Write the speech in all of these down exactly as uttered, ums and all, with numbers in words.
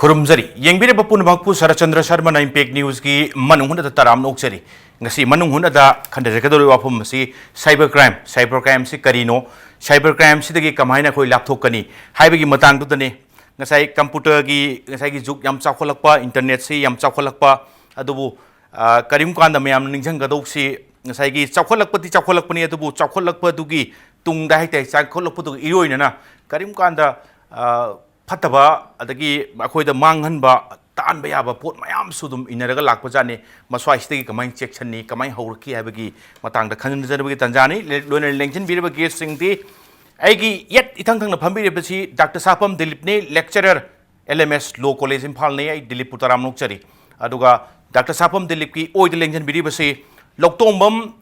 ꯈꯨꯔꯨꯝꯖꯔꯤ꯫ ꯌꯦꯡꯕꯤꯔꯤꯕ ꯄꯨꯝꯅꯃꯛꯄꯨ ꯁꯔꯠꯆꯟꯗ꯭ꯔ ꯁꯔꯃꯅ ꯏꯝꯄꯦꯛ ꯅ꯭ꯌꯨꯁꯀꯤ ꯃꯅꯨꯡ ꯍꯨꯠꯅꯗ ꯇꯔꯥꯝꯅ ꯑꯣꯛꯆꯔꯤ꯫ ꯉꯁꯤ ꯃꯅꯨꯡ ꯍꯨꯠꯅꯗ ꯈꯟꯅꯖꯒꯗꯧꯔꯤꯕ ꯋꯥꯐꯝ ꯑꯁꯤ cyber crime꯫ Cyber crimeꯁꯤ ꯀꯔꯤꯅꯣ? Cyber crimeꯁꯤꯗꯒꯤ ꯀꯃꯥꯏꯅ ꯑꯩꯈꯣꯏ ꯂꯥꯞꯊꯣꯛꯀꯅꯤ ꯍꯥꯏꯕꯒꯤ ꯃꯇꯥꯡꯗꯨꯗꯅꯤ꯫ ꯉꯁꯥꯏ computerꯒꯤ, ꯉꯁꯥꯏꯒꯤ ꯖꯨꯒ ꯌꯥꯝ ꯆꯥꯎꯈꯠꯂꯛꯄ, internetꯁꯤ ꯌꯥꯝ ꯆꯥꯎꯈꯠꯂꯛꯄ, ꯑꯗꯨꯕꯨ, ꯑ, ꯀꯔꯤꯒꯨꯝꯕ ꯀꯥꯟꯗ ꯃꯌꯥꯝꯅ ꯅꯤꯡꯁꯤꯡꯒꯗꯧꯁꯤ, ꯉꯁꯥꯏꯒꯤ ꯆꯥꯎꯈꯠꯂꯛꯄꯗꯤ ꯆꯥꯎꯈꯠꯂꯛꯄꯅꯤ, ꯑꯗꯨꯕꯨ ꯆꯥꯎꯈꯠꯂꯛꯄꯗꯨꯒꯤ ꯇꯨꯡꯗ ꯍꯥꯏꯇꯥꯔꯦ, ꯆꯥꯎꯈꯠꯂꯛꯄꯗꯨꯒꯤ ꯏꯔꯣꯏꯅꯅ ꯀꯔꯤꯒꯨꯝꯕ ꯀꯥꯟꯗ, ꯑ, ꯐꯠꯇꯕ, ꯑꯗꯒꯤ ꯑꯩꯈꯣꯏꯗ ꯃꯥꯡꯍꯟꯕ, ꯇꯥꯍꯟꯕ ꯌꯥꯕ ꯄꯣꯠ ꯃꯌꯥꯝꯁꯨ ꯑꯗꯨꯝ ꯏꯟꯅꯔꯒ ꯂꯥꯛꯄꯖꯥꯠꯅꯤ꯫ ꯃꯁ꯭ꯋꯥꯏꯁꯤꯗꯒꯤ ꯀꯃꯥꯏꯅ ꯆꯦꯛꯁꯤꯟꯅꯤ, ꯀꯃꯥꯏꯅ ꯍꯧꯔꯛꯈꯤ ꯍꯥꯏꯕꯒꯤ ꯃꯇꯥꯡꯗ ꯈꯟꯅꯖꯅꯕꯒꯤ ꯇꯥꯟꯖꯥꯅꯤ꯫ ꯂꯦ-, ꯂꯣꯏꯅꯅ ꯂꯦꯡꯁꯤꯟꯕꯤꯔꯤꯕ guestꯁꯤꯡꯗꯤ, ꯑꯩꯒꯤ ꯌꯦꯠ ꯏꯊꯪ ꯊꯪꯅ ꯐꯝꯕꯤꯔꯤꯕꯁꯤ ꯗꯥꯛꯇꯔ ꯁꯥꯄꯝ ꯗꯤꯂꯤꯞꯅꯤ, lecturer, L M S Law College ꯏꯝꯐꯥꯜꯅꯤ꯫ ꯑꯩ ꯗꯤꯂꯤꯞꯄꯨ ꯇꯔꯥꯝꯅ ꯑꯣꯛꯆꯔꯤ꯫ ꯑꯗꯨꯒ ꯗꯥꯛꯇꯔ ꯁꯥꯄꯝ ꯗꯤꯂꯤꯞꯀꯤ ꯑꯣꯏꯗ ꯂꯦꯡꯁꯤꯟꯕꯤꯔꯤꯕꯁꯤ ꯂꯧꯇꯣꯡꯕꯝ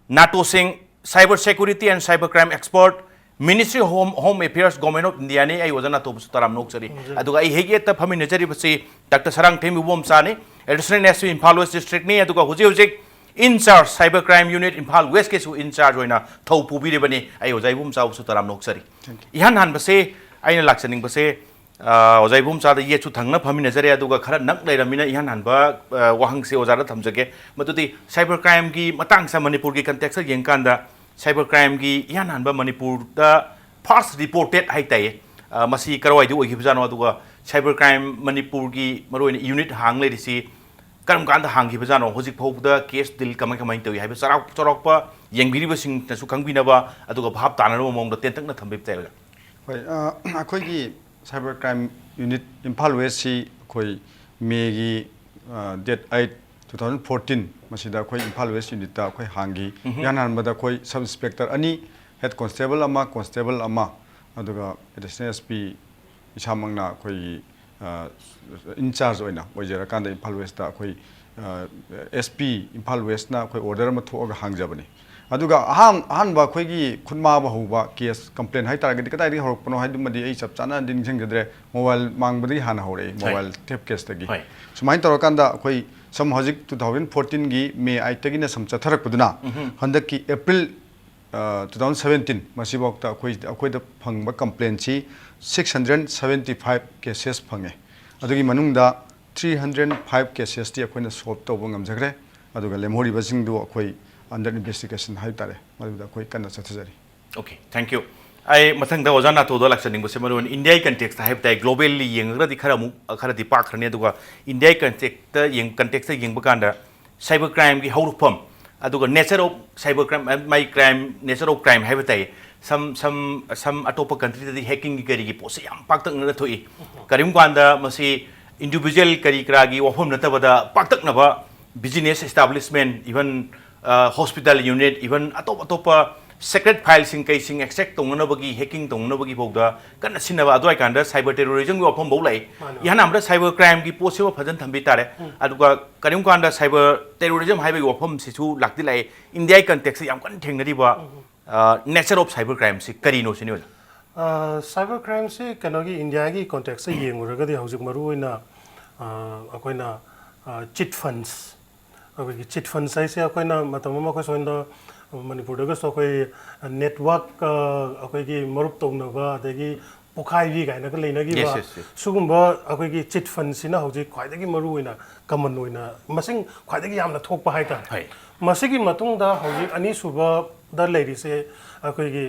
ꯅꯥꯇꯣ ꯁꯤꯡ, cyber security and cyber crime expert, Ministry of Home, Home Affairs, Government of Indiaꯅꯤ꯫ ꯑꯩ ꯑꯣꯖꯥ ꯅꯥꯇꯣꯕꯨꯁꯨ ꯇꯔꯥꯝꯅ ꯑꯣꯛꯆꯔꯤ꯫ ꯈꯨꯔꯨꯝꯖꯔꯤ꯫ ꯑꯗꯨꯒ ꯑꯩ ꯍꯦꯛ ꯌꯦꯠꯇ ꯐꯝꯃꯤꯟꯅꯖꯔꯤꯕꯁꯤ ꯗꯥꯛꯇꯔ ꯁꯔꯥꯡꯊꯦꯝ ꯏꯕꯣꯝꯆꯥꯅꯤ, Additional S P Imphal West Districtꯅꯤ, ꯑꯗꯨꯒ ꯍꯧꯖꯤꯛ ꯍꯧꯖꯤꯛ in charge Cyber Crime Unit Imphal Westꯀꯤꯁꯨ in charge ꯑꯣꯏꯅ ꯊꯧ ꯄꯨꯕꯤꯔꯤꯕꯅꯤ꯫ ꯑꯩ ꯑꯣꯖꯥ ꯏꯕꯣꯝꯆꯥꯕꯨꯁꯨ ꯇꯔꯥꯝꯅ ꯑꯣꯛꯆꯔꯤ꯫ Thank you꯫ ꯏꯍꯥꯟ ꯍꯥꯟꯕꯁꯦ ꯑꯩꯅ ꯂꯥꯛꯆꯅꯤꯡꯕꯁꯦ, ꯑ, ꯑꯣꯖꯥ ꯏꯕꯣꯝꯆꯥꯗ ꯌꯦꯠꯁꯨ ꯊꯪꯅ ꯐꯝꯃꯤꯟꯅꯖꯔꯦ, ꯑꯗꯨꯒ ꯈꯔ ꯅꯛ ꯂꯩꯔꯝꯃꯤꯅ ꯏꯍꯥꯟ ꯍꯥꯟꯕ, ꯑ, ꯋꯥꯍꯪꯁꯦ ꯑꯣꯖꯥꯗ ꯊꯝꯖꯒꯦ꯫ ꯃꯗꯨꯗꯤ cyber crimeꯒꯤ ꯃꯇꯥꯡꯁꯦ ꯃꯅꯤꯄꯨꯔꯒꯤ contextꯇ ꯌꯦꯡꯀꯥꯟꯗ cyber crimeꯒꯤ ꯏꯍꯥꯟ ꯍꯥꯟꯕ ꯃꯅꯤꯄꯨꯔꯗ first reported ꯍꯥꯏꯇꯥꯏꯌꯦ꯫ ꯑ, ꯃꯁꯤ ꯀꯔꯋꯥꯏꯗ ꯑꯣꯏꯈꯤꯕꯖꯥꯠꯅꯣ? ꯑꯗꯨꯒ cyber crime ꯃꯅꯤꯄꯨꯔꯒꯤ ꯃꯔꯨꯑꯣꯏꯅ unit ꯍꯥꯡ ꯂꯩꯔꯤꯁꯤ ꯀꯔꯝ ꯀꯥꯟꯗ ꯍꯥꯡꯈꯤꯕꯖꯥꯠꯅꯣ? ꯍꯧꯖꯤꯛ ꯐꯥꯎꯕꯗ case deal ꯀꯃꯥꯏ ꯀꯃꯥꯏꯅ ꯇꯧꯏ ꯍꯥꯏꯕ ꯆꯥꯎꯔꯥꯛ-, ꯆꯥꯎꯔꯥꯛꯄ ꯌꯦꯡꯕꯤꯔꯤꯕꯁꯤꯡꯅꯁꯨ ꯈꯪꯕꯤꯅꯕ, ꯑꯗꯨꯒ ꯚꯥꯞ ꯇꯥꯅꯅꯕ ꯃꯑꯣꯡꯗ ꯇꯦꯟꯇꯛꯅ ꯊꯝꯕꯤꯕ ꯇꯥꯏ, ꯑꯣꯖꯥ꯫ ꯍꯣꯏ, ꯑ, ꯑꯩꯈꯣꯏꯒꯤ cyber crime unit Imphal Westꯁꯤ ꯑꯩꯈꯣꯏ ꯃꯦꯒꯤ, ꯑ, date eight, two thousand fourteen ꯃꯁꯤꯗ ꯑꯩꯈꯣꯏ Imphal West unitꯇ ꯑꯩꯈꯣꯏ ꯍꯥꯡꯈꯤ꯫ ꯎꯝꯍꯨꯝ꯫ ꯏꯍꯥꯟ ꯍꯥꯟꯕꯗ ꯑꯩꯈꯣꯏ sub inspector ꯑꯅꯤ, head constable ꯑꯃ, constable ꯑꯃ, ꯑꯗꯨꯒ additional S P ꯏꯁꯥꯃꯛꯅ ꯑꯩꯈꯣꯏꯒꯤ, ꯑ, in charge ꯑꯣꯏꯅ ꯑꯣꯏꯖꯔꯀꯥꯟꯗ Imphal Westꯇ ꯑꯩꯈꯣꯏ, ꯑ, S P Imphal Westꯅ ꯑꯩꯈꯣꯏ order ꯑꯃ ꯊꯣꯛꯑꯒ ꯍꯥꯡꯖꯕꯅꯤ꯫ ꯑꯗꯨꯒ ꯑꯍꯥꯟ-, ꯑꯍꯥꯟꯕ ꯑꯩꯈꯣꯏꯒꯤ ꯈꯨꯠꯃꯥꯕ ꯍꯧꯕ case complaint ꯍꯥꯏꯇꯥꯔꯒꯗꯤ ꯀꯗꯥꯏꯗꯒꯤ ꯍꯧꯔꯛꯄꯅꯣ ꯍꯥꯏꯗꯨꯃꯗꯤ ꯑꯩ ꯆꯞ ꯆꯥꯅꯗꯤ ꯅꯤꯡꯁꯤꯡꯖꯗ꯭ꯔꯦ꯫ Mobile ꯃꯥꯡꯕꯗꯒꯤ ꯍꯥꯟꯅ ꯍꯧꯔꯛꯏ, ꯍꯣꯏ꯫ Mobile theft caseꯇꯒꯤ꯫ ꯍꯣꯏ꯫ ꯁꯨꯃꯥꯏꯅ ꯇꯧꯔꯀꯥꯟꯗ ꯑꯩꯈꯣꯏ ꯁꯝ ꯍꯧꯖꯤꯛ two thousand fourteenꯒꯤ May eightꯇꯒꯤꯅ ꯁꯨꯝ ꯆꯠꯊꯔꯛꯄꯗꯨꯅ ꯎꯝꯍꯨꯝ꯫ ꯍꯟꯗꯛꯀꯤ April, ꯑ, two thousand seventeen ꯃꯁꯤꯐꯥꯎꯗ ꯑꯩꯈꯣꯏ, ꯑꯩꯈꯣꯏꯗ ꯐꯪꯕ complaintꯁꯤ six hundred seventy five cases ꯐꯪꯉꯦ꯫ ꯑꯗꯨꯒꯤ ꯃꯅꯨꯡꯗ three hundred five cases T ꯑꯩꯈꯣꯏꯅ solve ꯇꯧꯕ ꯉꯝꯖꯈ꯭ꯔꯦ꯫ ꯑꯗꯨꯒ ꯂꯦꯝꯍꯧꯔꯤꯕꯁꯤꯡꯗꯨ ꯑꯩꯈꯣꯏ under investigation ꯍꯥꯏꯕ ꯇꯥꯔꯦ, ꯃꯗꯨꯗ ꯑꯩꯈꯣꯏ ꯀꯟꯅ ꯆꯠꯊꯖꯔꯤ꯫ Okay, thank you. ꯑꯩ ꯃꯊꯪꯗ ꯑꯣꯖꯥ ꯅꯥꯇꯣꯗ ꯂꯥꯛꯆꯅꯤꯡꯕꯁꯦ, ꯃꯔꯨ ꯑꯣꯏꯅ ꯏꯟꯗꯤꯌꯥꯒꯤ context ꯇ ꯍꯥꯏꯕ ꯇꯥꯏ, globally ꯌꯦꯡꯉꯒꯗꯤ ꯈꯔ ꯑꯃꯨꯛ, ꯈꯔꯗꯤ ꯄꯥꯛꯈ꯭ꯔꯅꯤ, ꯑꯗꯨꯒ ꯏꯟꯗꯤꯌꯥꯒꯤ context ꯇ ꯌꯦꯡ-, context ꯇ ꯌꯦꯡꯕ ꯀꯥꯟꯗ cyber crime ꯒꯤ ꯍꯧꯔꯛꯐꯝ, ꯑꯗꯨꯒ nature of cyber crime, my crime, nature of crime ꯍꯥꯏꯕ ꯇꯥꯏ, some, some, some ꯑꯇꯣꯞꯄ country ꯗꯗꯤ hacking ꯒꯤ ꯀꯔꯤꯒꯤ ꯄꯣꯠꯁꯦ ꯌꯥꯝ ꯄꯥꯛꯇꯛꯅꯅ ꯊꯣꯛꯏ꯫ ꯀꯔꯤꯒꯨꯝꯕ ꯀꯥꯟꯗ ꯃꯁꯤ individual ꯀꯔꯤ ꯀꯔꯥꯒꯤ ꯋꯥꯐꯝ ꯅꯠꯇꯕꯗ ꯄꯥꯛꯇꯛꯅꯕ business establishment, even hospital unit, even ꯑꯇꯣꯞ ꯑꯇꯣꯞꯄ secret file ꯁꯤꯡ ꯀꯩꯁꯤꯡ extract ꯇꯧꯅꯅꯕꯒꯤ, hacking ꯇꯧꯅꯅꯕꯒꯤ ꯐꯥꯎꯗ ꯀꯟꯅ ꯁꯤꯖꯤꯟꯅꯕ, ꯑꯗꯨꯋꯥꯏ ꯀꯥꯟꯗ cyber terrorism ꯒꯤ ꯋꯥꯐꯝ ꯐꯥꯎ ꯂꯥꯛꯏ꯫ ꯃꯥꯅꯦ꯫ ꯏꯍꯥꯟ ꯍꯥꯟꯕꯗ cyber crime ꯒꯤ ꯄꯣꯠꯁꯤꯃ ꯐꯖꯅ ꯊꯝꯕꯤ ꯇꯥꯔꯦ꯫ ꯑꯗꯨꯒ ꯀꯔꯤꯒꯨꯝꯕ ꯀꯥꯟꯗ cyber terrorism ꯍꯥꯏꯕꯒꯤ ꯋꯥꯐꯝꯁꯤꯁꯨ ꯂꯥꯛꯇꯤ ꯂꯥꯛꯏ꯫ ꯏꯟꯗꯤꯌꯥꯒꯤ context ꯇ ꯌꯥꯝ ꯀꯟꯅ ꯊꯦꯡꯅꯔꯤꯕ nature of cyber crime ꯁꯤ ꯀꯔꯤꯅꯣ ꯁꯤꯅꯤ, ꯑꯣꯖꯥ? Cyber crime ꯁꯤ ꯀꯩꯅꯣꯒꯤ ꯏꯟꯗꯤꯌꯥꯒꯤ context ꯇ ꯌꯦꯡꯉꯨꯔꯒꯗꯤ ꯍꯧꯖꯤꯛ ꯃꯔꯨ ꯑꯣꯏꯅ ꯑ, ꯑꯩꯈꯣꯏꯅ chit funds, ꯑꯩꯈꯣꯏꯒꯤ chit funds ꯍꯥꯏꯁꯦ ꯑꯩꯈꯣꯏꯅ ꯃꯇꯝ ꯑꯃ ꯑꯩꯈꯣꯏ ꯁꯣꯝꯗ ꯃꯅꯤꯄꯨꯔꯗꯒꯁꯨ ꯑꯩꯈꯣꯏ network, ꯑ, ꯑꯩꯈꯣꯏꯒꯤ ꯃꯔꯨꯞ ꯇꯧꯅꯕ, ꯑꯗꯒꯤ ꯄꯣꯈꯥꯏꯕꯤ ꯀꯥꯏꯅꯒ ꯂꯩꯅꯈꯤꯕ Yes, yes, yes. ꯁꯤꯒꯨꯝꯕ ꯑꯩꯈꯣꯏꯒꯤ chit funds ꯁꯤꯅ ꯍꯧꯖꯤꯛ ꯈ꯭ꯋꯥꯏꯗꯒꯤ ꯃꯔꯨ ꯑꯣꯏꯅ common ꯑꯣꯏꯅ ꯃꯁꯤꯡ ꯈ꯭ꯋꯥꯏꯗꯒꯤ ꯌꯥꯝꯅ ꯊꯣꯛꯄ ꯍꯥꯏꯇꯥꯔꯦ꯫ ꯍꯣꯏ꯫ ꯃꯁꯤꯒꯤ ꯃꯇꯨꯡꯗ ꯍꯧꯖꯤꯛ ꯑꯅꯤꯁꯨꯕꯗ ꯂꯩꯔꯤꯁꯦ ꯑꯩꯈꯣꯏꯒꯤ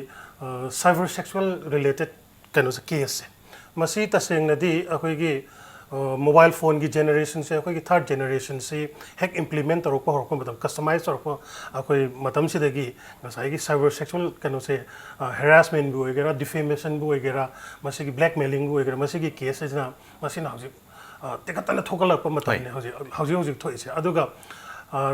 cyber sexual related ꯀꯩꯅꯣꯁꯦ, case ꯁꯦ꯫ ꯃꯁꯤ ꯇꯁꯦꯡꯅꯗꯤ ꯑꯩꯈꯣꯏꯒꯤ mobile phone ꯒꯤ generation ꯁꯦ, ꯑꯩꯈꯣꯏꯒꯤ third generation ꯁꯤ ꯍꯦꯛ implement ꯇꯧꯔꯛꯄ ꯍꯧꯔꯛꯄ ꯃꯇꯝ, customize ꯇꯧꯔꯛꯄ ꯑꯩꯈꯣꯏ ꯃꯇꯝꯁꯤꯗꯒꯤ ꯉꯁꯥꯏꯒꯤ cyber sexual ꯀꯩꯅꯣꯁꯦ, harassment ꯕꯨ ꯑꯣꯏꯒꯦꯔꯥ, defamation ꯕꯨ ꯑꯣꯏꯒꯦꯔꯥ, ꯃꯁꯤꯒꯤ blackmailing ꯕꯨ ꯑꯣꯏꯒꯦꯔꯥ, ꯃꯁꯤꯒꯤ case ꯁꯤꯅ, ꯃꯁꯤꯅ ꯍꯧꯖꯤꯛ ꯇꯤꯈꯠꯇꯅ ꯊꯣꯛꯒꯠꯂꯛꯄ ꯃꯇꯝꯅꯤ ꯍꯧꯖꯤꯛ, ꯍꯧꯖꯤꯛ ꯍꯧꯖꯤꯛ ꯊꯣꯛꯏꯁꯦ꯫ ꯑꯗꯨꯒ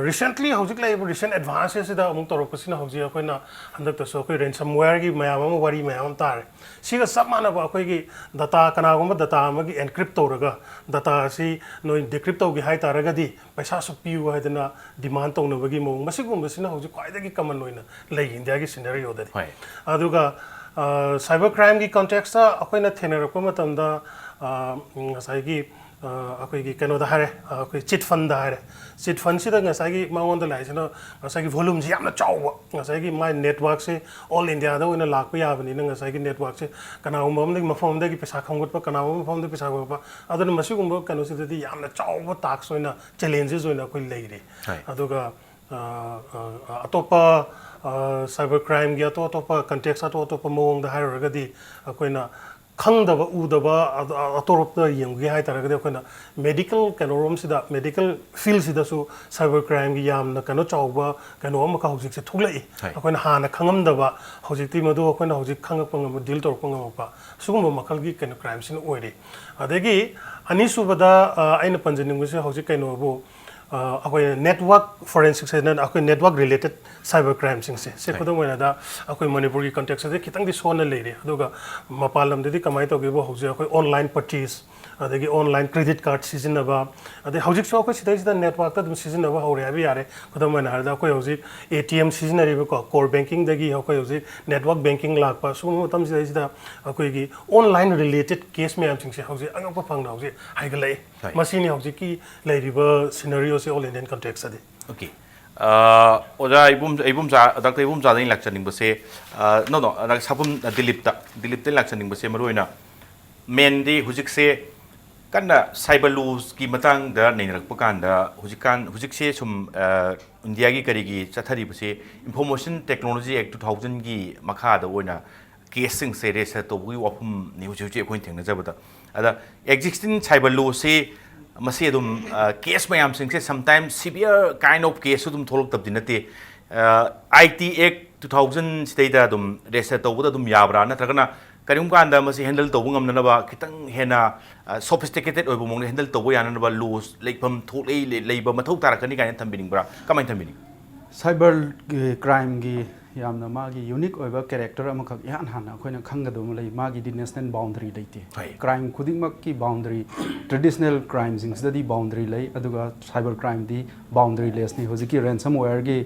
recently, ꯍꯧꯖꯤꯛ ꯂꯩꯔꯤꯕ recent advance ꯁꯤꯗ ꯑꯃꯨꯛ ꯇꯧꯔꯛꯄꯁꯤꯅ ꯍꯧꯖꯤꯛ ꯑꯩꯈꯣꯏꯅ ꯍꯟꯗꯛꯇꯁꯨ ꯑꯩꯈꯣꯏ ransomware ꯒꯤ ꯃꯌꯥꯝ ꯑꯃ, ꯋꯥꯔꯤ ꯃꯌꯥꯝ ꯑꯃ ꯇꯥꯔꯦ꯫ ꯁꯤꯒ ꯆꯞ ꯃꯥꯟꯅꯕ ꯑꯩꯈꯣꯏꯒꯤ data, ꯀꯅꯥꯒꯨꯝꯕ data ꯑꯃꯒꯤ encrypt ꯇꯧꯔꯒ, data ꯑꯁꯤ ꯅꯣꯏ decrypt ꯇꯧꯒꯦ ꯍꯥꯏ ꯇꯥꯔꯒꯗꯤ ꯄꯩꯁꯥ ꯑꯁꯨꯛ ꯄꯤꯌꯨ ꯍꯥꯏꯗꯅ demand ꯇꯧꯅꯕꯒꯤ ꯃꯑꯣꯡ, ꯃꯁꯤꯒꯨꯝꯕꯁꯤꯅ ꯍꯧꯖꯤꯛ ꯈ꯭ꯋꯥꯏꯗꯒꯤ common ꯑꯣꯏꯅ ꯂꯩ ꯏꯟꯗꯤꯌꯥꯒꯤ scenario ꯗꯗꯤ꯫ ꯍꯣꯏ꯫ ꯑꯗꯨꯒ cyber crime ꯒꯤ context ꯇ ꯑꯩꯈꯣꯏꯅ ꯊꯦꯡꯅꯔꯛꯄ ꯃꯇꯝꯗ, ꯉꯁꯥꯏꯒꯤ ꯑꯩꯈꯣꯏꯒꯤ ꯀꯩꯅꯣꯗ ꯍꯥꯏꯔꯦ, ꯑꯩꯈꯣꯏ ꯆꯤꯠ ꯐꯟꯗ ꯍꯥꯏꯔꯦ꯫ ꯆꯤꯠ ꯐꯟꯁꯤꯗ ꯉꯁꯥꯏꯒꯤ ꯃꯉꯣꯟꯗ ꯂꯥꯛꯏꯁꯤꯅ ꯉꯁꯥꯏꯒꯤ volumeꯁꯤ ꯌꯥꯝꯅ ꯆꯥꯎꯕ, ꯉꯁꯥꯏꯒꯤ ꯃꯥꯏ networkꯁꯦ all Indiaꯗ ꯑꯣꯏꯅ ꯂꯥꯛꯄ ꯌꯥꯕꯅꯤꯅ, ꯉꯁꯥꯏꯒꯤ networkꯁꯦ ꯀꯅꯥꯒꯨꯝꯕ ꯑꯃꯗꯒꯤ, ꯃꯐꯝ ꯑꯃꯗꯒꯤ ꯄꯩꯁꯥ ꯈꯣꯝꯒꯠꯄ, ꯀꯅꯥꯒꯨꯝꯕ ꯃꯐꯝꯗ ꯄꯩꯁꯥ ꯈꯣꯝꯒꯠꯄ, ꯑꯗꯨꯅ ꯃꯁꯤꯒꯨꯝꯕ ꯀꯩꯅꯣꯁꯤꯗꯗꯤ ꯌꯥꯝꯅ ꯆꯥꯎꯕ task ꯑꯣꯏꯅ, challenges ꯑꯣꯏꯅ ꯑꯩꯈꯣꯏ ꯂꯩꯔꯤ꯫ ꯑꯗꯨꯒ ꯑꯇꯣꯞꯄ cyber crimeꯒꯤ ꯑꯇꯣꯞ ꯑꯇꯣꯞꯄ context, ꯑꯇꯣꯞ ꯑꯇꯣꯞꯄ ꯃꯑꯣꯡꯗ ꯍꯥꯏꯔꯨꯔꯒꯗꯤ, ꯑꯩꯈꯣꯏꯅ ꯈꯪꯗꯕ ꯎꯗꯕ ꯑꯇꯣꯞꯄꯗ ꯌꯦꯡꯕꯒꯤ ꯍꯥꯏꯇꯥꯔꯒꯗꯤ, ꯑꯩꯈꯣꯏꯅ medical ꯀꯩꯅꯣꯔꯣꯝꯁꯤꯗ, medical fieldꯁꯤꯗꯁꯨ cyber crimeꯒꯤ ꯌꯥꯝꯅ ꯀꯩꯅꯣ ꯆꯥꯎꯕ ꯀꯩꯅꯣ ꯑꯃꯈꯛ ꯍꯧꯖꯤꯛꯁꯦ ꯊꯣꯛꯂꯛꯏ꯫ ꯑꯩꯈꯣꯏꯅ ꯍꯥꯟꯅ ꯈꯪꯉꯝꯗꯕ, ꯍꯧꯖꯤꯛꯇꯤ ꯃꯗꯨ ꯑꯩꯈꯣꯏꯅ ꯍꯧꯖꯤꯛ ꯈꯪꯉꯛꯄ ꯉꯝꯕ, deal ꯇꯧꯔꯛꯄ ꯉꯝꯃꯛꯄ, ꯁꯤꯒꯨꯝꯕ ꯃꯈꯜꯒꯤ ꯀꯩꯅꯣ crimeꯁꯤꯅ ꯑꯣꯏꯔꯤ꯫ ꯑꯗꯒꯤ ꯑꯅꯤꯁꯨꯕꯗ ꯑꯩꯅ ꯄꯟꯖꯅꯤꯡꯕꯁꯦ ꯍꯧꯖꯤꯛ ꯀꯩꯅꯣꯕꯨ, ꯑꯩꯈꯣꯏ network forensics ꯍꯥꯏꯅ ꯑꯩꯈꯣꯏ network related cyber crimeꯁꯤꯡꯁꯦ, ꯁꯦ ꯈꯨꯗꯝ ꯑꯣꯏꯅꯗ ꯑꯩꯈꯣꯏ ꯃꯅꯤꯄꯨꯔꯒꯤ contextꯇꯗꯤ ꯈꯤꯇꯪꯗꯤ ꯁꯣꯟꯅ ꯂꯩꯔꯦ꯫ ꯑꯗꯨꯒ ꯃꯄꯥꯟ ꯂꯝꯗꯗꯤ ꯀꯃꯥꯏꯅ ꯇꯧꯒꯦꯕꯨ, ꯍꯧꯖꯤꯛ ꯑꯩꯈꯣꯏ online purchase, ꯑꯗꯒꯤ online credit card ꯁꯤꯖꯤꯟꯅꯕ, ꯑꯗꯩ ꯍꯧꯖꯤꯛꯁꯨ ꯑꯩꯈꯣꯏ ꯁꯤꯗꯩꯁꯤꯗ networkꯇ ꯑꯗꯨꯝ ꯁꯤꯖꯤꯟꯅꯕ ꯍꯧꯔꯦ ꯍꯥꯏꯕ ꯌꯥꯔꯦ꯫ ꯈꯨꯗꯝ ꯑꯣꯏꯅ ꯍꯥꯏꯔꯕꯗ, ꯑꯩꯈꯣꯏ ꯍꯧꯖꯤꯛ ATM ꯁꯤꯖꯤꯟꯅꯔꯤꯕꯀꯣ, core bankingꯗꯒꯤ ꯑꯩꯈꯣꯏ ꯍꯧꯖꯤꯛ network banking ꯂꯥꯛꯄ, ꯁꯤꯒꯨꯝꯕ ꯃꯇꯝꯁꯤꯗꯩꯁꯤꯗ ꯑꯩꯈꯣꯏꯒꯤ online related case ꯃꯌꯥꯝꯁꯤꯡꯁꯦ ꯍꯧꯖꯤꯛ ꯑꯉꯛꯄ ꯐꯪꯅ ꯍꯧꯖꯤꯛ ꯍꯥꯏꯒꯠꯂꯛꯏ꯫ ꯃꯁꯤꯅꯤ ꯍꯧꯖꯤꯛꯀꯤ ꯂꯩꯔꯤꯕ scenarioꯁꯦ all Indian contextꯇꯗꯤ꯫ OK꯫ ꯑꯣꯖꯥ ꯏꯕꯣꯝ, ꯏꯕꯣꯝꯆꯥ, ꯗꯥꯛꯇꯔ ꯏꯕꯣꯝꯆꯥꯗ ꯑꯩꯅ ꯂꯥꯛꯆꯅꯤꯡꯕꯁꯦ, no, no, ꯁꯥꯐꯨꯝ, ꯗꯤꯂꯤꯞꯇ, ꯗꯤꯂꯤꯞꯇ ꯂꯥꯛꯆꯅꯤꯡꯕꯁꯦ ꯃꯔꯨ ꯑꯣꯏꯅ mainly ꯍꯧꯖꯤꯛꯁꯦ ꯀꯟꯅ cyber lawsꯀꯤ ꯃꯇꯥꯡꯗ ꯅꯩꯅꯔꯛꯄ ꯀꯥꯟꯗ, ꯍꯧꯖꯤꯛꯀꯥꯟ, ꯍꯧꯖꯤꯛꯁꯦ ꯁꯨꯝ Indiaꯒꯤ ꯀꯔꯤꯒꯤ ꯆꯠꯊꯔꯤꯕꯁꯦ Information Technology Act two thousandꯒꯤ ꯃꯈꯥꯗ ꯑꯣꯏꯅ caseꯁꯤꯡꯁꯦ register ꯇꯧꯕꯒꯤ ꯋꯥꯐꯝꯅꯤ ꯍꯧꯖꯤꯛ ꯍꯧꯖꯤꯛ ꯑꯩꯈꯣꯏꯅ ꯊꯦꯡꯅꯖꯕꯗ꯫ ꯑꯗ existing cyber lawꯁꯤ ꯃꯁꯤ ꯑꯗꯨꯝ case ꯃꯌꯥꯝꯁꯤꯡꯁꯦ sometimes severe kind of caseꯁꯨ ꯑꯗꯨꯝ ꯊꯣꯛꯂꯛꯇꯕꯗꯤ ꯅꯠꯇꯦ꯫ ITAct two thousand ꯁꯤꯗꯩꯗ ꯑꯗꯨꯝ register ꯇꯧꯕꯗ ꯑꯗꯨꯝ ꯌꯥꯕ꯭ꯔꯥ, ꯅꯠꯇ꯭ꯔꯒꯅ ꯀꯔꯤꯒꯨꯝꯕ ꯀꯥꯟꯗ ꯃꯁꯤ handle ꯇꯧꯕ ꯉꯝꯅꯅꯕ ꯈꯤꯇꯪ ꯍꯦꯟꯅ sophisticated ꯑꯣꯏꯕ ꯃꯑꯣꯡꯗ handle ꯇꯧꯕ ꯌꯥꯅꯅꯕ laws ꯂꯩꯐꯝ ꯊꯣꯛꯂꯛꯏ, ꯂꯩ-, ꯂꯩꯕ ꯃꯊꯧ ꯇꯥꯔꯛꯀꯅꯤ ꯀꯥꯏꯅ ꯊꯝꯕꯤꯅꯤꯡꯕ꯭ꯔꯥ? ꯀꯃꯥꯏꯅ ꯊꯝꯕꯤꯅꯤꯡ? Cyber crimeꯒꯤ ꯌꯥꯝꯅ ꯃꯥꯒꯤ unique ꯑꯣꯏꯕ character ꯑꯃꯈꯛ ꯏꯍꯥꯟ ꯍꯥꯟꯅ ꯑꯩꯈꯣꯏꯅ ꯈꯪꯒꯗꯕ ꯑꯃ ꯂꯩ, ꯃꯥꯒꯤꯗꯤ national boundary ꯂꯩꯇꯦ꯫ Crime ꯈꯨꯗꯤꯡꯃꯛꯀꯤ boundary, traditional crimeꯁꯤꯡꯁꯤꯗꯗꯤ boundary ꯂꯩ, ꯑꯗꯨꯒ cyber crimeꯗꯤ boundarylessꯅꯤ꯫ ꯍꯧꯖꯤꯛꯀꯤ ransomwareꯒꯤ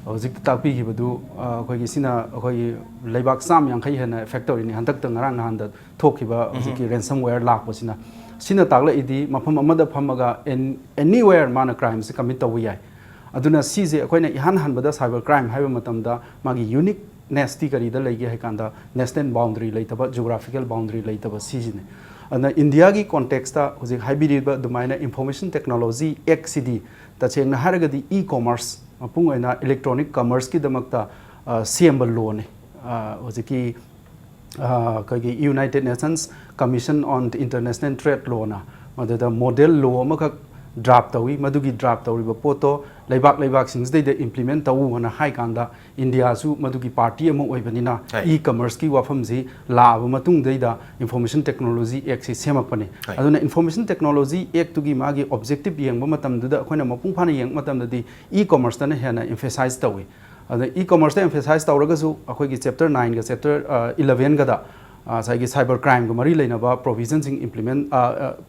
ꯍꯧꯖꯤꯛ ꯇꯥꯛꯄꯤꯈꯤꯕꯗꯨ, ꯑꯩꯈꯣꯏꯒꯤ ꯁꯤꯅ ꯑꯩꯈꯣꯏꯒꯤ ꯂꯩꯕꯥꯛ ꯆꯥꯝ ꯌꯥꯡꯈꯩ ꯍꯦꯟꯅ affect ꯇꯧꯔꯤꯅꯤ ꯍꯟꯗꯛꯇ ꯉꯔꯥꯡ ꯅꯍꯥꯟꯗ ꯊꯣꯛꯈꯤꯕ ꯍꯧꯖꯤꯛꯀꯤ ransomware ꯂꯥꯛꯄꯁꯤꯅ꯫ ꯁꯤꯅ ꯇꯥꯛꯂꯛꯏꯗꯤ ꯃꯐꯝ ꯑꯃꯗ ꯐꯝꯃꯒ ꯑꯦꯟ ꯑꯦꯅꯤꯋꯦꯌꯔ ꯃꯥꯅ ꯀ꯭ꯔꯥꯏꯝꯁꯦ ꯀꯃꯤꯠ ꯇꯧꯕ ꯌꯥꯏ꯫ ꯑꯗꯨꯅ ꯁꯤꯁꯦ ꯑꯩꯈꯣꯏꯅ ꯏꯍꯥꯟ ꯍꯥꯟꯕꯗ ꯁꯥꯏꯕꯔ ꯀ꯭ꯔꯥꯏꯝ ꯍꯥꯏꯕ ꯃꯇꯝꯗ ꯃꯥꯒꯤ ꯌꯨꯅꯤꯛꯅꯦꯁꯇꯤ ꯀꯔꯤꯗ ꯂꯩꯒꯦ ꯍꯥꯏ ꯀꯥꯟꯗ ꯅꯦꯁꯅꯦꯜ ꯕꯥꯎꯟꯗꯔꯤ ꯂꯩꯇꯕ, ꯖꯤꯑꯣꯒ꯭ꯔꯥꯐꯤꯀꯦꯜ ꯕꯥꯎꯟꯗꯔꯤ ꯂꯩꯇꯕ ꯁꯤꯁꯤꯅꯦ꯫ ꯑꯗꯨꯅ ꯏꯟꯗꯤꯌꯥꯒꯤ ꯀꯣꯟꯇꯦꯛꯁꯇ ꯍꯧꯖꯤꯛ ꯍꯥꯏꯕꯤꯔꯤꯕ ꯑꯗꯨꯃꯥꯏꯅ ꯏꯟꯐꯣꯔꯃꯦꯁꯟ ꯇꯦꯛꯅꯣꯂꯣꯖꯤ ꯑꯦꯛꯁꯤꯗꯤ ꯇꯁꯦꯡꯅ ꯍꯥꯏꯔꯒꯗꯤ ꯏ ꯀꯣꯃꯔꯁ, ꯃꯄꯨꯡ ꯑꯣꯏꯅ ꯏꯂꯦꯛꯇ꯭ꯔꯣꯅꯤꯛ ꯀꯃꯔꯁꯀꯤꯗꯃꯛꯇ ꯑ, ꯁꯦꯝꯕ ꯂꯣꯅꯤ꯫ ꯑ, ꯍꯧꯖꯤꯛꯀꯤ ꯑ, ꯑꯩꯈꯣꯏꯒꯤ United Nations Commission on International Trade Lawꯅ ꯃꯗꯨꯗ ꯃꯣꯗꯦꯜ ꯂꯣ ꯑꯃꯈꯛ ꯗ꯭ꯔꯥꯐ ꯇꯧꯏ꯫ ꯃꯗꯨꯒꯤ ꯗ꯭ꯔꯥꯐ ꯇꯧꯔꯤꯕ ꯄꯣꯠꯇꯣ ꯂꯩꯕꯥꯛ ꯂꯩꯕꯥꯛꯁꯤꯡꯁꯤꯗꯩꯗ ꯏꯝꯄ꯭ꯂꯤꯃꯦꯟ ꯇꯧꯅ ꯍꯥꯏ ꯀꯥꯟꯗ ꯏꯟꯗꯤꯌꯥꯁꯨ ꯃꯗꯨꯒꯤ ꯄꯥꯔꯇꯤ ꯑꯃ ꯑꯣꯏꯕꯅꯤꯅ ꯍꯣꯏ꯫ ꯏ ꯀꯃꯔꯁꯀꯤ ꯋꯥꯐꯝꯁꯤ ꯂꯥꯛꯑꯕ ꯃꯇꯨꯡꯗꯩꯗ ꯏꯟꯐꯣꯔꯃꯦꯁꯟ ꯇꯦꯛꯅꯣꯂꯣꯖꯤ ꯑꯦꯛꯁꯤ ꯁꯦꯝꯃꯛꯄꯅꯤ꯫ ꯍꯣꯏ꯫ ꯑꯗꯨꯅ ꯏꯟꯐꯣꯔꯃꯦꯁꯟ ꯇꯦꯛꯅꯣꯂꯣꯖꯤ ꯑꯦꯛꯇꯨꯒꯤ ꯃꯥꯒꯤ ꯑꯣꯕꯖꯦꯛꯇꯤꯞ ꯌꯦꯡꯕ ꯃꯇꯝꯗꯨꯗ ꯑꯩꯈꯣꯏꯅ ꯃꯄꯨꯡ ꯐꯥꯅ ꯌꯦꯡꯕ ꯃꯇꯝꯗꯗꯤ ꯏ ꯀꯣꯃꯔꯁꯇꯅ ꯍꯦꯟꯅ ꯏꯝꯐꯦꯁꯥꯏꯁ ꯇꯧꯏ꯫ ꯑꯗ ꯏ ꯀꯣꯃꯔꯁꯇ ꯏꯝꯐꯦꯁꯥꯏꯁ ꯇꯧꯔꯒꯁꯨ ꯑꯩꯈꯣꯏꯒꯤ ꯆꯦꯞꯇꯔ ꯅꯥꯏꯟꯒ ꯆꯦꯞꯇꯔ ꯏꯂꯚꯦꯟꯒꯗ ꯉꯁꯥꯏꯒꯤ ꯁꯥꯏꯕꯔ ꯀ꯭ꯔꯥꯏꯝꯒ ꯃꯔꯤ ꯂꯩꯅꯕ ꯄ꯭ꯔꯣꯚꯤꯖꯟꯁꯤꯡ ꯏꯝꯄ꯭ꯂꯤꯃꯦꯟ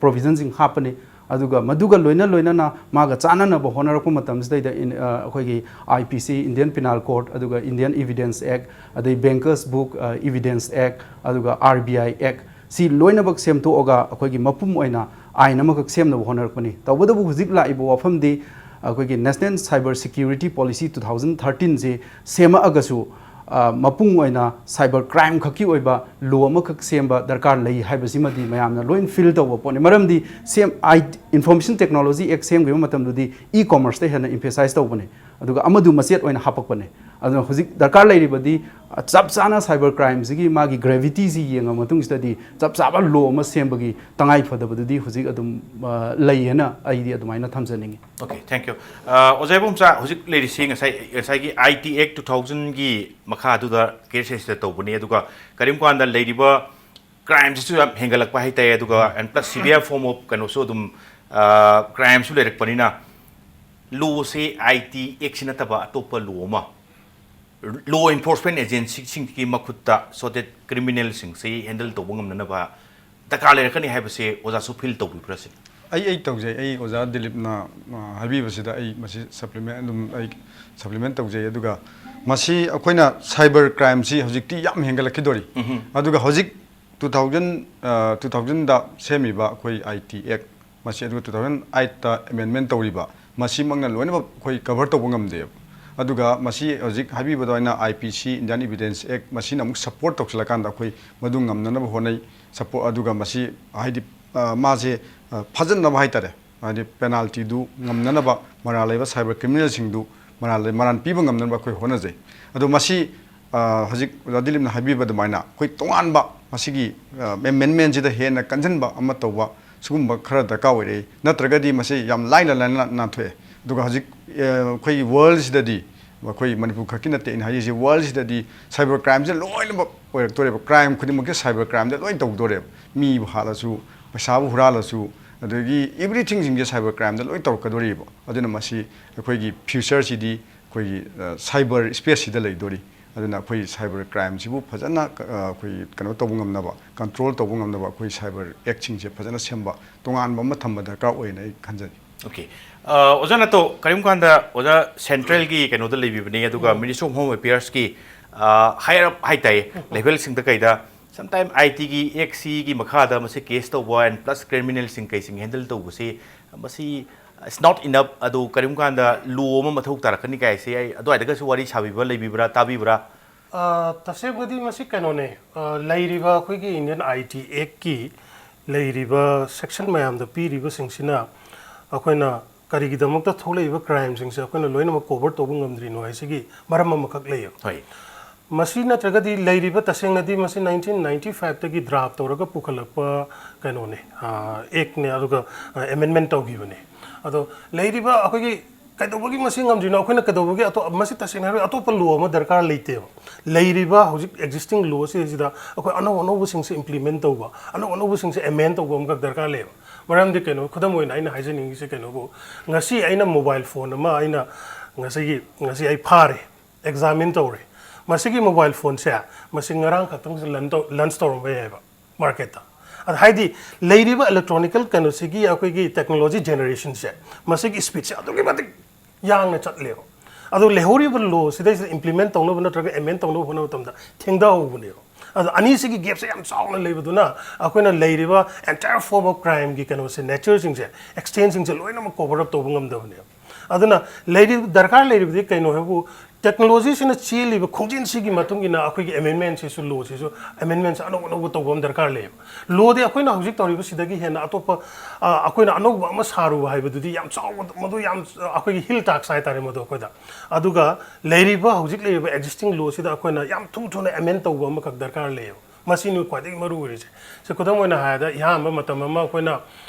ꯄ꯭ꯔꯣꯚꯤꯖꯟꯁꯤꯡ ꯍꯥꯞꯄꯅꯤ꯫ ꯑꯗꯨꯒ ꯃꯗꯨꯒ ꯂꯣꯏꯅ ꯂꯣꯏꯅꯅ ꯃꯥꯒ ꯆꯥꯟꯅꯅꯕ ꯍꯣꯠꯅꯔꯛꯄ ꯃꯇꯝꯁꯤꯗꯩꯗ ꯏꯟ- ꯑ, ꯑꯩꯈꯣꯏꯒꯤ ꯑꯥꯏ ꯄꯤ ꯁꯤ, ꯏꯟꯗꯤꯌꯟ ꯄꯤꯅꯥꯜ ꯀꯣꯗ, ꯑꯗꯨꯒ ꯏꯟꯗꯤꯌꯟ ꯏꯚꯤꯗꯦꯟꯁ ꯑꯦꯛ, ꯑꯗꯩ ꯕꯦꯡꯀꯔꯁ ꯕꯨꯛ ꯏꯚꯤꯗꯦꯟꯁ ꯑꯦꯛ, ꯑꯗꯨꯒ ꯑꯥꯔ ꯕꯤ ꯑꯥꯏ ꯑꯦꯛ, ꯁꯤ ꯂꯣꯏꯅꯃꯛ ꯁꯦꯝꯗꯣꯛꯑꯒ ꯑꯩꯈꯣꯏꯒꯤ ꯃꯄꯨꯝ ꯑꯣꯏꯅ ꯑꯥꯏꯟ ꯑꯃꯈꯛ ꯁꯦꯝꯅꯕ ꯍꯣꯠꯅꯔꯛꯄꯅꯤ꯫ ꯇꯧꯕꯇꯕꯨ ꯍꯧꯖꯤꯛ ꯂꯥꯛꯏꯕ ꯋꯥꯐꯝꯗꯤ ꯑꯩꯈꯣꯏꯒꯤ national cyber security policy two thousand ꯊꯥꯔꯇꯤꯟꯁꯤ ꯁꯦꯝꯃꯛꯑꯒꯁꯨ, ꯑ, ꯃꯄꯨꯡ ꯑꯣꯏꯅ ꯁꯥꯏꯕꯔ ꯀ꯭ꯔꯥꯏꯝ ꯈꯛꯀꯤ ꯑꯣꯏꯕ ꯂꯣ ꯑꯃꯈꯛ ꯁꯦꯝꯕ ꯗꯔꯀꯥꯔ ꯂꯩ ꯍꯥꯏꯕꯁꯤꯃꯗꯤ ꯃꯌꯥꯝꯅ ꯂꯣꯏ ꯐꯤꯜ ꯇꯧꯕ ꯄꯣꯠꯅꯤ꯫ ꯃꯔꯝꯗꯤ ꯁꯦꯝ-, ꯑꯥꯏ-, ꯏꯟꯐꯣꯔꯃꯦꯁꯟ ꯇꯦꯛꯅꯣꯂꯣꯖꯤ ꯑꯦꯛ ꯁꯦꯝꯈꯤꯕ ꯃꯇꯝꯗꯗꯤ ꯏ ꯀꯣꯃꯔꯁꯇ ꯍꯦꯟꯅ ꯏꯝꯐꯦꯁꯥꯏꯁ ꯇꯧꯕꯅꯦ, ꯑꯗꯨꯒ ꯑꯃꯗꯨ ꯃꯆꯦꯠ ꯑꯣꯏꯅ ꯍꯥꯞꯄꯛꯄꯅꯦ꯫ ꯑꯗꯨꯅ ꯍꯧꯖꯤꯛ ꯗꯔꯀꯥꯔ ꯂꯩꯔꯤꯕꯗꯤ, ꯑ, ꯆꯞ ꯆꯥꯅ ꯁꯥꯏꯕꯔ ꯀ꯭ꯔꯥꯏꯝꯁꯤꯒꯤ ꯃꯥꯒꯤ ꯒ꯭ꯔꯦꯚꯤꯇꯤꯁꯤ ꯌꯦꯡꯉ ꯃꯇꯨꯡꯁꯤꯗꯗꯤ ꯆꯞ ꯆꯥꯕ ꯂꯣ ꯑꯃ ꯁꯦꯝꯕꯒꯤ ꯇꯉꯥꯏ ꯐꯗꯕꯗꯨꯗꯤ ꯍꯧꯖꯤꯛ ꯑꯗꯨꯝ, ꯑ, ꯂꯩꯌꯦꯅ ꯑꯩꯗꯤ ꯑꯗꯨꯃꯥꯏꯅ ꯊꯝꯖꯅꯤꯡꯉꯤ꯫ Okay, thank you. ꯑ, ꯑꯣꯖꯥ ꯏꯕꯣꯝꯆꯥ, ꯍꯧꯖꯤꯛ ꯂꯩꯔꯤꯁꯤ ꯉꯁꯥꯏ, ꯉꯁꯥꯏꯒꯤ ꯑꯥꯏ ꯇꯤ ꯑꯦꯛ ꯇꯨ ꯊꯥꯎꯖꯟꯒꯤ ꯃꯈꯥꯗꯨꯗ ꯀꯦꯁ ꯔꯦꯖꯤꯁꯇꯔ ꯇꯧꯕꯅꯤ, ꯑꯗꯨꯒ ꯀꯔꯤꯒꯨꯝ ꯀꯥꯟꯗ ꯂꯩꯔꯤꯕ ꯀ꯭ꯔꯥꯏꯝꯁꯤꯁꯨ ꯌꯥꯝ ꯍꯦꯟꯒꯠꯂꯛꯄ ꯍꯥꯏꯇꯥꯔꯦ, ꯑꯗꯨꯒ and plus severe form of ꯀꯩꯅꯣꯁꯨ ꯑꯗꯨꯝ, ꯑ, ꯀ꯭ꯔꯥꯏꯝꯁꯨ ꯂꯩꯔꯛꯄꯅꯤꯅ ꯂꯣꯁꯦ ꯑꯥꯏ ꯇꯤ ꯑꯦꯛꯁꯤ ꯅꯠꯇꯕ ꯑꯇꯣꯞꯄ ꯂꯣ ꯑꯃ ꯂꯣ ꯏꯟꯐꯣꯔꯁꯃꯦꯟ ꯑꯦꯖꯦꯟꯁꯤꯁꯤꯡꯒꯤ ꯃꯈꯨꯠꯇ so that ꯀ꯭ꯔꯤꯃꯤꯅꯦꯜꯁꯤꯡꯁꯤ ꯍꯦꯟꯗꯜ ꯇꯧꯕ ꯉꯝꯅꯅꯕ ꯗꯔꯀꯥꯔ ꯂꯩꯔꯛꯀꯅꯤ ꯍꯥꯏꯕꯁꯦ ꯑꯣꯖꯥꯁꯨ ꯐꯤꯜ ꯇꯧꯕꯤꯕ꯭ꯔꯥ ꯁꯤꯅꯤ? ꯑꯩ, ꯑꯩ ꯇꯧꯖꯩ꯫ ꯑꯩ ꯑꯣꯖꯥ ꯗꯤꯂꯤꯞꯅ, ꯑ, ꯍꯥꯏꯕꯤꯕꯁꯤꯗ ꯑꯩ ꯃꯁꯤ ꯁꯄ꯭ꯂꯤꯃꯦꯟ ꯑꯗꯨꯝ ꯑꯩ ꯁꯄ꯭ꯂꯤꯃꯦꯟ ꯇꯧꯖꯩ꯫ ꯑꯗꯨꯒ ꯃꯁꯤ ꯑꯩꯈꯣꯏꯅ ꯁꯥꯏꯕꯔ ꯀ꯭ꯔꯥꯏꯝꯁꯤ ꯍꯧꯖꯤꯛꯇꯤ ꯌꯥꯝ ꯍꯦꯟꯒꯠꯂꯛꯈꯤꯗꯣꯔꯤ꯫ ꯎꯝꯍꯨꯝ꯫ ꯑꯗꯨꯒ ꯍꯧꯖꯤꯛ ꯇꯨ ꯊꯥꯎꯖꯟ ꯇꯨ ꯊꯥꯎꯖꯟꯗ ꯁꯦꯝꯃꯤꯕ ꯑꯩꯈꯣꯏ ꯑꯥꯏ ꯇꯤ ꯑꯦꯛ, ꯃꯁꯤ ꯑꯗꯨꯒ ꯇꯨ ꯊꯥꯎꯖꯟ ꯑꯥꯏꯠꯇ ꯑꯦꯃꯦꯟꯃꯦꯟ ꯇꯧꯔꯤꯕ, ꯃꯁꯤꯃꯛꯅ ꯂꯣꯏꯅꯃꯛ ꯑꯩꯈꯣꯏ ꯀꯚꯔ ꯇꯧꯕ ꯉꯝꯗꯦꯕ꯫ ꯑꯗꯨꯒ ꯃꯁꯤ ꯍꯧꯖꯤꯛ ꯍꯥꯏꯕꯤꯕ ꯑꯗꯨꯃꯥꯏꯅ ꯑꯥꯏ ꯄꯤ ꯁꯤ, ꯏꯟꯗꯤꯌꯥꯟ ꯏꯚꯤꯗꯦꯟꯁ ꯑꯦꯛ, ꯃꯁꯤꯅ ꯑꯃꯨꯛ ꯁꯞꯄꯣꯔꯠ ꯇꯧꯁꯤꯜꯂꯀꯥꯟꯗ ꯑꯩꯈꯣꯏ ꯃꯗꯨ ꯉꯝꯅꯅꯕ ꯍꯣꯠꯅꯩ꯫ ꯁꯞꯄꯣꯔꯠ, ꯑꯗꯨꯒ ꯃꯁꯤ ꯍꯥꯏꯗꯤ, ꯑ, ꯃꯥꯁꯦ, ꯑ, ꯐꯖꯅꯕ ꯍꯥꯏꯇꯥꯔꯦ, ꯍꯥꯏꯗꯤ ꯄꯦꯅꯥꯜꯇꯤꯗꯨ ꯉꯝꯅꯅꯕ, ꯃꯔꯥꯜ ꯂꯩꯕ ꯁꯥꯏꯕꯔ ꯀ꯭ꯔꯤꯃꯤꯅꯦꯜꯁꯤꯡꯗꯨ ꯃꯔꯥꯜ ꯂꯩ-, ꯃꯔꯥꯜ ꯄꯤꯕ ꯉꯝꯅꯅꯕ ꯑꯩꯈꯣꯏ ꯍꯣꯠꯅꯖꯩ꯫ ꯑꯗꯣ ꯃꯁꯤ, ꯑ, ꯍꯧꯖꯤꯛ ꯑꯣꯖꯥ ꯗꯤꯂꯤꯞꯅ ꯍꯥꯏꯕꯤꯕ ꯑꯗꯨꯃꯥꯏꯅ ꯑꯩꯈꯣꯏ ꯇꯣꯉꯥꯟꯕ ꯃꯁꯤꯒꯤ, ꯑ, ꯑꯦꯃꯦꯟꯃꯦꯟꯁꯤꯗ ꯍꯦꯟꯅ ꯀꯟꯁꯤꯟꯕ ꯑꯃ ꯇꯧꯕ, ꯁꯤꯒꯨꯝꯕ ꯈꯔ ꯗꯔꯀꯥꯔ ꯑꯣꯏꯔꯛꯏ꯫ ꯅꯠꯇ꯭ꯔꯒꯗꯤ ꯃꯁꯤ ꯌꯥꯝ ꯂꯥꯏꯅ ꯂꯥꯏꯅ ꯅꯥꯟꯊꯣꯛꯑꯦ꯫ ꯑꯗꯨꯒ ꯍꯧꯖꯤꯛ, ꯑ, ꯑꯩꯈꯣꯏꯒꯤ ꯋꯥꯔꯜꯁꯤꯗꯗꯤ, ꯑꯩꯈꯣꯏ ꯃꯅꯤꯄꯨꯔ ꯈꯛꯀꯤ ꯅꯠꯇꯦ ꯑꯩꯅ ꯍꯥꯏꯖꯔꯤꯁꯦ, ꯋꯥꯔꯜꯁꯤꯗꯗꯤ ꯁꯥꯏꯕꯔ ꯀ꯭ꯔꯥꯏꯝꯁꯦ ꯂꯣꯏꯅꯃꯛ ꯑꯣꯏꯔꯛꯇꯣꯔꯦꯕ꯫ ꯀ꯭ꯔꯥꯏꯝ ꯈꯨꯗꯤꯡꯃꯛꯁꯦ ꯁꯥꯏꯕꯔ ꯀ꯭ꯔꯥꯏꯝꯗ ꯂꯣꯏ ꯇꯧꯗꯣꯔꯦꯕ꯫ ꯃꯤꯕꯨ ꯍꯥꯠꯂꯁꯨ, ꯄꯩꯁꯥꯕꯨ ꯍꯨꯔꯥꯜꯂꯁꯨ, ꯑꯗꯒꯤ ꯑꯦꯚ꯭ꯔꯤꯊꯤꯡꯁꯤꯡꯁꯦ ꯁꯥꯏꯕꯔ ꯀ꯭ꯔꯥꯏꯝꯗ ꯂꯣꯏ ꯇꯧꯔꯛꯀꯗꯣꯔꯤꯕ꯫ ꯑꯗꯨꯅ ꯃꯁꯤ ꯑꯩꯈꯣꯏꯒꯤ ꯐ꯭ꯌꯨꯆꯔꯁꯤꯗꯤ ꯑꯩꯈꯣꯏꯒꯤ, ꯑ, ꯁꯥꯏꯕꯔ ꯁ꯭ꯄꯦꯁꯁꯤꯗ ꯂꯩꯗꯣꯔꯤ꯫ ꯑꯗꯨꯅ ꯑꯩꯈꯣꯏ ꯁꯥꯏꯕꯔ ꯀ꯭ꯔꯥꯏꯝꯁꯤꯕꯨ ꯐꯖꯅ ꯀ-, ꯑ, ꯑꯩꯈꯣꯏ ꯀꯩꯅꯣ ꯇꯧꯕ ꯉꯝꯅꯕ, ꯀꯟꯇ꯭ꯔꯣꯜ ꯇꯧꯕ ꯉꯝꯅꯕ ꯑꯩꯈꯣꯏ ꯁꯥꯏꯕꯔ ꯑꯦꯛꯁꯤꯡꯁꯦ ꯐꯖꯅ ꯁꯦꯝꯕ, ꯇꯣꯉꯥꯟꯕ ꯑꯃ ꯊꯝꯕ ꯗꯔꯀꯥꯔ ꯑꯣꯏꯅ ꯑꯩ ꯈꯟꯖꯩ꯫ ꯑꯣꯀꯦ꯫ ꯑ, ꯑꯣꯖꯥ ꯅꯠꯇꯣ, ꯀꯔꯤꯒꯨꯝꯕ ꯀꯥꯟꯗ ꯑꯣꯖꯥ ꯁꯦꯟꯇ꯭ꯔꯦꯜꯒꯤ ꯀꯩꯅꯣꯗ ꯂꯩꯕꯤꯕꯅꯦ, ꯑꯗꯨꯒ ꯃꯤꯅꯤꯁꯇ꯭ꯔꯤ ꯑꯣꯐ ꯍꯣꯝ ꯑꯦꯐꯤꯌꯔꯁꯀꯤ ꯍꯥꯏꯌꯔ ꯑꯞ ꯍꯥꯏꯇꯥꯏꯌꯦ, ꯂꯦꯚꯦꯜꯁꯤꯡꯗ ꯀꯩꯗ ꯁꯝꯇꯥꯏꯝ ꯑꯥꯏ ꯇꯤꯒꯤ ꯑꯦꯛꯁꯤꯒꯤ ꯃꯈꯥꯗ ꯃꯁꯤ ꯀꯦꯁ ꯇꯧꯕ ꯑꯦꯟ ꯄ꯭ꯂꯁ ꯀ꯭ꯔꯤꯃꯤꯅꯦꯜꯁꯤꯡ ꯀꯩꯁꯤꯡ ꯍꯦꯟꯗꯜ ꯇꯧꯕꯁꯤ, ꯃꯁꯤ it's not enough, ꯑꯗꯨ ꯀꯔꯤꯒꯨꯝꯕ ꯀꯥꯟꯗ ꯂꯣ ꯑꯃ ꯃꯊꯧ ꯇꯥꯔꯛꯀꯅꯤ ꯀꯥꯏꯁꯦ ꯑꯩ ꯑꯗꯨꯋꯥꯏꯗꯒꯁꯨ ꯋꯥꯔꯤ ꯁꯥꯕꯤꯕ꯭ꯔꯥ, ꯂꯩꯕꯤꯕ꯭ꯔꯥ, ꯇꯥꯕꯤꯕ꯭ꯔꯥ? ꯑ, ꯇꯁꯦꯡꯕꯗꯤ ꯃꯁꯤ ꯀꯩꯅꯣꯅꯦ, ꯑ, ꯂꯩꯔꯤꯕ ꯑꯩꯈꯣꯏꯒꯤ ꯏꯟꯗꯤꯌꯟ ꯑꯥꯏ ꯇꯤ ꯑꯦꯛꯀꯤ ꯂꯩꯔꯤꯕ ꯁꯦꯛꯁꯟ ꯃꯌꯥꯝꯗ ꯄꯤꯔꯤꯕꯁꯤꯡꯁꯤꯅ ꯑꯩꯈꯣꯏꯅ ꯀꯔꯤꯒꯤꯗꯃꯛꯇ ꯊꯣꯛꯂꯛꯏꯕ ꯀ꯭ꯔꯥꯏꯝꯁꯤꯡꯁꯦ ꯑꯩꯈꯣꯏꯅ ꯂꯣꯏꯅꯃꯛ ꯀꯣꯚꯔ ꯇꯧꯕ ꯉꯝꯗ꯭ꯔꯤꯅꯣ ꯍꯥꯏꯁꯤꯒꯤ ꯃꯔꯝ ꯑꯃꯈꯛ ꯂꯩꯌꯦꯕ꯫ ꯍꯣꯏ꯫ ꯃꯁꯤ ꯅꯠꯇ꯭ꯔꯒꯗꯤ ꯂꯩꯔꯤꯕ, ꯇꯁꯦꯡꯅꯗꯤ ꯃꯁꯤ ꯅꯥꯏꯟꯇꯤꯟ ꯅꯥꯏꯟꯇꯤ ꯐꯥꯏꯚꯇꯒꯤ ꯗ꯭ꯔꯥꯐ ꯇꯧꯔꯒ ꯄꯨꯈꯠꯂꯛꯄ ꯀꯩꯅꯣꯅꯦ, ꯑ, ꯑꯦꯛꯅꯦ, ꯑꯗꯨꯒ, ꯑ, ꯑꯦꯃꯦꯟꯃꯦꯟ ꯇꯧꯈꯤꯕꯅꯦ꯫ ꯑꯗꯣ ꯂꯩꯔꯤꯕ ꯑꯩꯈꯣꯏꯒꯤ ꯀꯩꯗꯧꯕꯒꯤ ꯃꯁꯤ ꯉꯝꯗ꯭ꯔꯤꯅꯣ? ꯑꯩꯈꯣꯏꯅ ꯀꯩꯗꯧꯕꯒꯤ ꯑꯇꯣꯞ-, ꯃꯁꯤ ꯇꯁꯦꯡꯅ ꯍꯥꯏꯔꯒꯗꯤ ꯑꯇꯣꯞꯄ ꯂꯣ ꯑꯃ ꯗꯔꯀꯥꯔ ꯂꯩꯇꯦꯕ꯫ ꯂꯩꯔꯤꯕ ꯍꯧꯖꯤꯛ ꯑꯦꯛꯖꯤꯁꯇꯤꯡ ꯂꯣꯁꯤꯗꯩꯁꯤꯗ ꯑꯩꯈꯣꯏ ꯑꯅꯧ ꯑꯅꯧꯕꯁꯤꯡꯁꯦ ꯏꯝꯄ꯭ꯂꯤꯃꯦꯟ ꯇꯧꯕ, ꯑꯅꯧ ꯑꯅꯧꯕꯁꯤꯡꯁꯦ ꯑꯦꯃꯦꯟ ꯇꯧꯕ ꯑꯃꯈꯛ ꯗꯔꯀꯥꯔ ꯂꯩꯌꯦꯕ꯫ ꯃꯔꯝꯗꯤ ꯀꯩꯅꯣ, ꯈꯨꯗꯝ ꯑꯣꯏꯅ ꯑꯩꯅ ꯍꯥꯏꯖꯅꯤꯡꯉꯤꯁꯦ ꯀꯩꯅꯣꯕꯨ, ꯉꯁꯤ ꯑꯩꯅ ꯃꯣꯕꯥꯏꯜ ꯐꯣꯟ ꯑꯃ ꯑꯩꯅ ꯉꯁꯤꯒꯤ, ꯉꯁꯤ ꯑꯩ ꯐꯥꯔꯦ, ꯑꯦꯛꯖꯥꯃꯤꯟ ꯇꯧꯔꯦ, ꯃꯁꯤꯒꯤ ꯃꯣꯕꯥꯏꯜ ꯐꯣꯟꯁꯦ ꯃꯁꯤ ꯉꯔꯥꯡ ꯈꯛꯇꯪ ꯂꯟ ꯇꯧ-, ꯂꯟꯁ ꯇꯧꯔꯝꯕ ꯌꯥꯏꯕ ꯃꯥꯔꯀꯦꯠꯇ꯫ ꯑꯗ ꯍꯥꯏꯗꯤ ꯂꯩꯔꯤꯕ ꯏꯂꯦꯛꯇ꯭ꯔꯣꯅꯤꯀꯦꯜ ꯀꯩꯅꯣꯁꯤꯒꯤ ꯑꯩꯈꯣꯏꯒꯤ ꯇꯦꯛꯅꯣꯂꯣꯖꯤ ꯖꯦꯅꯦꯔꯦꯁꯟꯁꯦ, ꯃꯁꯤꯒꯤ ꯁ꯭ꯄꯤꯗꯁꯦ ꯑꯗꯨꯛꯀꯤ ꯃꯇꯤꯛ ꯌꯥꯡꯅ ꯆꯠꯂꯦꯕ꯫ ꯑꯗꯣ ꯂꯩꯍꯧꯔꯤꯕ ꯂꯣ ꯁꯤꯗꯩꯁꯤꯗ ꯏꯝꯄ꯭ꯂꯤꯃꯦꯟ ꯇꯧꯅꯕ ꯅꯠꯇ꯭ꯔꯒ ꯑꯦꯃꯦꯟ ꯇꯧꯅꯕ ꯍꯣꯠꯅꯕ ꯃꯇꯝꯗ ꯊꯦꯡꯊꯍꯧꯕꯅꯦꯕ꯫ ꯑꯗꯣ ꯑꯅꯤꯁꯤꯒꯤ ꯒꯦꯞꯁꯦ ꯌꯥꯝ ꯆꯥꯎꯅ ꯂꯩꯕꯗꯨꯅ ꯑꯩꯈꯣꯏꯅ ꯂꯩꯔꯤꯕ entire form of crimeꯒꯤ ꯀꯩꯅꯣꯁꯦ, natureꯁꯤꯡꯁꯦ, extentꯁꯤꯡꯁꯦ ꯂꯣꯏꯅꯃꯛ cover up ꯇꯧꯕ ꯉꯝꯗꯕꯅꯦꯕ꯫ ꯑꯗꯨꯅ ꯂꯩꯔꯤꯕ, ꯗꯔꯀꯥꯔ ꯂꯩꯔꯤꯕꯗꯤ ꯀꯩꯅꯣ ꯍꯥꯏꯕꯨ, technologyꯁꯤꯅ ꯆꯦꯜꯂꯤꯕ ꯈꯣꯡꯖꯦꯜꯁꯤꯒꯤ ꯃꯇꯨꯡ ꯏꯟꯅ ꯑꯩꯈꯣꯏꯒꯤ amendmentꯁꯤꯁꯨ, lawꯁꯤꯁꯨ amendmentꯁꯦ ꯑꯅꯧ ꯑꯅꯧꯕ ꯇꯧꯕ ꯑꯃ ꯗꯔꯀꯥꯔ ꯂꯩꯌꯦꯕ꯫ Lawꯗꯤ ꯑꯩꯈꯣꯏꯅ ꯍꯧꯖꯤꯛ ꯇꯧꯔꯤꯕꯁꯤꯗꯒꯤ ꯍꯦꯟꯅ ꯑꯇꯣꯞꯄ, ꯑ, ꯑꯩꯈꯣꯏꯅ ꯑꯅꯧꯕ ꯑꯃ ꯁꯥꯔꯨꯕ ꯍꯥꯏꯕꯗꯨꯗꯤ ꯌꯥꯝ ꯆꯥꯎꯕ, ꯃꯗꯨ ꯌꯥꯝ, ꯑꯩꯈꯣꯏꯒꯤ hill task ꯍꯥꯏꯇꯥꯔꯦ ꯃꯗꯨ ꯑꯩꯈꯣꯏꯗ꯫ ꯑꯗꯨꯒ ꯂꯩꯔꯤꯕ, ꯍꯧꯖꯤꯛ ꯂꯩꯔꯤꯕ existing lawꯁꯤꯗ ꯑꯩꯈꯣꯏꯅ ꯌꯥꯝ ꯊꯨ ꯊꯨꯅ amend ꯇꯧꯕ ꯑꯃꯈꯛ ꯗꯔꯀꯥꯔ ꯂꯩꯌꯦꯕ꯫ ꯃꯁꯤꯅꯤ ꯈ꯭ꯋꯥꯏꯗꯒꯤ ꯃꯔꯨ ꯑꯣꯏꯔꯤꯁꯦ꯫ ꯁꯦ, ꯈꯨꯗꯝ ꯑꯣꯏꯅ ꯍꯥꯏꯔꯕꯗ, ꯑꯍꯥꯟꯕ ꯃꯇꯝ ꯑꯃ ꯑꯩꯈꯣꯏꯅ,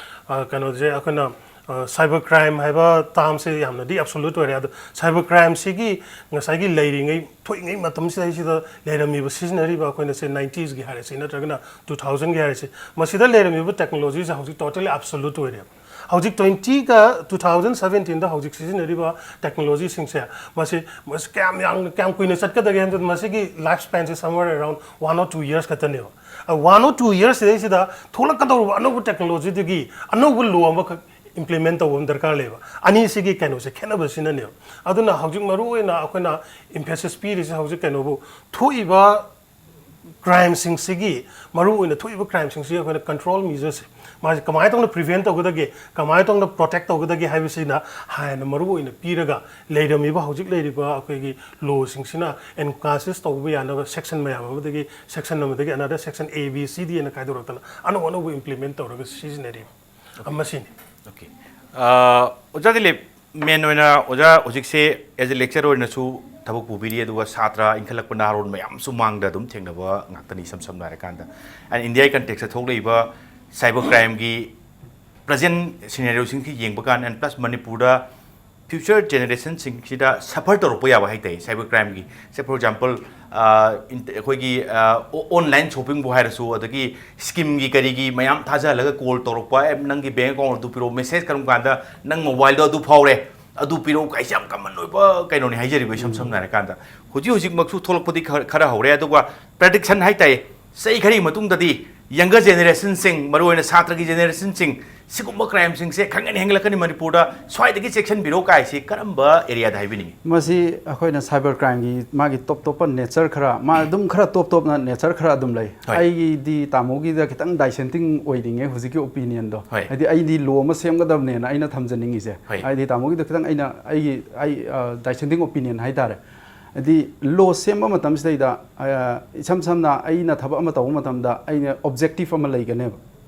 ꯑ, ꯀꯩꯅꯣꯁꯦ, ꯑꯩꯈꯣꯏꯅ, ꯑ, cyber crime ꯍꯥꯏꯕ termꯁꯦ ꯌꯥꯝꯅꯗꯤ absolute ꯑꯣꯏꯔꯦ꯫ ꯑꯗꯣ cyber crimeꯁꯤꯒꯤ ꯉꯁꯥꯏꯒꯤ ꯂꯩꯔꯤꯉꯩ, ꯊꯣꯛꯏꯉꯩ ꯃꯇꯝꯁꯤꯗꯩꯁꯤꯗ ꯂꯩꯔꯝꯃꯤꯕ, ꯁꯤꯖꯤꯟꯅꯔꯤꯕ, ꯑꯩꯈꯣꯏꯅ ꯁꯦ ninetiesꯒꯤ ꯍꯥꯏꯔꯁꯤ ꯅꯠꯇ꯭ꯔꯒꯅ two thousandꯒꯤ ꯍꯥꯏꯔꯁꯤ, ꯃꯁꯤꯗ ꯂꯩꯔꯝꯃꯤꯕ technologyꯁꯦ ꯍꯧꯖꯤꯛ totally absolute ꯑꯣꯏꯔꯦꯕ꯫ ꯍꯧꯖꯤꯛ twentyꯒ two thousand seventeenꯗ ꯍꯧꯖꯤꯛ ꯁꯤꯖꯤꯟꯅꯔꯤꯕ technologyꯁꯤꯡꯁꯦ, ꯃꯁꯤ, ꯃꯁꯤ ꯀꯌꯥꯝ ꯌꯥꯝ, ꯀꯌꯥꯝ ꯀꯨꯏꯅ ꯆꯠꯀꯗꯒꯦ ꯍꯥꯏꯕꯗ, ꯃꯁꯤꯒꯤ life spanꯁꯦ somewhere around one or two years ꯈꯛꯇꯅꯦꯕ꯫ ꯑ, one or two years ꯁꯤꯗꯩꯁꯤꯗ ꯊꯣꯛꯂꯛꯀꯗꯧꯔꯤꯕ ꯑꯅꯧꯕ technologyꯗꯨꯒꯤ ꯑꯅꯧꯕ law ꯑꯃꯈꯛ implement ꯇꯧꯕ ꯑꯃ ꯗꯔꯀꯥꯔ ꯂꯩꯌꯦꯕ꯫ ꯑꯅꯤꯁꯤꯒꯤ ꯀꯩꯅꯣꯁꯦ, ꯈꯦꯠꯅꯕꯁꯤꯅꯅꯦꯕ꯫ ꯑꯗꯨꯅ ꯍꯧꯖꯤꯛ ꯃꯔꯨꯑꯣꯏꯅ ꯑꯩꯈꯣꯏꯅ emphasis ꯄꯤꯔꯤꯁꯦ ꯍꯧꯖꯤꯛ ꯀꯩꯅꯣꯕꯨ, ꯊꯣꯛꯏꯕ crimeꯁꯤꯡꯁꯤꯒꯤ, ꯃꯔꯨꯑꯣꯏꯅ ꯊꯣꯛꯏꯕ crimeꯁꯤꯡꯁꯤ ꯑꯩꯈꯣꯏꯅ control measuresꯁꯦ, ꯃꯥꯁꯦ ꯀꯃꯥꯏꯅ ꯇꯧꯅ prevent ꯇꯧꯒꯗꯒꯦ, ꯀꯃꯥꯏꯅ ꯇꯧꯅ protect ꯇꯧꯒꯗꯒꯦ ꯍꯥꯏꯕꯁꯤꯅ ꯍꯥꯟꯅ ꯃꯔꯨꯑꯣꯏꯅ ꯄꯤꯔꯒ, ꯂꯩꯔꯝꯃꯤꯕ, ꯍꯧꯖꯤꯛ ꯂꯩꯔꯤꯕ ꯑꯩꯈꯣꯏꯒꯤ lawꯁꯤꯡꯁꯤꯅ encompass ꯇꯧꯕ ꯌꯥꯅꯕ section ꯃꯌꯥꯝ ꯑꯃꯗꯒꯤ section ꯑꯃꯗꯒꯤ another section A, B, C, D ꯑꯅ ꯈꯥꯏꯗꯣꯔꯛꯇꯅ ꯑꯅꯧ ꯑꯅꯧꯕ implement ꯇꯧꯔꯒ ꯁꯤꯖꯤꯟꯅꯔꯤ꯫ ꯑ, ꯃꯁꯤꯅꯤ꯫ Okay. ꯑ, ꯑꯣꯖꯥ ꯗꯤꯂꯤꯞ, main ꯑꯣꯏꯅ ꯑꯣꯖꯥ ꯍꯧꯖꯤꯛꯁꯦ as a lecturer ꯑꯣꯏꯅꯁꯨ ꯊꯕꯛ ꯄꯨꯕꯤꯔꯤ, ꯑꯗꯨꯒ ꯁꯥꯇ꯭ꯔ ꯏꯟꯈꯠꯂꯛꯄ ꯅꯍꯥꯔꯣꯜ ꯃꯌꯥꯝꯁꯨ ꯃꯥꯡꯗ ꯑꯗꯨꯝ ꯊꯦꯡꯅꯕ ꯉꯥꯛꯇꯅꯤ, ꯏꯁꯝ ꯁꯝꯅ ꯍꯥꯏꯔꯀꯥꯟꯗ꯫ And Indiaꯒꯤ contextꯇ ꯊꯣꯛꯂꯛꯏꯕ cyber crimeꯒꯤ present scenarioꯁꯤꯡꯁꯤ ꯌꯦꯡꯕ ꯀꯥꯟꯗ, and plus ꯃꯅꯤꯄꯨꯔꯗ future generationꯁꯤꯡꯁꯤꯗ suffer ꯇꯧꯔꯛꯄ ꯌꯥꯕ ꯍꯥꯏꯇꯥꯔꯦ cyber crimeꯒꯤ꯫ Say for example, ꯑ, ꯏꯟ-, ꯑꯩꯈꯣꯏꯒꯤ, ꯑ, ꯑꯣ-, online shoppingꯕꯨ ꯍꯥꯏꯔꯁꯨ, ꯑꯗꯒꯤ scamꯒꯤ ꯀꯔꯤꯒꯤ ꯃꯌꯥꯝ ꯊꯥꯖꯍꯜꯂꯒ call ꯇꯧꯔꯛꯄ, "ꯑꯦ, ꯅꯪꯒꯤ bank account ꯑꯗꯨ ꯄꯤꯔꯛꯑꯣ", message ꯀꯔꯝ ꯀꯥꯟꯗ "ꯅꯪ mobileꯗꯣ ꯑꯗꯨ ꯐꯥꯎꯔꯦ, ꯑꯗꯨ ꯄꯤꯔꯛꯑꯣ" ꯀꯥꯏꯁꯦ ꯌꯥꯝ common ꯑꯣꯏꯕ ꯀꯩꯅꯣꯅꯤ ꯍꯥꯏꯖꯔꯤꯕ, ꯏꯁꯝ ꯁꯝꯅ ꯍꯥꯏꯔꯀꯥꯟꯗ꯫ ꯍꯧꯖꯤꯛ ꯍꯧꯖꯤꯛꯃꯛꯁꯨ ꯊꯣꯛꯂꯛꯄꯗꯤ ꯈꯔ, ꯈꯔ ꯍꯧꯔꯦ, ꯑꯗꯨꯒ prediction ꯍꯥꯏꯇꯥꯔꯦ, ꯆꯍꯤ ꯈꯔꯒꯤ ꯃꯇꯨꯡꯗꯗꯤ ꯌꯪꯒꯔ ꯖꯦꯅꯦꯔꯦꯁꯟꯁꯤꯡ, ꯃꯔꯨꯑꯣꯏꯅ ꯁꯥꯇ꯭ꯔꯒꯤ ꯖꯦꯅꯦꯔꯦꯁꯟꯁꯤꯡ, ꯁꯤꯒꯨꯝꯕ ꯀ꯭ꯔꯥꯏꯝꯁꯤꯡꯁꯦ ꯈꯪꯍꯦꯟ ꯍꯦꯟꯒꯠꯂꯛꯀꯅꯤ ꯃꯅꯤꯄꯨꯔꯗ꯫ ꯁ꯭ꯋꯥꯏꯗꯒꯤ ꯆꯦꯛꯁꯤꯟꯕꯤꯔꯣ ꯀꯥꯏꯁꯤ ꯀꯔꯝꯕ ꯑꯦꯔꯤꯌꯥꯗ ꯍꯥꯏꯕꯤꯅꯤꯡꯉꯤ? ꯃꯁꯤ ꯑꯩꯈꯣꯏꯅ ꯁꯥꯏꯕꯔ ꯀ꯭ꯔꯥꯏꯝꯒꯤ ꯃꯥꯒꯤ ꯇꯣꯞ ꯇꯣꯞꯄ ꯅꯦꯆꯔ ꯈꯔ, ꯃꯥ ꯑꯗꯨꯝ ꯈꯔ ꯇꯣꯞ ꯇꯣꯞꯅ ꯅꯦꯆꯔ ꯈꯔ ꯑꯗꯨꯝ ꯂꯩ꯫ ꯍꯣꯏ꯫ ꯑꯩꯒꯤꯗꯤ ꯇꯥꯃꯣꯒꯤꯗ ꯈꯤꯇꯪ ꯗꯥꯏꯁꯦꯟꯇꯤꯡ ꯑꯣꯏꯅꯤꯡꯉꯦ ꯍꯧꯖꯤꯛꯀꯤ ꯑꯣꯄꯤꯅꯤꯌꯟꯗꯣ꯫ ꯍꯣꯏ꯫ ꯍꯥꯏꯗꯤ ꯑꯩꯗꯤ ꯂꯣ ꯑꯃ ꯁꯦꯝꯒꯗꯕꯅꯦꯅ ꯑꯩꯅ ꯊꯝꯖꯅꯤꯡꯉꯤꯁꯦ꯫ ꯍꯣꯏ꯫ ꯍꯥꯏꯗꯤ ꯇꯥꯃꯣꯒꯤꯗꯣ ꯈꯤꯇꯪ ꯑꯩꯅ, ꯑꯩꯒꯤ, ꯑꯩ, ꯑ, ꯗꯥꯏꯁꯦꯟꯇꯤꯡ ꯑꯣꯄꯤꯅꯤꯌꯟ ꯍꯥꯏꯇꯥꯔꯦ꯫ ꯍꯥꯏꯗꯤ ꯂꯣ ꯁꯦꯝꯕ ꯃꯇꯝꯁꯤꯗꯩꯗ, ꯑ, ꯏꯁꯝ ꯁꯝꯅ ꯑꯩꯅ ꯊꯕꯛ ꯑꯃ ꯇꯧꯕ ꯃꯇꯝꯗ ꯑꯩꯅ ꯑꯣꯕꯖꯦꯛꯇꯤꯞ ꯑꯃ ꯂꯩꯒꯅꯦꯕ꯫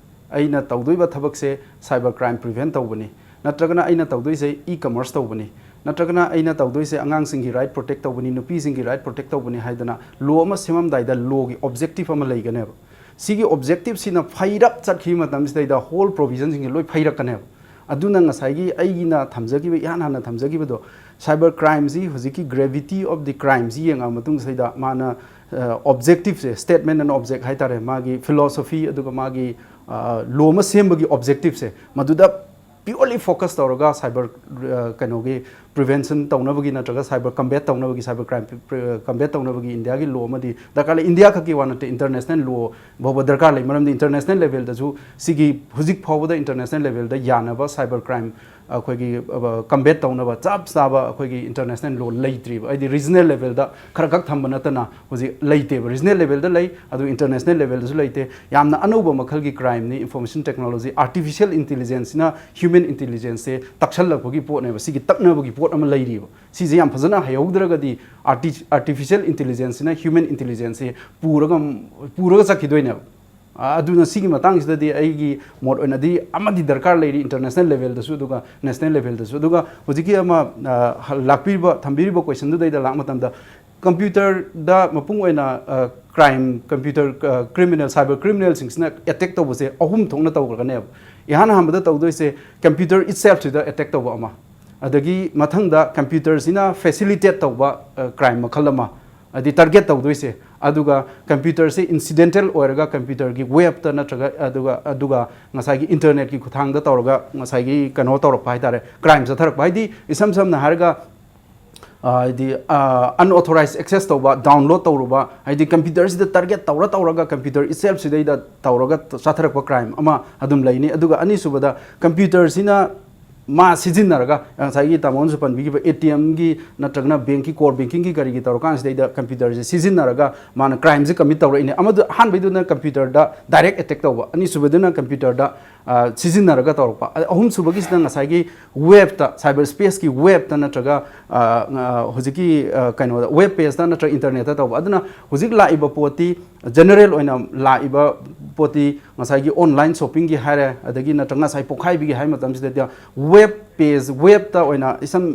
ꯑꯩꯅ ꯇꯧꯗꯣꯏꯕ ꯊꯕꯛꯁꯦ ꯁꯥꯏꯕꯔ ꯀ꯭ꯔꯥꯏꯝ ꯄ꯭ꯔꯤꯚꯦꯟ ꯇꯧꯕꯅꯤ, ꯅꯠꯇ꯭ꯔꯒꯅ ꯑꯩꯅ ꯇꯧꯗꯣꯏꯁꯦ ꯏ ꯀꯃꯔꯁ ꯇꯧꯕꯅꯤ, ꯅꯠꯇ꯭ꯔꯒꯅ ꯑꯩꯅ ꯇꯧꯗꯣꯏꯁꯦ ꯑꯉꯥꯡꯁꯤꯡꯒꯤ ꯔꯥꯏꯠ ꯄ꯭ꯔꯣꯇꯦꯛ ꯇꯧꯕꯅꯤ, ꯅꯨꯄꯤꯁꯤꯡꯒꯤ ꯔꯥꯏꯠ ꯄ꯭ꯔꯣꯇꯦꯛ ꯇꯧꯕꯅꯤ ꯍꯥꯏꯗꯅ ꯂꯣ ꯑꯃ ꯁꯦꯝꯃꯝꯗꯥꯏꯗ ꯂꯣꯒꯤ ꯑꯣꯕꯖꯦꯛꯇꯤꯞ ꯑꯃ ꯂꯩꯒꯅꯦꯕ꯫ ꯁꯤꯒꯤ ꯑꯣꯕꯖꯦꯛꯇꯤꯞꯁꯤꯅ ꯐꯩꯔꯞ ꯆꯠꯈꯤꯕ ꯃꯇꯝꯁꯤꯗꯩꯗ ꯍꯣꯜ ꯄ꯭ꯔꯣꯚꯤꯖꯟꯁꯤꯡꯁꯦ ꯂꯣꯏ ꯐꯩꯔꯛꯀꯅꯦꯕ꯫ ꯑꯗꯨꯅ ꯉꯁꯥꯏꯒꯤ ꯑꯩꯅ ꯊꯝꯖꯈꯤꯕ, ꯏꯍꯥꯟ ꯍꯥꯟꯅ ꯊꯝꯖꯈꯤꯕꯗꯣ, ꯁꯥꯏꯕꯔ ꯀ꯭ꯔꯥꯏꯝꯁꯤ ꯍꯧꯖꯤꯛꯀꯤ ꯒ꯭ꯔꯦꯚꯤꯇꯤ ꯑꯣꯐ ꯗꯤ ꯀ꯭ꯔꯥꯏꯝꯁꯤ ꯌꯦꯡꯉꯛꯑ ꯃꯇꯨꯡꯁꯤꯗꯩꯗ ꯃꯥꯅ, ꯑ, ꯑꯣꯕꯖꯦꯛꯇꯤꯞꯁꯦ, ꯁ꯭ꯇꯦꯠꯃꯦꯟ ꯑꯦꯟ ꯑꯣꯕꯖꯦꯛ ꯍꯥꯏꯇꯥꯔꯦ, ꯃꯥꯒꯤ ꯐꯤꯂꯣꯁꯣꯐꯤ, ꯑꯗꯨꯒ ꯃꯥꯒꯤ, ꯑ, ꯂꯣ ꯑꯃ ꯁꯦꯝꯕꯒꯤ ꯑꯣꯕꯖꯦꯛꯇꯤꯞꯁꯦ, ꯃꯗꯨꯗ ꯄ꯭ꯌꯣꯔꯂꯤ ꯐꯣꯀꯁ ꯇꯧꯔꯒ ꯁꯥꯏꯕꯔ, ꯑ, ꯀꯩꯅꯣꯒꯤ ꯄ꯭ꯔꯤꯚꯦꯟꯁꯟ ꯇꯧꯅꯕꯒꯤ ꯅꯠꯇ꯭ꯔꯒ ꯁꯥꯏꯕꯔ ꯀꯝꯕꯦꯠ ꯇꯧꯅꯕꯒꯤ, ꯁꯥꯏꯕꯔ ꯀ꯭ꯔꯥꯏꯝ ꯀꯝꯕꯦꯠ ꯇꯧꯅꯕꯒꯤ ꯏꯟꯗꯤꯌꯥꯒꯤ ꯂꯣ ꯑꯃꯗꯤ ꯗꯔꯀꯥꯔ ꯂꯩ꯫ ꯏꯟꯗꯤꯌꯥ ꯈꯛꯀꯤ ꯋꯥ ꯅꯠꯇꯦ, ꯏꯟꯇꯔꯅꯦꯁꯅꯦꯜ ꯂꯣ ꯐꯥꯎꯕ ꯗꯔꯀꯥꯔ ꯂꯩ꯫ ꯃꯔꯝꯗꯤ ꯏꯟꯇꯔꯅꯦꯁꯅꯦꯜ ꯂꯦꯚꯦꯜꯗꯁꯨ ꯁꯤꯒꯤ ꯍꯧꯖꯤꯛ ꯐꯥꯎꯕꯗ ꯏꯟꯇꯔꯅꯦꯁꯅꯦꯜ ꯂꯦꯚꯦꯜꯗ ꯌꯥꯅꯕ ꯁꯥꯏꯕꯔ ꯀ꯭ꯔꯥꯏꯝ ꯑꯩꯈꯣꯏꯒꯤ, ꯑ, ꯀꯝꯕꯦꯠ ꯇꯧꯅꯕ ꯆꯞ ꯆꯥꯕ ꯑꯩꯈꯣꯏꯒꯤ ꯏꯟꯇꯔꯅꯦꯁꯅꯦꯜ ꯂꯣ ꯂꯩꯇ꯭ꯔꯤꯕ꯫ ꯍꯥꯏꯗꯤ ꯔꯤꯖꯅꯦꯜ ꯂꯦꯚꯦꯜꯗ ꯈꯔ ꯈꯛ ꯊꯝꯕ ꯅꯠꯇꯅ ꯍꯧꯖꯤꯛ ꯂꯩꯇꯦꯕ꯫ ꯔꯤꯖꯅꯦꯜ ꯂꯦꯚꯦꯜꯗ ꯂꯩ, ꯑꯗꯨ ꯏꯟꯇꯔꯅꯦꯁꯅꯦꯜ ꯂꯦꯚꯦꯜꯗꯁꯨ ꯂꯩꯇꯦ꯫ ꯌꯥꯝꯅ ꯑꯅꯧꯕ ꯃꯈꯜꯒꯤ ꯀ꯭ꯔꯥꯏꯝꯅꯤ ꯏꯟꯐꯣꯔꯃꯦꯁꯟ ꯇꯦꯛꯅꯣꯂꯣꯖꯤ, ꯑꯥꯔꯇꯤꯐꯤꯁꯤꯌꯦꯜ ꯏꯟꯇꯦꯂꯤꯖꯦꯟꯁꯅ ꯍ꯭ꯌꯨꯃꯦꯟ ꯏꯟꯇꯦꯂꯤꯖꯦꯟꯁꯁꯦ ꯇꯛꯁꯜꯂꯛꯄꯒꯤ ꯄꯣꯠꯅꯦꯕ꯫ ꯁꯤꯒꯤ ꯇꯛꯅꯕꯒꯤ ꯄꯣꯠ ꯑꯃ ꯂꯩꯔꯤꯕ꯫ ꯁꯤꯁꯦ ꯌꯥꯝ ꯐꯖꯅ ꯍꯩꯍꯧꯗ꯭ꯔꯒꯗꯤ ꯑꯥꯔꯇꯤ-, ꯑꯥꯔꯇꯤꯐꯤꯁꯤꯌꯦꯜ ꯏꯟꯇꯦꯂꯤꯖꯦꯟꯁꯁꯤꯅ ꯍ꯭ꯌꯨꯃꯦꯟ ꯏꯟꯇꯦꯂꯤꯖꯦꯟꯁꯁꯦ ꯄꯨꯔꯒ, ꯄꯨꯔꯒ ꯆꯠꯈꯤꯗꯣꯏꯅꯦꯕ꯫ ꯑ, ꯑꯗꯨꯅ ꯁꯤꯒꯤ ꯃꯇꯥꯡꯁꯤꯗꯗꯤ ꯑꯩꯒꯤ ꯃꯣꯠ ꯑꯣꯏꯅꯗꯤ ꯑꯃꯗꯤ ꯗꯔꯀꯥꯔ ꯂꯩꯔꯤ, ꯏꯟꯇꯔꯅꯦꯁꯅꯦꯜ ꯂꯦꯚꯦꯜꯗꯁꯨ ꯑꯗꯨꯒ ꯅꯦꯁꯅꯦꯜ ꯂꯦꯚꯦꯜꯗꯁꯨ꯫ ꯑꯗꯨꯒ ꯍꯧꯖꯤꯛꯀꯤ ꯑꯃ, ꯑ, ꯂꯥꯛꯄꯤꯔꯤꯕ, ꯊꯝꯕꯤꯔꯤꯕ ꯀꯣꯏꯁꯟꯗꯨꯗꯩꯗ ꯂꯥꯛꯄ ꯃꯇꯝꯗ, ꯀꯝꯄ꯭ꯌꯨꯇꯔꯗ ꯃꯄꯨꯡ ꯑꯣꯏꯅ, ꯑ, ꯀ꯭ꯔꯥꯏꯝ, ꯀꯝꯄ꯭ꯌꯨꯇꯔ, ꯑ, ꯀ꯭ꯔꯤꯃꯤꯅꯦꯜ, ꯁꯥꯏꯕꯔ ꯀ꯭ꯔꯤꯃꯤꯅꯦꯜꯁꯤꯡꯁꯤꯅ ꯑꯦꯇꯦꯛ ꯇꯧꯕꯁꯦ ꯑꯍꯨꯝ ꯊꯣꯛꯅ ꯇꯧꯈ꯭ꯔꯒꯅꯦꯕ꯫ ꯏꯍꯥꯟ ꯑꯍꯥꯟꯕꯗ ꯇꯧꯗꯣꯏꯁꯦ ꯀꯝꯄ꯭ꯌꯨꯇꯔ ꯏꯠꯁꯦꯜꯐꯁꯤꯗ ꯑꯦꯇꯦꯛ ꯇꯧꯕ ꯑꯃ, ꯑꯗꯒꯤ ꯃꯊꯪꯗ ꯀꯝꯄ꯭ꯌꯨꯇꯔꯁꯤꯅ ꯐꯦꯁꯤꯂꯤꯇꯦꯠ ꯇꯧꯕ, ꯑ, ꯀ꯭ꯔꯥꯏꯝ ꯃꯈꯜ ꯑꯃ, ꯍꯥꯏꯗꯤ ꯇꯥꯔꯒꯦꯠ ꯇꯧꯗꯣꯏꯁꯦ꯫ ꯑꯗꯨꯒ ꯀꯝꯄ꯭ꯌꯨꯇꯔꯁꯦ ꯏꯟꯁꯤꯗꯦꯟꯇꯦꯜ ꯑꯣꯏꯔꯒ ꯀꯝꯄ꯭ꯌꯨꯇꯔꯒꯤ ꯋꯦꯕꯇ ꯅꯠꯇ꯭ꯔꯒ ꯑꯗꯨꯒ, ꯑꯗꯨꯒ ꯉꯁꯥꯏꯒꯤ ꯏꯟꯇꯔꯅꯦꯠꯀꯤ ꯈꯨꯠꯊꯥꯡꯗ ꯇꯧꯔꯒ ꯉꯁꯥꯏꯒꯤ ꯀꯩꯅꯣ ꯇꯧꯔꯛꯄ ꯍꯥꯏꯇꯥꯔꯦ, ꯀ꯭ꯔꯥꯏꯝ ꯆꯠꯊꯔꯛꯄ꯫ ꯍꯥꯏꯗꯤ ꯏꯁꯝ ꯁꯝꯅ ꯍꯥꯏꯔꯒ ꯍꯥꯏꯗꯤ ꯑꯟꯑꯣꯊꯣꯔꯥꯏꯁ ꯑꯦꯛꯁꯦꯁ ꯇꯧꯕ, ꯗꯥꯎꯟꯂꯣꯗ ꯇꯧꯔꯨꯕ, ꯍꯥꯏꯗꯤ ꯀꯝꯄ꯭ꯌꯨꯇꯔꯁꯤꯗ ꯇꯥꯔꯒꯦꯠ ꯇꯧꯔ ꯇꯧꯔꯒ ꯀꯝꯄ꯭ꯌꯨꯇꯔ ꯏꯠꯁꯦꯜꯐꯁꯤꯗꯩꯗ ꯇꯧꯔꯒ ꯆꯥꯊꯔꯛꯄ ꯀ꯭ꯔꯥꯏꯝ ꯑꯃ ꯑꯗꯨꯝ ꯂꯩꯅꯤ꯫ ꯑꯗꯨꯒ ꯑꯅꯤꯁꯨꯕꯗ ꯀꯝꯄ꯭ꯌꯨꯇꯔꯁꯤꯅ ꯃꯥ ꯁꯤꯖꯤꯟꯅꯔꯒ ꯉꯁꯥꯏꯒꯤ ꯇꯥꯃꯣꯅꯁꯨ ꯄꯟꯕꯤꯈꯤꯕ ꯑꯦ ꯇꯤ ꯑꯦꯝꯒꯤ ꯅꯠꯇ꯭ꯔꯒꯅ ꯕꯦꯡꯀꯤ ꯀꯣꯔ ꯕꯦꯡꯀꯤꯡꯒꯤ ꯀꯔꯤꯒꯤ ꯇꯧꯔꯀꯥꯟꯁꯤꯗꯩꯗ ꯀꯝꯄ꯭ꯌꯨꯇꯔꯁꯦ ꯁꯤꯖꯤꯟꯅꯔꯒ ꯃꯥꯅ ꯀ꯭ꯔꯥꯏꯝꯁꯦ ꯀꯃꯤꯠ ꯇꯧꯔꯛꯏꯅꯦ꯫ ꯑꯃꯗꯨ ꯑꯍꯥꯟꯕꯩꯗꯨꯅ ꯀꯝꯄ꯭ꯌꯨꯇꯔꯗ ꯗꯥꯏꯔꯦꯛ ꯑꯦꯇꯦꯛ ꯇꯧꯕ, ꯑꯅꯤꯁꯨꯕꯗꯨꯅ ꯀꯝꯄ꯭ꯌꯨꯇꯔꯗ ꯁꯤꯖꯤꯟꯅꯔꯒ ꯇꯧꯔꯛꯄ, ꯑꯍꯨꯝꯁꯨꯕꯒꯤꯁꯤꯅ ꯉꯁꯥꯏꯒꯤ ꯋꯦꯕꯇ, ꯁꯥꯏꯕꯔ ꯁ꯭ꯄꯦꯁꯀꯤ ꯋꯦꯕꯇ ꯅꯠꯇ꯭ꯔꯒ ꯍꯧꯖꯤꯛꯀꯤ ꯀꯩꯅꯣꯗ, ꯋꯦꯕ ꯄꯦꯖꯇ ꯅꯠꯇ꯭ꯔꯒ ꯏꯟꯇꯔꯅꯦꯠꯇ ꯇꯧꯕ꯫ ꯑꯗꯨꯅ ꯍꯧꯖꯤꯛ ꯂꯥꯛꯏꯕ ꯄꯣꯠꯇꯤ, ꯖꯦꯅꯔꯦꯜ ꯑꯣꯏꯅ ꯂꯥꯛꯏꯕ ꯄꯣꯠꯇꯤ ꯉꯁꯥꯏꯒꯤ ꯑꯣꯟꯂꯥꯏꯟ ꯁꯣꯞꯄꯤꯡꯒꯤ ꯍꯥꯏꯔꯦ, ꯑꯗꯒꯤ ꯅꯠꯇ꯭ꯔꯒ ꯉꯁꯥꯏ ꯄꯣꯛꯈꯥꯏꯕꯤꯒꯤ ꯍꯥꯏ ꯃꯇꯝꯁꯤꯗꯩꯗ ꯋꯦꯕ ꯄꯦꯖ, ꯋꯦꯕꯇ ꯑꯣꯏꯅ ꯏꯁꯝ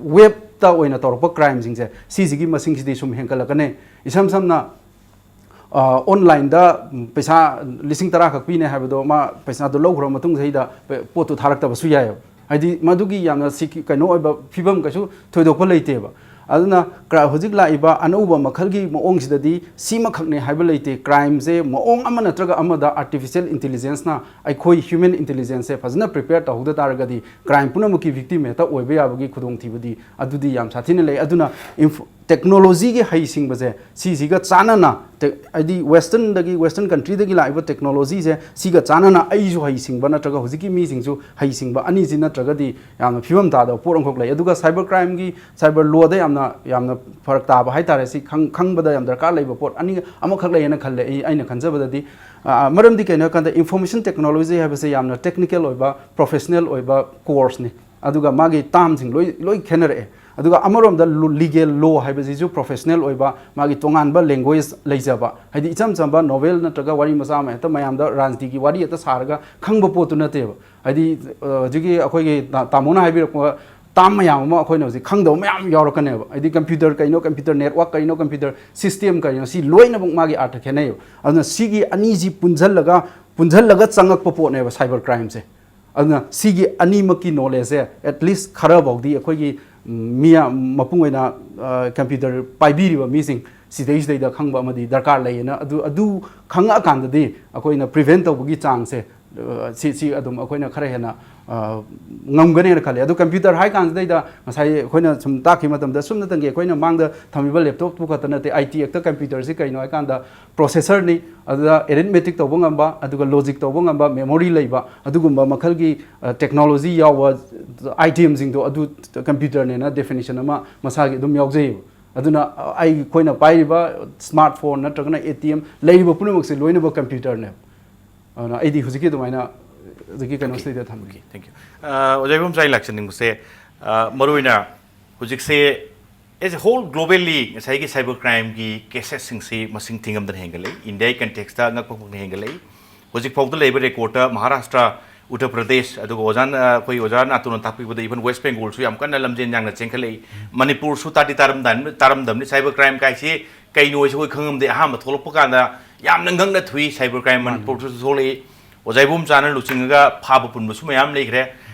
ꯋꯦꯕꯇ ꯑꯣꯏꯅ ꯇꯧꯔꯛꯄ ꯀ꯭ꯔꯥꯏꯝꯁꯤꯡꯁꯦ, ꯁꯤꯁꯤꯒꯤ ꯃꯁꯤꯡꯁꯤꯗꯤ ꯁꯨꯝ ꯍꯦꯟꯒꯠꯂꯛꯀꯅꯤ꯫ ꯏꯁꯝ ꯁꯝꯅ ꯑꯣꯟꯂꯥꯏꯟꯗ ꯄꯩꯁꯥ ꯂꯤꯁꯤꯡ ꯇꯔꯥ ꯈꯛ ꯄꯤꯅꯦ ꯍꯥꯏꯕꯗꯣ, ꯃꯥ ꯄꯩꯁꯥꯗꯣ ꯂꯧꯈ꯭ꯔ ꯃꯇꯨꯡꯁꯤꯗ ꯄꯣꯠꯇꯨ ꯊꯥꯔꯛꯇꯕꯁꯨ ꯌꯥꯏꯑꯕ꯫ ꯍꯥꯏꯗꯤ ꯃꯗꯨꯒꯤ ꯌꯥꯝꯅ ꯁꯤ ꯀꯩꯅꯣ ꯑꯣꯏꯕ ꯐꯤꯕꯝ ꯀꯩꯁꯨ ꯊꯣꯏꯗꯣꯛꯄ ꯂꯩꯇꯦꯕ꯫ ꯑꯗꯨꯅ ꯀ꯭ꯔꯥ-, ꯍꯧꯖꯤꯛ ꯂꯥꯛꯏꯕ ꯑꯅꯧꯕ ꯃꯈꯜꯒꯤ ꯃꯑꯣꯡꯁꯤꯗꯗꯤ ꯁꯤꯃꯈꯛꯅꯦ ꯍꯥꯏꯕ ꯂꯩꯇꯦ꯫ ꯀ꯭ꯔꯥꯏꯝꯁꯦ ꯃꯑꯣꯡ ꯑꯃ ꯅꯠꯇ꯭ꯔꯒ ꯑꯃꯗ ꯑꯥꯔꯇꯤꯐꯤꯁꯦꯜ ꯏꯟꯇꯤꯂꯤꯖꯦꯟꯁꯅ ꯑꯩꯈꯣꯏ ꯍ꯭ꯌꯨꯃꯦꯟ ꯏꯟꯇꯤꯂꯤꯖꯦꯟꯁꯁꯦ ꯐꯖꯅ ꯄ꯭ꯔꯤꯄꯦꯌꯔ ꯇꯧꯍꯧꯗ ꯇꯥꯔꯒꯗꯤ ꯀ꯭ꯔꯥꯏꯝ ꯄꯨꯝꯅꯃꯛꯀꯤ ꯚꯤꯛꯇꯤꯝ ꯍꯦꯛꯇ ꯑꯣꯏꯕ ꯌꯥꯕꯒꯤ ꯈꯨꯗꯣꯡꯊꯤꯕꯗꯤ ꯑꯗꯨꯗꯤ ꯌꯥꯝ ꯁꯥꯊꯤꯅ ꯂꯩ꯫ ꯑꯗꯨꯅ ꯏꯟꯐ-, ꯇꯦꯛꯅꯣꯂꯣꯖꯤꯒꯤ ꯍꯩꯁꯤꯡꯕꯁꯦ ꯁꯤꯁꯤꯒ ꯆꯥꯟꯅꯅ, ꯇꯦꯛ-, ꯍꯥꯏꯗꯤ ꯋꯦꯁꯇꯔꯟꯗꯒꯤ, ꯋꯦꯁꯇꯔꯟ ꯀꯟꯇ꯭ꯔꯤꯗꯒꯤ ꯂꯥꯛꯏꯕ ꯇꯦꯛꯅꯣꯂꯣꯖꯤꯁꯦ ꯁꯤꯒ ꯆꯥꯟꯅꯅ ꯑꯩꯁꯨ ꯍꯩꯁꯤꯡꯕ ꯅꯠꯇ꯭ꯔꯒ ꯍꯧꯖꯤꯛꯀꯤ ꯃꯤꯁꯤꯡꯁꯨ ꯍꯩꯁꯤꯡꯕ, ꯑꯅꯤꯁꯤ ꯅꯠꯇ꯭ꯔꯒꯗꯤ ꯌꯥꯝꯅ ꯐꯤꯕꯝ ꯇꯥꯗꯕ ꯄꯣꯠ ꯑꯃꯈꯛ ꯂꯩ꯫ ꯑꯗꯨꯒ ꯁꯥꯏꯕꯔ ꯀ꯭ꯔꯥꯏꯝꯒꯤ, ꯁꯥꯏꯕꯔ ꯂꯣꯗ ꯌꯥꯝꯅ, ꯌꯥꯝꯅ ꯐꯔꯛ ꯇꯥꯕ ꯍꯥꯏꯇꯥꯔꯦ꯫ ꯁꯤ ꯈꯪ-, ꯈꯪꯕꯗ ꯌꯥꯝ ꯗꯔꯀꯥꯔ ꯂꯩꯕ ꯄꯣꯠ ꯑꯅꯤ, ꯑꯃꯈꯛ ꯂꯩꯌꯦꯅ ꯈꯜꯂꯦ ꯑꯩ, ꯑꯩꯅ ꯈꯟꯖꯕꯗꯗꯤ꯫ ꯑ, ꯃꯔꯝꯗꯤ ꯀꯩꯅꯣ ꯍꯥꯏ ꯀꯥꯟꯗ ꯏꯟꯐꯣꯔꯃꯦꯁꯟ ꯇꯦꯛꯅꯣꯂꯣꯖꯤ ꯍꯥꯏꯕꯁꯦ ꯌꯥꯝꯅ ꯇꯦꯛꯅꯤꯀꯦꯜ ꯑꯣꯏꯕ, ꯄ꯭ꯔꯣꯐꯦꯁꯅꯦꯜ ꯑꯣꯏꯕ ꯀꯣꯔꯁꯅꯤ꯫ ꯑꯗꯨꯒ ꯃꯥꯒꯤ ꯇꯥꯝꯁꯤꯡ ꯂꯣꯏ, ꯂꯣꯏ ꯈꯦꯠꯅꯔꯛꯑꯦ꯫ ꯑꯗꯨꯒ ꯑꯃꯔꯣꯝꯗ ꯂꯤꯒꯦꯜ ꯂꯣ ꯍꯥꯏꯕꯁꯤꯁꯨ ꯄ꯭ꯔꯣꯐꯦꯁꯅꯦꯜ ꯑꯣꯏꯕ, ꯃꯥꯒꯤ ꯇꯣꯉꯥꯟꯕ ꯂꯦꯡꯒ꯭ꯋꯦꯖ ꯂꯩꯖꯕ, ꯍꯥꯏꯗꯤ ꯏꯆꯝ ꯆꯝꯕ ꯅꯣꯕꯦꯜ ꯅꯠꯇ꯭ꯔꯒ ꯋꯥꯔꯤ ꯃꯆꯥ ꯑꯃ ꯍꯦꯛꯇ ꯃꯌꯥꯝꯗ ꯔꯥꯖꯅꯤꯇꯤꯒꯤ ꯋꯥꯔꯤ ꯍꯦꯛꯇ ꯁꯥꯔꯒ ꯈꯪꯕ ꯄꯣꯠꯇꯨ ꯅꯠꯇꯦꯕ꯫ ꯍꯥꯏꯗꯤ, ꯑ, ꯍꯧꯖꯤꯛꯀꯤ ꯑꯩꯈꯣꯏꯒꯤ ꯇꯥ-, ꯇꯥꯃꯣꯅ ꯍꯥꯏꯕꯤꯔꯛꯄ ꯇꯥꯝ ꯃꯌꯥꯝ ꯑꯃ ꯑꯩꯈꯣꯏꯅ ꯍꯧꯖꯤꯛ ꯈꯪꯗꯕ ꯃꯌꯥꯝ ꯌꯥꯎꯔꯛꯀꯅꯦꯕ꯫ ꯍꯥꯏꯗꯤ ꯀꯝꯄ꯭ꯌꯨꯇꯔ ꯀꯩꯅꯣ, ꯀꯝꯄ꯭ꯌꯨꯇꯔ ꯅꯦꯠꯋꯥꯔꯛ ꯀꯩꯅꯣ, ꯀꯝꯄ꯭ꯌꯨꯇꯔ ꯁꯤꯁꯇꯦꯝ ꯀꯩꯅꯣ, ꯁꯤ ꯂꯣꯏꯅꯃꯛ ꯃꯥꯒꯤ ꯑꯥꯔꯊ ꯈꯦꯠꯅꯩꯌꯦꯕ꯫ ꯑꯗꯨꯅ ꯁꯤꯒꯤ ꯑꯅꯤꯁꯤ ꯄꯨꯟꯁꯤꯜꯂꯒ, ꯄꯨꯟꯁꯤꯜꯂꯒ ꯆꯪꯉꯛꯄ ꯄꯣꯠꯅꯦꯕ ꯁꯥꯏꯕꯔ ꯀ꯭ꯔꯥꯏꯝꯁꯦ꯫ ꯑꯗꯨꯅ ꯁꯤꯒꯤ ꯑꯅꯤꯃꯛꯀꯤ ꯅꯣꯂꯦꯖꯁꯦ at least ꯈꯔꯐꯥꯎꯗꯤ ꯑꯩꯈꯣꯏꯒꯤ, ꯎꯝ, ꯃꯤ ꯌꯥꯝ, ꯃꯄꯨꯡ ꯑꯣꯏꯅ, ꯑ, ꯀꯝꯄ꯭ꯌꯨꯇꯔ ꯄꯥꯏꯕꯤꯔꯤꯕ ꯃꯤꯁꯤꯡ ꯁꯤꯗꯩꯁꯤꯗꯩꯗ ꯈꯪꯕ ꯑꯃꯗꯤ ꯗꯔꯀꯥꯔ ꯂꯩꯌꯦꯅ, ꯑꯗꯨ, ꯑꯗꯨ ꯈꯪꯉꯛꯑꯀꯥꯟꯗꯗꯤ ꯑꯩꯈꯣꯏꯅ ꯄ꯭ꯔꯤꯚꯦꯟ ꯇꯧꯕꯒꯤ ꯆꯥꯡꯁꯦ ꯁꯤ ꯁꯤ ꯑꯗꯨꯝ ꯑꯩꯈꯣꯏꯅ ꯈꯔ ꯍꯦꯟꯅ ꯉꯝꯒꯅꯦꯅ ꯈꯜꯂꯤ꯫ ꯑꯗꯨ ꯀꯝꯄ꯭ꯌꯨꯇꯔ ꯍꯥꯏ ꯀꯥꯟꯁꯤꯗꯩꯗ ꯉꯁꯥꯏ ꯑꯩꯈꯣꯏꯅ ꯁꯨꯝ ꯇꯥꯛꯈꯤꯕ ꯃꯇꯝꯗ ꯁꯨꯞꯅꯇꯪꯒꯤ ꯑꯩꯈꯣꯏꯅ ꯃꯥꯡꯗ ꯊꯝꯃꯤꯕ ꯂꯦꯞꯇꯣꯞꯇꯨ ꯈꯛꯇ ꯅꯠꯇꯦ, ꯑꯥꯏ ꯇꯤ ꯑꯦꯛꯇ ꯀꯝꯄ꯭ꯌꯨꯇꯔꯁꯤ ꯀꯩꯅꯣ ꯍꯥꯏꯀꯥꯟꯗ ꯄ꯭ꯔꯣꯁꯦꯁꯔꯅꯤ, ꯑꯗꯨꯗ ꯑꯦꯔꯤꯊꯃꯦꯇꯤꯛ ꯇꯧꯕ ꯉꯝꯕ, ꯑꯗꯨꯒ ꯂꯣꯖꯤꯛ ꯇꯧꯕ ꯉꯝꯕ, ꯃꯦꯃꯣꯔꯤ ꯂꯩꯕ, ꯑꯗꯨꯒꯨꯝꯕ ꯃꯈꯜꯒꯤ ꯇꯦꯛꯅꯣꯂꯣꯖꯤ ꯌꯥꯎꯕ ꯑꯥꯏꯇꯦꯝꯁꯤꯡꯗꯣ ꯑꯗꯨ ꯀꯝꯄ꯭ꯌꯨꯇꯔꯅꯦꯅ ꯗꯦꯐꯤꯅꯤꯁꯟ ꯑꯃ ꯃꯁꯥꯒꯤ ꯑꯗꯨꯝ ꯌꯥꯎꯖꯩꯌꯦꯕ꯫ ꯑꯗꯨꯅ ꯑꯩꯈꯣꯏꯅ ꯄꯥꯏꯔꯤꯕ ꯁ꯭ꯃꯥꯔꯠ ꯐꯣꯟ ꯅꯠꯇ꯭ꯔꯒꯅ ꯑꯦ ꯇꯤ ꯑꯦꯝ ꯂꯩꯔꯤꯕ ꯄꯨꯝꯅꯃꯛꯁꯦ ꯂꯣꯏꯅꯃꯛ ꯀꯝꯄ꯭ꯌꯨꯇꯔꯅꯦꯕ꯫ ꯑꯗꯨꯅ ꯑꯩꯗꯤ ꯍꯧꯖꯤꯛꯀꯤ ꯑꯗꯨꯃꯥꯏꯅ ꯍꯧꯖꯤꯛꯀꯤ ꯀꯩꯅꯣꯁꯤꯗ ꯊꯝꯒꯦ꯫ Thank you. ꯑꯣꯖꯥ ꯏꯕꯣꯝꯆꯥ, ꯑꯩ ꯂꯥꯛꯆꯅꯤꯡꯕꯁꯦ, ꯃꯔꯨꯑꯣꯏꯅ ꯍꯧꯖꯤꯛꯁꯦ as a whole globally ꯉꯁꯥꯏꯒꯤ cyber crimeꯒꯤ caseꯁꯤꯡꯁꯤ ꯃꯁꯤꯡ ꯊꯤꯉꯝꯗꯅ ꯍꯦꯟꯒꯠꯂꯛꯏ꯫ ꯏꯟꯗꯤꯌꯥꯒꯤ contextꯇ ꯉꯛꯄ ꯐꯪꯅ ꯍꯦꯟꯒꯠꯂꯛꯏ꯫ ꯍꯧꯖꯤꯛ ꯐꯥꯎꯗ ꯂꯩꯕ recordꯇ ꯃꯍꯥꯔꯥꯁꯇ꯭ꯔ, ꯎꯠꯇꯔ ꯄ꯭ꯔꯗꯦꯁ, ꯑꯗꯨꯒ ꯑꯣꯖꯥꯅ, ꯑꯩꯈꯣꯏ ꯑꯣꯖꯥ ꯅꯥꯇꯣꯟꯅ ꯇꯥꯛꯄꯤꯕꯗ even West Bengalꯁꯨ ꯌꯥꯝ ꯀꯟꯅ ꯂꯝꯖꯦꯟ ꯌꯥꯡꯅ ꯆꯦꯟꯈꯠꯂꯛꯏ꯫ ꯃꯅꯤꯄꯨꯔꯁꯨ ꯇꯥꯗꯤ ꯇꯥꯔꯝꯗꯥꯏ-, ꯇꯥꯔꯝꯗꯕꯅꯤ꯫ Cyber crime ꯀꯥꯏꯁꯤ ꯀꯩꯅꯣ ꯍꯥꯏꯁꯤ ꯑꯩꯈꯣꯏ ꯈꯪꯉꯝꯗꯦ꯫ ꯑꯍꯥꯟꯕ ꯊꯣꯛꯂꯛꯄ ꯀꯥꯟꯗ ꯌꯥꯝꯅ ꯉꯛꯅ ꯊꯨꯏ꯫ Cyber crime ꯃꯅꯤꯄꯨꯔꯗꯁꯨ ꯊꯣꯛꯂꯛꯏ꯫ ꯑꯣꯖꯥ ꯏꯕꯣꯝꯆꯥꯅ ꯂꯨꯆꯤꯡꯉꯒ ꯐꯥꯕ ꯄꯨꯟꯕꯁꯨ ꯃꯌꯥꯝ ꯂꯩꯈ꯭ꯔꯦ꯫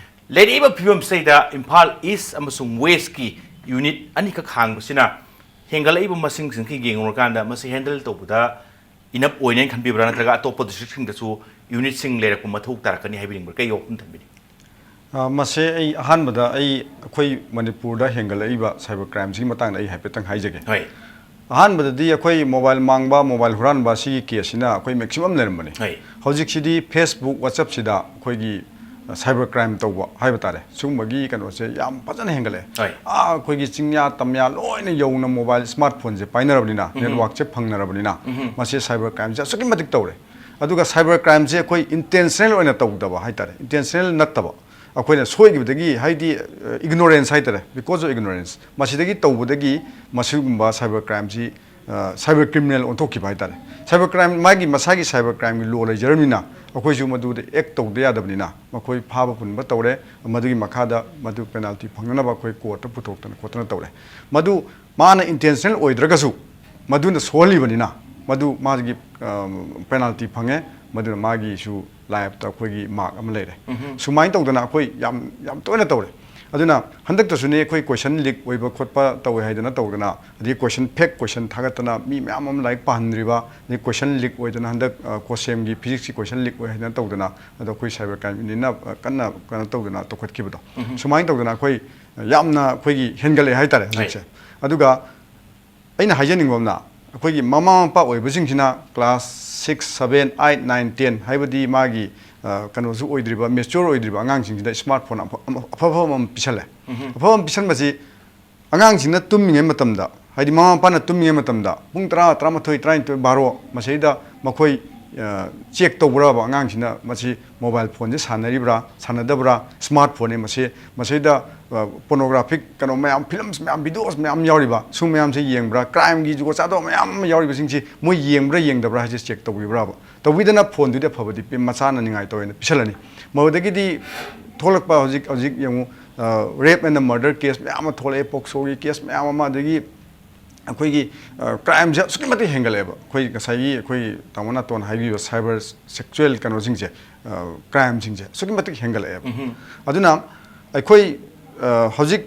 ꯂꯩꯔꯛꯏꯕ ꯐꯤꯕꯝꯁꯤꯗꯩꯗ ꯏꯝꯐꯥꯜ East ꯑꯃꯁꯨꯡ Westꯀꯤ unit ꯑꯅꯤꯈꯛ ꯍꯥꯡꯕꯁꯤꯅ ꯍꯦꯟꯒꯠꯂꯛꯏꯕ ꯃꯁꯤꯡꯁꯤꯡꯁꯤ ꯌꯦꯡꯉꯨꯔꯀꯥꯟꯗ ꯃꯁꯤ handle ꯇꯧꯕꯗ enough ꯑꯣꯏꯅꯦꯅ ꯈꯟꯕꯤꯕ꯭ꯔꯥ, ꯅꯠꯇ꯭ꯔꯒ ꯑꯇꯣꯞꯄ districtꯁꯤꯡꯗꯁꯨ unitꯁꯤꯡ ꯂꯩꯔꯛꯄ ꯃꯊꯧ ꯇꯥꯔꯛꯀꯅꯤ ꯍꯥꯏꯕꯤꯅꯤꯡꯕ꯭ꯔꯥ? ꯀꯩ ꯋꯥꯐꯝ ꯊꯝꯕꯤꯅꯤꯡ? ꯑ, ꯃꯁꯦ ꯑꯩ ꯑꯍꯥꯟꯕꯗ ꯑꯩ, ꯑꯩꯈꯣꯏ ꯃꯅꯤꯄꯨꯔꯗ ꯍꯦꯟꯒꯠꯂꯛꯏꯕ cyber crimeꯁꯤꯒꯤ ꯃꯇꯥꯡꯗ ꯑꯩ ꯍꯥꯏꯐꯦꯠꯇꯪ ꯍꯥꯏꯖꯒꯦ꯫ ꯍꯣꯏ꯫ ꯑꯍꯥꯟꯕꯗꯗꯤ ꯑꯩꯈꯣꯏ mobile ꯃꯥꯡꯕ, mobile ꯍꯨꯔꯥꯟꯕ ꯁꯤꯒꯤ caseꯁꯤꯅ ꯑꯩꯈꯣꯏ maximum ꯂꯩꯔꯝꯕꯅꯤ꯫ ꯍꯣꯏ꯫ ꯍꯧꯖꯤꯛꯁꯤꯗꯤ Facebook, WhatsAppꯁꯤꯗ ꯑꯩꯈꯣꯏꯒꯤ, ꯑ, cyber crime ꯇꯧꯕ ꯍꯥꯏꯕ ꯇꯥꯔꯦ, ꯁꯤꯒꯨꯝꯕꯒꯤ ꯀꯩꯅꯣꯁꯦ ꯌꯥꯝ ꯐꯖꯅ ꯍꯦꯟꯒꯠꯂꯛꯑꯦ꯫ ꯍꯣꯏ꯫ ꯑꯥ, ꯑꯩꯈꯣꯏꯒꯤ ꯆꯤꯡꯌꯥ ꯇꯝꯌꯥ ꯂꯣꯏꯅ ꯌꯧꯅ mobile, smartphoneꯁꯦ ꯄꯥꯏꯅꯔꯕꯅꯤꯅ, networkꯁꯦ ꯐꯪꯅꯔꯕꯅꯤꯅ, ꯃꯁꯤ cyber crimeꯁꯦ ꯑꯁꯨꯛꯀꯤ ꯃꯇꯤꯛ ꯇꯧꯔꯦ꯫ ꯑꯗꯨꯒ cyber crimeꯁꯦ ꯑꯩꯈꯣꯏ intentional ꯑꯣꯏꯅ ꯇꯧꯗꯕ ꯍꯥꯏ ꯇꯥꯔꯦ, intentional ꯅꯠꯇꯕ, ꯑꯩꯈꯣꯏꯅ ꯁꯣꯏꯈꯤꯕꯗꯒꯤ, ꯍꯥꯏꯗꯤ, ꯑ, ignorance ꯍꯥꯏ ꯇꯥꯔꯦ, because of ignorance, ꯃꯁꯤꯗꯒꯤ ꯇꯧꯕꯗꯒꯤ ꯃꯁꯤꯒꯨꯝꯕ cyber crimeꯁꯤ, ꯑ, cyber criminal ꯑꯣꯟꯊꯣꯛꯈꯤꯕ ꯍꯥꯏ ꯇꯥꯔꯦ꯫ Cyber crime, ꯃꯥꯒꯤ ꯃꯁꯥꯒꯤ cyber crimeꯒꯤ law ꯂꯩꯖꯔꯕꯅꯤꯅ ꯑꯩꯈꯣꯏꯁꯨ ꯃꯗꯨꯗ act ꯇꯧꯗ ꯌꯥꯗꯕꯅꯤꯅ ꯃꯈꯣꯏ ꯐꯥꯕ ꯄꯨꯟꯕ ꯇꯧꯔꯦ꯫ ꯃꯗꯨꯒꯤ ꯃꯈꯥꯗ ꯃꯗꯨ penalty ꯐꯪꯅꯅꯕ ꯑꯩꯈꯣꯏ courtꯇ ꯄꯨꯊꯣꯛꯇꯅ ꯈꯣꯠꯇꯅ ꯇꯧꯔꯦ꯫ ꯃꯗꯨ ꯃꯥꯅ intentional ꯑꯣꯏꯗ꯭ꯔꯒꯁꯨ ꯃꯗꯨꯅ ꯁꯣꯛꯍꯜꯂꯤꯕꯅꯤꯅ ꯃꯗꯨ ꯃꯥꯒꯤ, ꯑ, penalty ꯐꯪꯉꯦ꯫ ꯃꯗꯨꯅ ꯃꯥꯒꯤꯁꯨ lifeꯇ ꯑꯩꯈꯣꯏꯒꯤ mark ꯑꯃ ꯂꯩꯔꯦ꯫ ꯁꯨꯃꯥꯏꯅ ꯇꯧꯗꯅ ꯑꯩꯈꯣꯏ ꯌꯥꯝ, ꯌꯥꯝ ꯇꯣꯏꯅ ꯇꯧꯔꯦ꯫ ꯑꯗꯨꯅ ꯍꯟꯗꯛꯇꯁꯨꯅꯦ ꯑꯩꯈꯣꯏ question leak ꯑꯣꯏꯕ ꯈꯣꯠꯄ ꯇꯧꯋꯦ ꯍꯥꯏꯗꯅ ꯇꯧꯗꯅ, ꯑꯗꯒꯤ question, fake question ꯊꯥꯒꯠꯇꯅ ꯃꯤ ꯃꯌꯥꯝ ꯑꯃ ꯂꯥꯏꯔꯤꯛ ꯄꯥꯍꯟꯗ꯭ꯔꯤꯕ, ꯑꯗꯩ question leak ꯑꯣꯏꯗꯅ ꯍꯟꯗꯛ, ꯑ, COSEM ꯒꯤ physics ꯀꯤ question leak ꯑꯣꯏ ꯍꯥꯏꯗꯅ ꯇꯧꯗꯅ, ꯑꯗꯣ ꯑꯩꯈꯣꯏ cyber crime unit ꯅ, ꯑ, ꯀꯟꯅ ꯀꯩꯅꯣ ꯇꯧꯗꯅ ꯇꯧꯈꯠꯈꯤꯕꯗꯣ꯫ ꯁꯨꯃꯥꯏꯅ ꯇꯧꯗꯅ ꯑꯩꯈꯣꯏ ꯌꯥꯝꯅ ꯑꯩꯈꯣꯏꯒꯤ ꯍꯦꯟꯒꯠꯂꯛꯑꯦ ꯍꯥꯏꯇꯥꯔꯦ ꯍꯧꯖꯤꯛꯁꯦ꯫ ꯑꯗꯨꯒ ꯑꯩꯅ ꯍꯥꯏꯖꯅꯤꯡꯕ ꯑꯃꯅ, ꯑꯩꯈꯣꯏꯒꯤ ꯃꯃꯥ ꯃꯄꯥ ꯑꯣꯏꯕꯁꯤꯡꯁꯤꯅ class six, seven, eight, nine, ten, ꯍꯥꯏꯕꯗꯤ ꯃꯥꯒꯤ, ꯑ, ꯀꯩꯅꯣꯁꯨ ꯑꯣꯏꯗ꯭ꯔꯤꯕ, mature ꯑꯣꯏꯗ꯭ꯔꯤꯕ ꯑꯉꯥꯡꯁꯤꯡꯁꯤꯗ smartphone ꯑꯐ-, ꯑꯃ-, ꯑꯐꯕ ꯑꯃ ꯄꯤꯁꯜꯂꯦ꯫ ꯑꯐꯕ ꯑꯃ ꯄꯤꯁꯟꯕꯁꯤ ꯑꯉꯥꯡꯁꯤꯡꯅ ꯇꯨꯝꯃꯤꯉꯩ ꯃꯇꯝꯗ, ꯍꯥꯏꯗꯤ ꯃꯃꯥ ꯃꯄꯥꯅ ꯇꯨꯝꯃꯤꯉꯩ ꯃꯇꯝꯗ ꯄꯨꯡ ꯇꯔꯥ, ꯇꯔꯥꯃꯥꯊꯣꯏ, ꯇꯔꯥꯅꯤꯊꯣꯏ, ꯕꯥꯔꯣ ꯃꯁꯤꯗ ꯃꯈꯣꯏ, ꯑ, check ꯇꯧꯕ꯭ꯔꯕ ꯑꯉꯥꯡꯁꯤꯅ ꯃꯁꯤ mobile phone ꯁꯦ ꯁꯥꯟꯅꯔꯤꯕ꯭ꯔꯥ, ꯁꯥꯟꯅꯗꯕ꯭ꯔꯥ? Smartphone ꯅꯦ ꯃꯁꯤ, ꯃꯁꯤꯗ, ꯑ, pornographic ꯀꯩꯅꯣ ꯃꯌꯥꯝ, films ꯃꯌꯥꯝ, videos ꯃꯌꯥꯝ ꯌꯥꯎꯔꯤꯕ, ꯁꯨꯝ ꯃꯌꯥꯝꯁꯦ ꯌꯦꯡꯕ꯭ꯔꯥ? Crime ꯒꯤ ꯖꯨꯒꯣꯠ ꯆꯥꯗꯕ ꯃꯌꯥꯝ ꯑꯃ ꯌꯥꯎꯔꯤꯕꯁꯤꯡꯁꯤ ꯃꯣꯏ ꯌꯦꯡꯕ꯭ꯔꯥ ꯌꯦꯡꯗꯕ꯭ꯔꯥ ꯍꯥꯏꯁꯦ check ꯇꯧꯕꯤꯕ꯭ꯔꯕ? ꯇꯧꯕꯤꯗꯅ phone ꯗꯨꯗꯤ ꯑꯐꯕꯗꯤ ꯄꯤ-, ꯃꯆꯥꯅ ꯅꯤꯡꯉꯥꯏ ꯇꯧꯋꯦꯅ ꯄꯤꯁꯜꯂꯅꯤ꯫ ꯃꯗꯨꯗꯒꯤꯗꯤ ꯊꯣꯛꯂꯛꯄ ꯍꯧꯖꯤꯛ, ꯍꯧꯖꯤꯛ ꯌꯦꯡꯉꯨ, ꯑ, rape and murder case ꯃꯌꯥꯝ ꯑꯃ ꯊꯣꯛꯂꯛꯑꯦ, POCSO ꯒꯤ case ꯃꯌꯥꯝ ꯑꯃ, ꯑꯗꯒꯤ ꯑꯩꯈꯣꯏꯒꯤ, ꯑ, crime ꯁꯦ ꯑꯁꯨꯛꯀꯤ ꯃꯇꯤꯛ ꯍꯦꯟꯒꯠꯂꯛꯑꯦꯕ꯫ ꯑꯩꯈꯣꯏ ꯉꯁꯥꯏꯒꯤ ꯑꯩꯈꯣꯏ ꯇꯥꯃꯣ ꯅꯥꯇꯣꯟ ꯍꯥꯏꯕꯤꯕ cyber sexual ꯀꯩꯅꯣꯁꯤꯡꯁꯦ, ꯑ, crime ꯁꯤꯡꯁꯦ ꯑꯁꯨꯛꯀꯤ ꯃꯇꯤꯛ ꯍꯦꯟꯒꯠꯂꯛꯑꯦꯕ꯫ ꯑꯗꯨꯅ ꯑꯩꯈꯣꯏ, ꯑ, ꯍꯧꯖꯤꯛ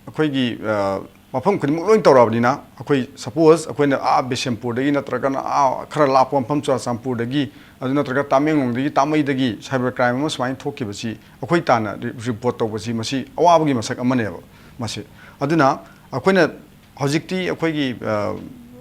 ꯑꯩꯈꯣꯏꯒꯤ, ꯑ, ꯃꯐꯝ ꯈꯨꯗꯤꯡꯃꯛ ꯂꯣꯏ ꯇꯧꯔꯛꯑꯕꯅꯤꯅ, ꯑꯩꯈꯣꯏ suppose ꯑꯩꯈꯣꯏꯅ ꯑꯥ ꯕꯤꯁꯦꯝꯄꯨꯔꯗꯒꯤ ꯅꯠꯇ꯭ꯔꯒꯅ ꯑꯥ ꯈꯔ ꯂꯥꯞꯄ ꯃꯐꯝ ꯆꯨꯔꯥꯆꯥꯟꯄꯨꯔꯗꯒꯤ, ꯑꯗꯨ ꯅꯠꯇ꯭ꯔꯒ ꯇꯥꯃꯦꯡꯂꯣꯡꯗꯒꯤ, ꯇꯥꯃꯩꯗꯒꯤ cyber crime ꯑꯃ ꯁꯨꯃꯥꯏꯅ ꯊꯣꯛꯈꯤꯕꯁꯤ ꯑꯩꯈꯣꯏ ꯇꯥꯟꯅ ꯔꯤ-, report ꯇꯧꯕꯁꯤ ꯃꯁꯤ ꯑꯋꯥꯕꯒꯤ ꯃꯁꯛ ꯑꯃꯅꯦꯕ ꯃꯁꯤ꯫ ꯑꯗꯨꯅ ꯑꯩꯈꯣꯏꯅ ꯍꯧꯖꯤꯛꯇꯤ ꯑꯩꯈꯣꯏꯒꯤ, ꯑ,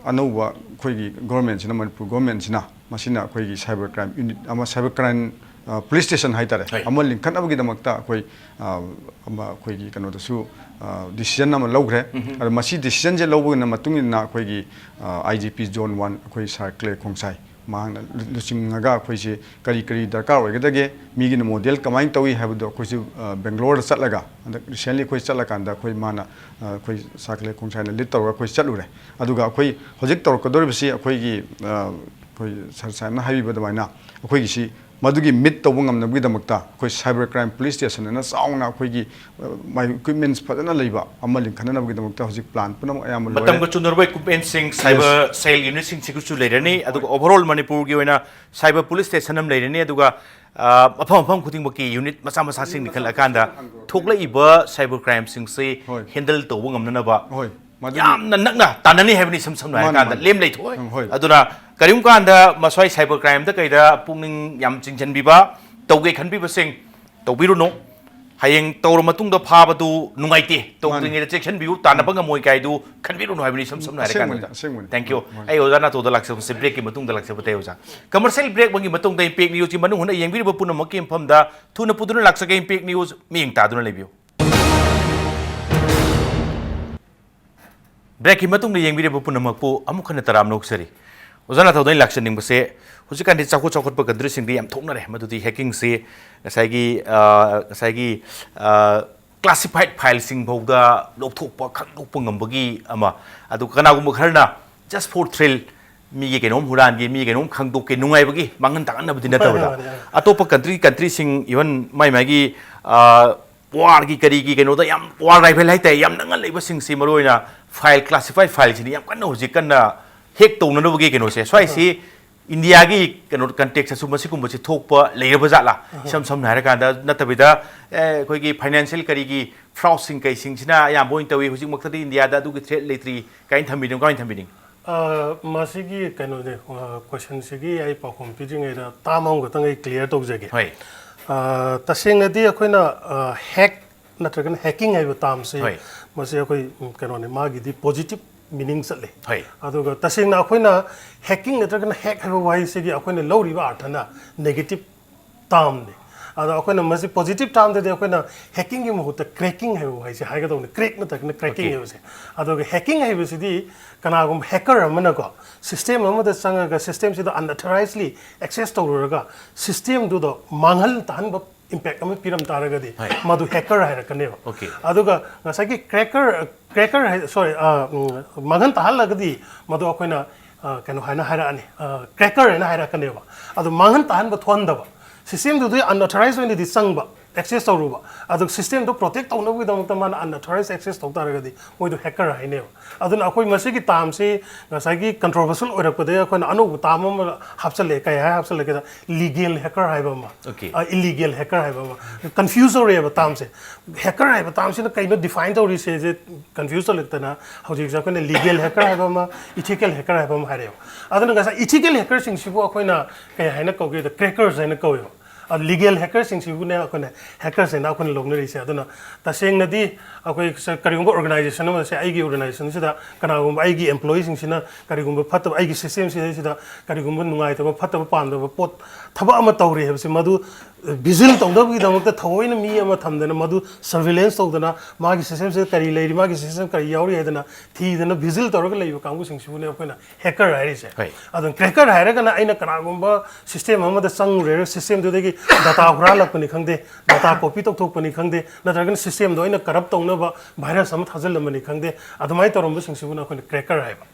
ꯑꯅꯧꯕ ꯑꯩꯈꯣꯏꯒꯤ government ꯁꯤꯅ, ꯃꯅꯤꯄꯨꯔ government ꯁꯤꯅ ꯃꯁꯤꯅ ꯑꯩꯈꯣꯏꯒꯤ cyber crime unit ꯑꯃ, cyber crime, ꯑ, police station ꯍꯥꯏꯇꯥꯔꯦ, ꯑꯃ ꯂꯤꯡꯈꯠꯅꯕꯒꯤꯗꯃꯛꯇ ꯑꯩꯈꯣꯏ, ꯑ, ꯑꯃ ꯑꯩꯈꯣꯏꯒꯤ ꯀꯩꯅꯣꯗꯁꯨ, ꯑ, decision ꯑꯃ ꯂꯧꯈ꯭ꯔꯦ꯫ ꯑꯗꯣ ꯃꯁꯤ decision ꯁꯦ ꯂꯧꯕꯒꯤ ꯃꯇꯨꯡ ꯏꯟꯅ ꯑꯩꯈꯣꯏꯒꯤ, ꯑ, IGP Zone One ꯑꯩꯈꯣꯏ Sir ꯀ꯭ꯂꯦ ꯈꯣꯡꯁꯥꯏ ꯃꯍꯥꯛꯅ ꯂꯨ-, ꯂꯨꯆꯤꯡꯉꯒ ꯑꯩꯈꯣꯏꯁꯤ ꯀꯔꯤ ꯀꯔꯤ ꯗꯔꯀꯥꯔ ꯑꯣꯏꯒꯗꯒꯦ, ꯃꯤꯒꯤꯅ model ꯀꯃꯥꯏꯅ ꯇꯧꯏ ꯍꯥꯏꯕꯗꯣ ꯑꯩꯈꯣꯏꯁꯨ, ꯑ, ꯕꯦꯡꯒ꯭ꯂꯣꯔꯗ ꯆꯠꯂꯒ, ꯍꯟꯗꯛ recently ꯑꯩꯈꯣꯏ ꯆꯠꯂꯀꯥꯟꯗ ꯑꯩꯈꯣꯏ ꯃꯥꯅ, ꯑ, ꯑꯩꯈꯣꯏ Sir ꯀ꯭ꯂꯦ ꯈꯣꯡꯁꯥꯏꯅ lead ꯇꯧꯔꯒ ꯑꯩꯈꯣꯏ ꯆꯠꯂꯨꯔꯦ꯫ ꯑꯗꯨꯒ ꯑꯩꯈꯣꯏ ꯍꯧꯖꯤꯛ ꯇꯧꯔꯛꯀꯗꯧꯔꯤꯕꯁꯤ ꯑꯩꯈꯣꯏꯒꯤ, ꯑ, ꯑꯩꯈꯣꯏ Sir ꯁꯥꯍꯦꯕꯅ ꯍꯥꯏꯕꯤꯕ ꯑꯗꯨꯃꯥꯏꯅ ꯑꯩꯈꯣꯏꯒꯤꯁꯤ ꯃꯗꯨꯒꯤ ꯃꯤꯠ ꯇꯧꯕ ꯉꯝꯅꯕꯒꯤꯗꯃꯛꯇ ꯑꯩꯈꯣꯏ cyber crime police station ꯑꯅ ꯆꯥꯎꯅ ꯑꯩꯈꯣꯏꯒꯤ ꯃꯥꯏ equipments ꯐꯖꯅ ꯂꯩꯕ ꯑꯃ ꯂꯤꯡꯈꯠꯅꯅꯕꯒꯤꯗꯃꯛꯇ ꯍꯧꯖꯤꯛ plan ꯄꯨꯝꯅꯃꯛ ꯑꯌꯥꯝꯕ ꯂꯣꯏꯔꯦ꯫ ꯃꯇꯝꯒ ꯆꯨꯅꯔꯕ equipmentꯁꯤꯡ cyber cell unitꯁꯤꯡꯁꯤꯒꯁꯨ ꯂꯩꯔꯅꯤ꯫ ꯑꯗꯨꯒ overall ꯃꯅꯤꯄꯨꯔꯒꯤ ꯑꯣꯏꯅ cyber police station ꯑꯃ ꯂꯩꯔꯅꯤ꯫ ꯑꯗꯨꯒ ꯑ, ꯃꯐꯝ ꯃꯐꯝ ꯈꯨꯗꯤꯡꯃꯛꯀꯤ unit ꯃꯆꯥ ꯃꯆꯥꯁꯤꯡ ꯂꯤꯡꯈꯠꯂꯛꯑꯀꯥꯟꯗ ꯊꯣꯛꯂꯛꯏꯕ cyber crimeꯁꯤꯡꯁꯤ ꯍꯣꯏ꯫ handle ꯇꯧꯕ ꯉꯝꯅꯅꯕ ꯍꯣꯏ, ꯃꯗꯨꯒꯤ ꯌꯥꯝꯅ ꯅꯛꯅ ꯇꯥꯟꯅꯅꯤ ꯍꯥꯏꯕꯅꯤ꯫ ꯏꯁꯝ ꯁꯝꯅ ꯃꯥꯅꯤ, ꯍꯥꯏꯔꯀꯥꯟꯗ ꯃꯥꯅꯤ꯫ ꯂꯦꯝ ꯂꯩꯊꯣꯛꯑꯣꯏ꯫ ꯎꯝ, ꯍꯣꯏ꯫ ꯑꯗꯨꯅ ꯀꯔꯤꯒꯨꯝꯕ ꯀꯥꯟꯗ ꯃꯁ꯭ꯋꯥꯏ cyber crimeꯗ ꯀꯩꯗ ꯄꯨꯛꯅꯤꯡ ꯌꯥꯝ ꯆꯤꯡꯁꯤꯟꯕꯤꯕ ꯇꯧꯒꯦ ꯈꯟꯕꯤꯕꯁꯤꯡ ꯇꯧꯕꯤꯔꯨꯅꯨ꯫ ꯍꯌꯦꯡ ꯇꯧꯔ ꯃꯇꯨꯡꯗ ꯐꯥꯕꯗꯨ ꯅꯨꯡꯉꯥꯏꯇꯦ꯫ ꯇꯧꯗ꯭ꯔꯤꯉꯩꯗ ꯆꯦꯛꯁꯤꯟꯕꯤꯌꯨ, ꯇꯥꯟꯅꯕ ꯉꯝꯃꯣꯏ ꯀꯥꯏꯗꯨ ꯈꯟꯕꯤꯔꯨꯅꯨ ꯍꯥꯏꯕꯅꯤ꯫ ꯏꯁꯝ ꯁꯝꯅ ꯑꯁꯦꯡꯕꯅꯤ, ꯍꯥꯏꯔꯀꯥꯟꯗ ꯑꯁꯦꯡꯕꯅꯤ꯫ Thank you꯫ ꯍꯣꯏ꯫ ꯑꯩ ꯑꯣꯖꯥ ꯅꯥꯇꯣꯗ ꯂꯥꯛꯆꯕꯁꯦ breakꯀꯤ ꯃꯇꯨꯡꯗ ꯂꯥꯛꯆꯕ ꯇꯥꯏ ꯑꯣꯖꯥ꯫ Commercial break ꯑꯃꯒꯤ ꯃꯇꯨꯡꯗ Impact Newsꯀꯤ ꯃꯅꯨꯡ ꯍꯨꯠꯅ ꯌꯦꯡꯕꯤꯔꯤꯕ ꯄꯨꯝꯅꯃꯛꯀꯤ ꯃꯐꯝꯗ ꯊꯨꯅ ꯄꯨꯗꯨꯅ ꯂꯥꯛꯆꯒꯦ꯫ Impact News ꯃꯤꯠꯌꯦꯡ ꯇꯥꯗꯨꯅ ꯂꯩꯕꯤꯌꯨ꯫ Breakꯀꯤ ꯃꯇꯨꯡꯗ ꯌꯦꯡꯕꯤꯔꯤꯕ ꯄꯨꯝꯅꯃꯛꯄꯨ ꯑꯃꯨꯛ ꯍꯟꯅ ꯇꯔꯥꯝꯅ ꯑꯣꯛꯆꯔꯤ꯫ ꯑꯣꯖꯥ ꯅꯥꯇꯣꯗ ꯑꯩꯅ ꯂꯥꯛꯆꯅꯤꯡꯕꯁꯦ, ꯍꯧꯖꯤꯛꯀꯥꯟꯗꯤ ꯆꯥꯎꯈꯠ ꯆꯥꯎꯈꯠꯄ countryꯁꯤꯡꯗꯤ ꯌꯥꯝ ꯊꯣꯛꯅꯔꯦ, ꯃꯗꯨꯗꯤ hackingꯁꯤ ꯉꯁꯥꯏꯒꯤ, ꯑ, ꯉꯁꯥꯏꯒꯤ, ꯑ, classified fileꯁꯤꯡ ꯐꯥꯎꯗ ꯂꯧꯊꯣꯛꯄ, ꯈꯪꯗꯣꯛꯄ ꯉꯝꯕꯒꯤ ꯑꯃ꯫ ꯑꯗꯨ ꯀꯅꯥꯒꯨꯝꯕ ꯈꯔꯅ just for thrill, ꯃꯤꯒꯤ ꯀꯩꯅꯣꯝ ꯍꯨꯔꯥꯟꯒꯦ, ꯃꯤꯒꯤ ꯀꯩꯅꯣꯝ ꯈꯪꯗꯣꯛꯀꯦ, ꯅꯨꯡꯉꯥꯏꯕꯒꯤ ꯃꯥꯡꯍꯟ ꯇꯥꯛꯍꯟꯅꯕꯗꯤ ꯅꯠꯇꯕꯗ, ꯃꯥꯅꯦ, ꯃꯥꯅꯦ, ꯃꯥꯅꯦ꯫ ꯑꯇꯣꯞꯄ country countryꯁꯤꯡ, even ꯃꯥꯏ ꯃꯥꯒꯤ, ꯑ, warꯒꯤ ꯀꯔꯤꯒꯤ ꯀꯩꯅꯣꯗ ꯌꯥꯝ war rival ꯍꯥꯏꯇꯥꯔꯦ, ꯌꯥꯝ ꯅꯪꯍꯜꯂꯛꯏꯕꯁꯤꯡꯁꯤ, ꯃꯔꯨꯑꯣꯏꯅ file, classified fileꯁꯤꯅ ꯌꯥꯝ ꯀꯟꯅ ꯍꯧꯖꯤꯛ ꯀꯟꯅ hack ꯇꯧꯅꯅꯕꯒꯤ ꯀꯩꯅꯣꯁꯦ, ꯁ꯭ꯋꯥꯏꯁꯤ ꯏꯟꯗꯤꯌꯥꯒꯤ ꯀꯩꯅꯣ contextꯇꯁꯨ ꯃꯁꯤꯒꯨꯝꯕꯁꯤ ꯊꯣꯛꯄ ꯂꯩꯔꯕ ꯖꯥꯠꯂꯥ? ꯏꯁꯝ ꯁꯝꯅ ꯍꯥꯏꯔꯀꯥꯟꯗ, ꯅꯠꯇꯕꯤꯗ, ꯑꯦ, ꯑꯩꯈꯣꯏꯒꯤ financial ꯀꯔꯤꯒꯤ fraudꯁꯤꯡ ꯀꯩꯁꯤꯡꯁꯤꯅ ꯑꯌꯥꯝꯕ ꯑꯣꯏꯅ ꯇꯧꯏ꯫ ꯍꯧꯖꯤꯛꯃꯛꯇꯗꯤ ꯏꯟꯗꯤꯌꯥꯗ ꯑꯗꯨꯒꯤ threat ꯂꯩꯇ꯭ꯔꯤ ꯀꯥꯏꯅ ꯊꯝꯕꯤꯅꯤꯡ, ꯀꯃꯥꯏꯅ ꯊꯝꯕꯤꯅꯤꯡ? ꯑ, ꯃꯁꯤꯒꯤ ꯀꯩꯅꯣꯁꯦ, ꯑ, questionꯁꯤꯒꯤ ꯑꯩ ꯄꯥꯎꯈꯨꯝ ꯄꯤꯗ꯭ꯔꯤꯉꯩꯗ term ꯑꯃꯈꯛꯇꯪ ꯑꯩ clear ꯇꯧꯖꯒꯦ꯫ ꯍꯣꯏ꯫ ꯑ, ꯇꯁꯦꯡꯅꯗꯤ ꯑꯩꯈꯣꯏꯅ, ꯑ, hack ꯅꯠꯇ꯭ꯔꯒꯅ hacking ꯍꯥꯏꯕ termꯁꯦ, ꯍꯣꯏ꯫ ꯃꯁꯤ ꯑꯩꯈꯣꯏ, ꯎꯝ, ꯀꯩꯅꯣꯅꯦ, ꯃꯥꯒꯤꯗꯤ positive meaning ꯆꯠꯂꯦ꯫ ꯍꯣꯏ꯫ ꯑꯗꯨꯒ ꯇꯁꯦꯡꯅ ꯑꯩꯈꯣꯏꯅ hacking ꯅꯠꯇ꯭ꯔꯒꯅ hack ꯍꯥꯏꯕ ꯋꯥꯍꯩꯁꯤꯒꯤ ꯑꯩꯈꯣꯏꯅ ꯂꯧꯔꯤꯕ ꯑꯥꯔꯊꯅ negative termꯅꯦ꯫ ꯑꯗꯣ ꯑꯩꯈꯣꯏꯅ ꯃꯁꯤ positive termꯗꯗꯤ ꯑꯩꯈꯣꯏꯅ hackingꯒꯤ ꯃꯍꯨꯠꯇ cracking ꯍꯥꯏꯕ ꯋꯥꯍꯩꯁꯦ ꯍꯥꯏꯒꯗꯧꯕꯅꯤ, crack ꯅꯠꯇ꯭ꯔꯒꯅ cracking Okay꯫ ꯍꯥꯏꯕꯁꯦ꯫ ꯑꯗꯨꯒ hacking ꯍꯥꯏꯕꯁꯤꯗꯤ ꯀꯅꯥꯒꯨꯝꯕ hacker ꯑꯃꯅꯀꯣ system ꯑꯃꯗ ꯆꯪꯉꯒ systemꯁꯤꯗ unauthorizedly access ꯇꯧꯔꯨꯔꯒ systemꯗꯨꯗ ꯃꯥꯡꯍꯟ ꯇꯥꯍꯟꯕ impact ꯑꯃ ꯄꯤꯔꯝ ꯇꯥꯔꯒꯗꯤ ꯍꯣꯏ꯫ ꯃꯗꯨ hacker ꯍꯥꯏꯔꯛꯀꯅꯦꯕ꯫ Okay꯫ ꯑꯗꯨꯒ ꯉꯁꯥꯏꯒꯤ cracker, cracker ꯍꯥꯏ, sorry, ꯑ, ꯎꯝ, ꯃꯥꯡꯍꯟ ꯇꯥꯍꯜꯂꯒꯗꯤ ꯃꯗꯨ ꯑꯩꯈꯣꯏꯅ, ꯑ, ꯀꯩꯅꯣ ꯍꯥꯏꯅ ꯍꯥꯏꯔꯛꯑꯅꯤ, ꯑ, cracker ꯍꯥꯏꯅ ꯍꯥꯏꯔꯛꯀꯅꯦꯕ꯫ ꯑꯗꯨ ꯃꯥꯡꯍꯟ ꯇꯥꯍꯟꯕ ꯊꯣꯛꯍꯟꯗꯕ, ꯁꯤꯁꯇꯦꯝꯗꯨꯗꯤ ꯑꯟꯑꯣꯊꯣꯔꯥꯏꯁ ꯑꯣꯏꯅꯗꯤ ꯆꯪꯕ, ꯑꯦꯛꯁꯦꯁ ꯇꯧꯔꯨꯕ, ꯑꯗꯨꯒ ꯁꯤꯁꯇꯦꯝꯗꯣ ꯄ꯭ꯔꯣꯇꯦꯛ ꯇꯧꯅꯕꯒꯤꯗꯃꯛꯇ ꯃꯥꯅ ꯑꯟꯑꯣꯊꯣꯔꯥꯏꯁ ꯑꯦꯛꯁꯦꯁ ꯇꯧ ꯇꯥꯔꯒꯗꯤ ꯃꯣꯏꯗꯣ ꯍꯦꯀꯔ ꯍꯥꯏꯅꯦꯕ꯫ ꯑꯗꯨꯅ ꯑꯩꯈꯣꯏ ꯃꯁꯤꯒꯤ ꯇꯥꯝꯁꯤ ꯉꯁꯥꯏꯒꯤ ꯀꯟꯇ꯭ꯔꯣꯚꯔꯁꯤꯌꯦꯜ ꯑꯣꯏꯔꯛꯄꯗꯒꯤ ꯑꯩꯈꯣꯏꯅ ꯑꯅꯧꯕ ꯇꯥꯝ ꯑꯃ ꯍꯥꯞꯆꯜꯂꯛꯑꯦ꯫ ꯀꯩ ꯍꯥꯏ ꯍꯥꯞꯆꯜꯂꯛꯀꯦꯗ, ꯂꯤꯒꯦꯜ ꯍꯦꯀꯔ ꯍꯥꯏꯕ ꯑꯃ, Okay. ꯏꯂꯤꯒꯦꯜ ꯍꯦꯀꯔ ꯍꯥꯏꯕ ꯑꯃ꯫ ꯀꯟꯐ꯭ꯌꯨꯁ ꯇꯧꯔꯛꯑꯦꯕ ꯇꯥꯝꯁꯦ꯫ ꯍꯦꯀꯔ ꯍꯥꯏꯕ ꯇꯥꯝꯁꯤꯅ ꯀꯩꯅꯣ ꯗꯤꯐꯥꯏꯟ ꯇꯧꯔꯤꯁꯦ ꯀꯟꯐ꯭ꯌꯨꯁ ꯇꯧꯔꯛꯇꯅ ꯍꯧꯖꯤꯛꯁꯦ ꯑꯩꯈꯣꯏꯅ ꯂꯤꯒꯦꯜ ꯍꯦꯀꯔ ꯍꯥꯏꯕ ꯑꯃ, ꯏꯊꯤꯀꯦꯜ ꯍꯦꯀꯔ ꯍꯥꯏꯕ ꯑꯃ ꯍꯥꯏꯔꯛꯑꯦꯕ꯫ ꯑꯗꯨꯅ ꯉꯁꯥꯏ ꯏꯊꯤꯀꯦꯜ ꯍꯦꯀꯔꯁꯤꯡꯁꯤꯕꯨ ꯑꯩꯈꯣꯏꯅ ꯀꯩ ꯍꯥꯏꯅ ꯀꯧꯒꯦꯗ, ꯀ꯭ꯔꯦꯀꯔꯁ ꯍꯥꯏꯅ ꯀꯧꯋꯦꯕ꯫ ꯂꯤꯒꯦꯜ ꯍꯦꯀꯔꯁꯤꯡꯁꯤꯕꯨꯅꯦ ꯑꯩꯈꯣꯏꯅ ꯍꯦꯀꯔꯁ ꯍꯥꯏꯅ ꯑꯩꯈꯣꯏꯅ ꯂꯧꯅꯔꯤꯁꯦ꯫ ꯑꯗꯨꯅ ꯇꯁꯦꯡꯅꯗꯤ ꯑꯩꯈꯣꯏ ꯁ- ꯀꯔꯤꯒꯨꯝꯕ ꯑꯣꯔꯒꯅꯥꯏꯖꯦꯁꯟ ꯑꯃꯁꯦ, ꯑꯩꯒꯤ ꯑꯣꯔꯒꯅꯥꯏꯖꯦꯁꯟꯁꯤꯗ ꯀꯅꯥꯒꯨꯝꯕ ꯑꯩꯒꯤ ꯑꯦꯝꯄ꯭ꯂꯣꯌꯤꯁꯤꯡꯁꯤꯅ ꯀꯔꯤꯒꯨꯝꯕ ꯐꯠꯇꯕ, ꯑꯩꯒꯤ ꯁꯤꯁꯇꯦꯝꯁꯤꯗꯩꯁꯤꯗ ꯀꯔꯤꯒꯨꯝꯕ ꯅꯨꯡꯉꯥꯏꯇꯕ, ꯐꯠꯇꯕ, ꯄꯥꯝꯗꯕ ꯄꯣꯠ, ꯊꯕꯛ ꯑꯃ ꯇꯧꯔꯦ ꯍꯥꯏꯕꯁꯦ, ꯃꯗꯨ ꯚꯤꯖꯤꯜ ꯇꯧꯅꯕꯒꯤꯗꯃꯛꯇ ꯊꯑꯣꯏꯅ ꯃꯤ ꯑꯃ ꯊꯝꯗꯅ, ꯃꯗꯨ ꯁꯔꯚꯤꯂꯦꯟꯁ ꯇꯧꯗꯅ, ꯃꯥꯒꯤ ꯁꯤꯁꯇꯦꯝꯁꯤꯗ ꯀꯔꯤ ꯂꯩꯔꯤ, ꯃꯥꯒꯤ ꯁꯤꯁꯇꯦꯝ ꯀꯔꯤ ꯌꯥꯎꯔꯤ ꯍꯥꯏꯗꯅ ꯊꯤꯗꯅ ꯚꯤꯖꯤꯜ ꯇꯧꯔꯒ ꯂꯩꯕ ꯀꯥꯡꯕꯨꯁꯤꯡꯁꯤꯕꯨꯅꯦ ꯑꯩꯈꯣꯏꯅ ꯍꯦꯀꯔ ꯍꯥꯏꯔꯤꯁꯦ꯫ ꯍꯣꯏ꯫ ꯑꯗꯨꯅ ꯀ꯭ꯔꯦꯀꯔ ꯍꯥꯏꯔꯒꯅ ꯑꯩꯅ ꯀꯅꯥꯒꯨꯝꯕ ꯁꯤꯁꯇꯦꯝ ꯑꯃꯗ ꯆꯪꯉꯨꯔꯦ, ꯁꯤꯁꯇꯦꯝꯗꯨꯗꯒꯤ ꯗꯥꯇꯥ ꯍꯨꯔꯥꯜꯂꯛꯄꯅꯤ ꯈꯪꯗꯦ, ꯗꯥꯇꯥ ꯀꯣꯄꯤ ꯇꯧꯊꯣꯛꯄꯅꯤ ꯈꯪꯗꯦ, ꯅꯠꯇ꯭ꯔꯒꯅ ꯁꯤꯁꯇꯦꯝꯗꯣ ꯑꯩꯅ ꯀꯔꯞ ꯇꯧꯅꯕ ꯚꯥꯏꯔꯁ ꯑꯃ ꯊꯥꯖꯤꯜꯂꯝꯕꯅꯤ ꯈꯪꯗꯦ, ꯑꯗꯨꯃꯥꯏꯅ ꯇꯧꯔꯝꯕꯁꯤꯡꯁꯤꯕꯨꯅ ꯑꯩꯈꯣꯏꯅ ꯀ꯭ꯔꯦꯀꯔ ꯍꯥꯏꯕ꯫